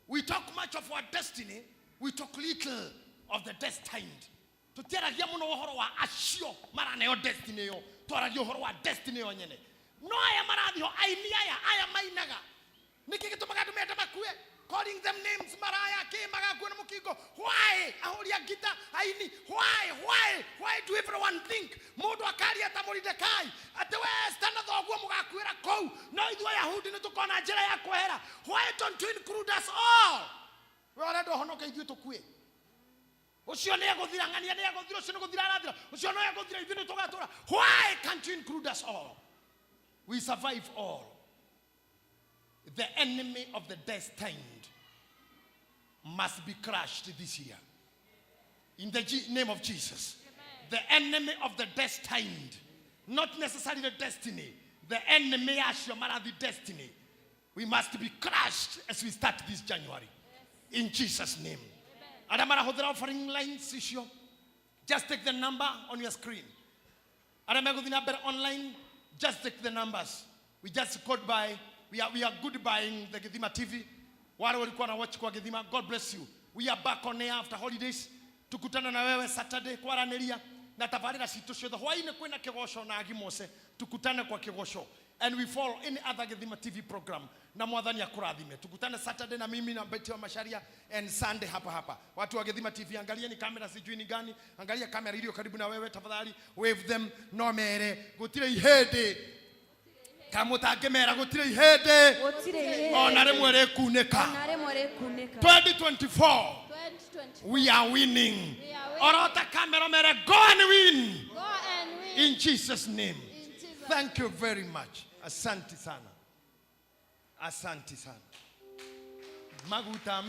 We talk much of our destiny, we talk little of the destined. Tutiaragia muno ũhoro wa acio maraneo destiny ĩyo, twaragia ũhoro wa destiny ĩyo nyene. No aya marathiĩ ho, aini aya, aya mainaga, nĩkĩ gĩtũmaga andũ mende makue? Calling them names, maraya kĩ magakua na mũkingo. Why? Ahũri a ngita, aini, why do everyone think mũndũ akaria ta Moridekai atĩ we Esther na thoguo mũgakuĩra kũu, no ithuĩ Ayahudi nĩ tũkona njĩra ya kwehera? Why don't you include us all? We ũrenda ũhonoke, ithuĩ tũkue. Ũcio nĩ egũthira, ng'ania nĩ egũthira, ũcio nĩ gũthira arathira, ũcio no egũthira, ithuĩ nĩ tũgatũra. Why can't you include us all? We survive all. The enemy of the destined must be crushed this year. In the name of Jesus. The enemy of the destined, not necessarily the destiny, the enemy acio marathi destiny. We must be crushed as we start this January. In Jesus' name. Arĩa marahũthĩra offering lines icio, just take the number on your screen. Arĩa megũthiĩ na mbere online, just take the numbers. We just goodbye. We are goodbying the Githima TV. Wale walikuwa na watch kwa Githima, God bless you. We are back on air after holidays. Tukutana na wewe Saturday kwaranĩria na tabarĩra citũ ciothe. Hwaĩ-inĩ kwĩna kĩgoco na Agimose. Tukutane kwa kĩgoco. And we follow any other Githima TV program. Na Mwathani akurathime. Tukutane Saturday na mimi na Betty wa Macharia and Sunday hapa hapa. Watu wa Githima TV, angalieni kamera, sijui ni gani. Angalia kamera iliyo karibu na wewe tafadhali. Wave them, no mere. Gũtirĩ ihĩndĩ. Kamũtangĩmera gũtirĩ ihĩndĩ. Gũtirĩ Ona ihĩndĩ. rĩmwe rĩkunĩka. Ona rĩmwe rĩkunĩka. 2024 2024. We are winning. We are winning. Orota kamera mere, go and win. Go and win. In Jesus' name. In Jesus' Thank you very much. Asante sana. Asante sana. Maguta.